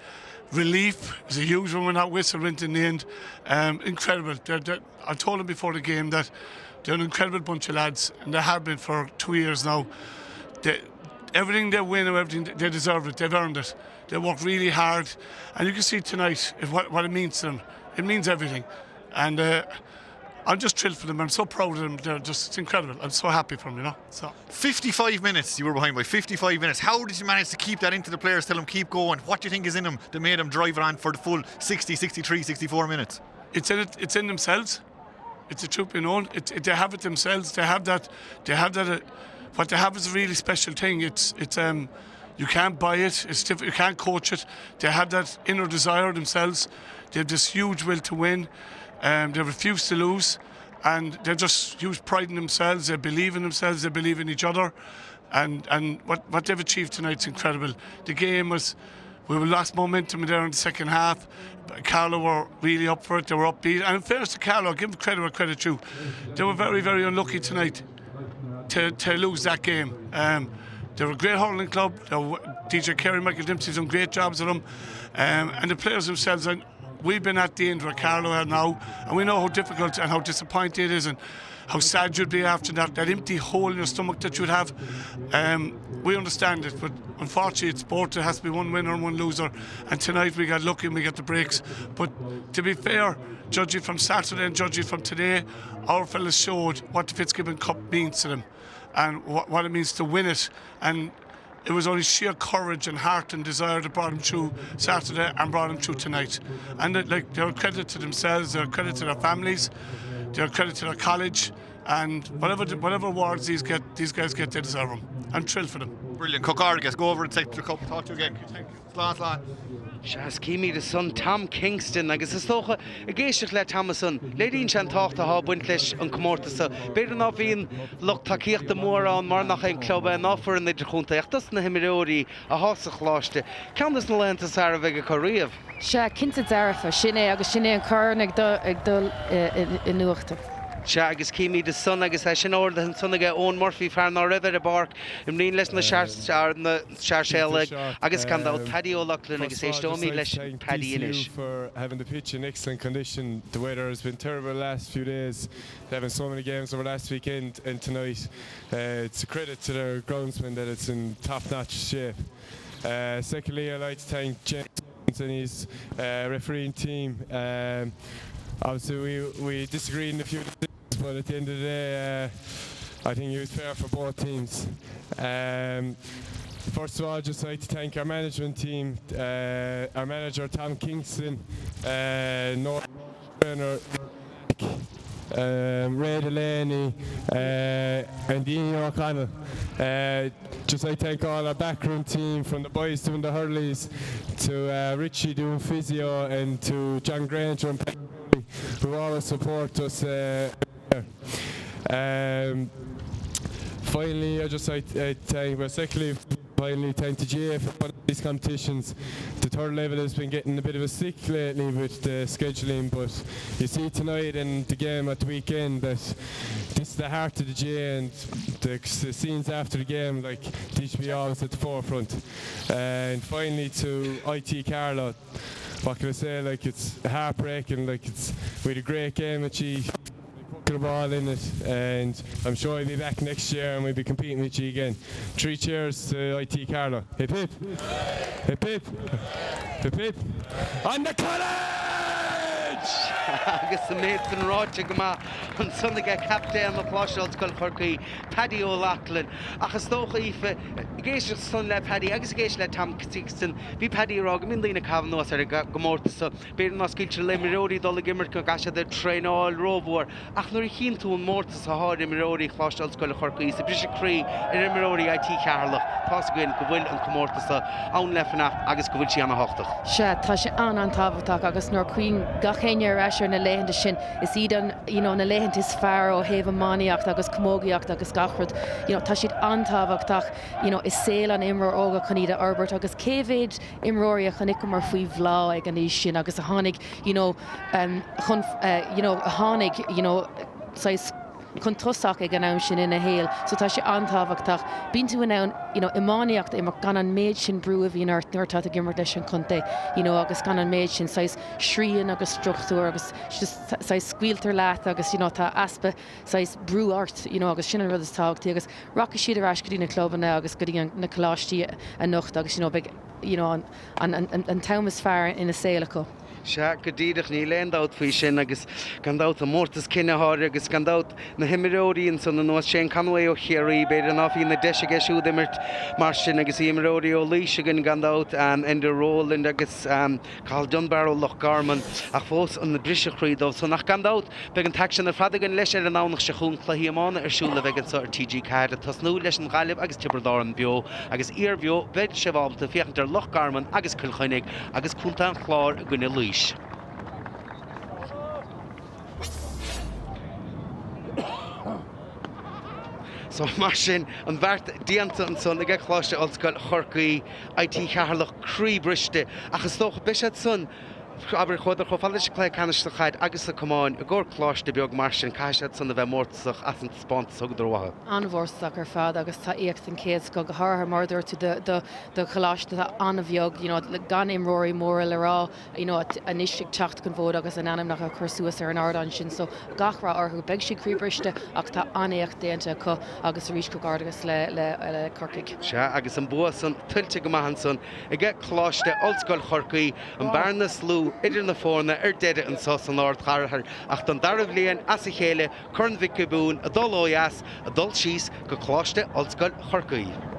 relief is a huge one when that whistle went in the end. Um, incredible. They're, they're, I told them before the game that they're an incredible bunch of lads, and they have been for two years now. They, everything they win or everything, they deserve it. They've earned it. They work really hard, and you can see tonight if what, what it means to them. It means everything, and uh, I'm just thrilled for them. I'm so proud of them. They're just it's incredible. I'm so happy for them, you know. So 55 minutes you were behind by 55 minutes. How did you manage to keep that into the players? Tell them keep going. What do you think is in them that made them drive it on for the full 60, 63, 64 minutes? It's in it, it's in themselves. It's a truth be known. It, it, they have it themselves. They have that. They have that. Uh, what they have is a really special thing. It's it's um, you can't buy it. It's diff- you can't coach it. They have that inner desire themselves. They have this huge will to win. Um, they refuse to lose, and they just huge pride in themselves. They believe in themselves. They believe in each other, and and what what they've achieved tonight's incredible. The game was. We lost momentum there in the second half. Carlow were really up for it. They were upbeat. And in fairness to Carlow, give them credit where credit due. They were very, very unlucky tonight to, to lose that game. Um, they were a great hurling club. Were, DJ Carey, Michael Dempsey's done great jobs with them. Um, and the players themselves, and we've been at the end where Carlow are now, and we know how difficult and how disappointing it is and how sad you'd be after that, that empty hole in your stomach that you'd have. Um, we understand it, but unfortunately it's sport. There has to be one winner and one loser. And tonight we got lucky and we got the breaks. But to be fair, judging from Saturday and judging from today, our fellas showed what the Fitzgibbon Cup means to them and what, what it means to win it. And it was only sheer courage and heart and desire that brought them through Saturday and brought them through tonight. And it, like they're a credit to themselves, they're a credit to their families, they're a credit to their college, and whatever whatever awards these get, these guys get, they deserve them. I'm thrilled for them. Brilliant. Cocargas, go over and take the cup. Talk to you again. Thank you. Slán, slán. Sea, is címid ansan Tom Kingston agus is dócha, ag éisteacht le Tom ansan, léiríonn sé an tábhacht atá ag baint leis an comórtas seo. B'fhéidir ná bíonn lucht tacaíochta mór ann mar nach aon club é ná foireann idirchontae ach dos na himreoirí atá sa choláiste, ceann des na laethanta is fearr a bheidh acu riamh. Sea, cinnte dearfa, sin é agus sin é an corn ag dul in uachtar. Sea, agus címid ansan agus é sin ardaithe ansan aige Eoin Murphy, fear ná raibh ar an bpáirc i mbliana leis na Sáirséalaigh agus gan dabht Paddy O'Loughlin agus éisteoimid leis Paddy anois. for having the pitch in excellent condition. The weather has been terrible the last few days. Having so many games over last weekend and tonight, uh, it's a credit to their groundsmen that it's in top-notch shape. Uh, secondly, I'd like to thank James and his uh, refereeing team. Um, obviously, we, we disagreed in a few decisions, but at the end of the day, uh, I think it was fair for both teams. Um, first of all, I'd just like to thank our management team, uh, our manager Tom Kingston, uh, North trainer um, Ray Delaney, uh, and Dean O'Connell. Uh, just like to thank all our backroom team from the boys doing the hurleys to uh, Richie doing physio and to John Granger and Pat who always support us. Uh, um, finally, I just like to thank, well, secondly, finally, thank the GA for one of these competitions. The third level has been getting a bit of a stick lately with the scheduling, but you see tonight and the game at the weekend that this is the heart of the GA and the, the scenes after the game, like, these should be always at the forefront. And finally to IT Carlo, what can I say, like, it's heartbreaking, like, it's, we had a great game at G the ball in it and I'm sure he'll be back next year and we'll be competing with you again. Three cheers to IT Carlo. Hip hip! Hip hip! Hip hip! On the college! Agus an méid san ráite go maith ansan aige captaen Choláiste Ollscoile Chorcaí, Paddy O'Loughlin. Ach is dócha, Aoife, ag éisteacht san le Paddy agus ag éisteacht le Tom Kingston, bhí Paddy ag rá go mbíonn daoine ag caitheamh anuas ar an gcomórtas so. B'fhéidir ná scaoiltear le imreoirí dul ag imirt go gcaithfidh siad traenáil rómhór ach nuair a chíonn tú an mórtas atá ar imreoirí Choláiste Ollscoile Chorcaí is an briseadh croí ar imreoirí IT Cheatharlach, tá's againn go bhfuil an comórtas seo ann le fanacht agus go bhfuil sé ana-thábhachtach. Sea, tá sé an-an-tábhachtach agus nuair a chíonn gach éinne. sinne ar ais ar na laethanta sin, is iad an, you know, na laethanta is fearr ó thaobh iománaíocht agus camógaíocht agus gach rud. You know, tá siad an-tábhachtach, you know, i saol an imreoir óga chun iad a fhorbairt agus cé mhéad imreoirí a chonaiceamar faoi bhláth ag an aois sin agus a tháinig, you know, chun, you know, a tháinig, you know, saghas chun tosach ag an am sin ina shaol so tá sé an-tábhachtach. Bíonn tú in ann, you know, iománaíocht a imirt gan an méid sin brú a bhíonn ort nuair atá tú ag imirt leis an chontae, you know, agus gan an méid sin saghas srian agus struchtúr agus just saghas scaoiltear leat agus, you know, tá easpa saghas brú ort, you know, agus sin an rud is tábhachtaí agus rachaidh siad ar ais go dtí na clubanna agus go dtí na coláistí anocht agus, you know, beidh, you know, an, an, an t-am is fearr ina saol acu. Sea, go díreach, níl aon dabht faoi sin agus gan dabht an mórtas cine áirithe agus gan dabht na himreoirí ansan anuas, Shane Conway ó Chiarraí, b'fhéidir ná bhí na deis aige siúd imirt mar sin agus bhí imreoirí ó Laois againn gan dabht, Enda Rowland agus Cathal Dunbar ó Loch Garman ach fós an briseadh croí dóibh san ach gan dabht beidh an t-aicsean ar fad againn leis ar an nDomhnach seo chugainn, cluichí iomána ar siúl a bheidh anseo ar TG4 ag tosnú leis an Ghaillimh agus Tiobraid Árann beo agus iarbheo beidh sibh ábalta féachaint ar Loch Garman agus Cill Chainnigh agus Contae an Chláir i gcoinne Laois. So mar sin, an bheart déanta ansan aige Coláiste Ollscoil Chorcaí, IT Cheatharlach croí briste ach is dócha beidh siad san, abair, chuadar chomh fada leis an cluiche ceannais sa chaid agus sa camán i gcomhair coláiste beag mar sin, caithfidh siad san a bheith mórtasach as an taispeántas a thugadar uathu. An-mhórtasach ar fad agus tá éacht den chéad scoth, go háirithe mar a dúirt tú do do do choláiste atá an-bheag, you know, gan imreoirí móra le rá, you know, anois ag teacht chun fóid agus a n-ainmneacha a chur suas ar an ardán sin. So gach rath orthu. Beidh siad croíbhriste ach tá an-éacht déanta acu agus arís comhghairdeachas le le le Corcaigh. Sea, agus an bua san tuillte go maith ansan aige Coláiste Ollscoil Chorcaí, an bearna is lú idir na foirne ar deireadh anso san ardchathair ach don dara bhliain as a chéile, Corn Mhic Giobúin ag dul ó dheas, ag dul síos go Coláiste Ollscoil Chorcaí.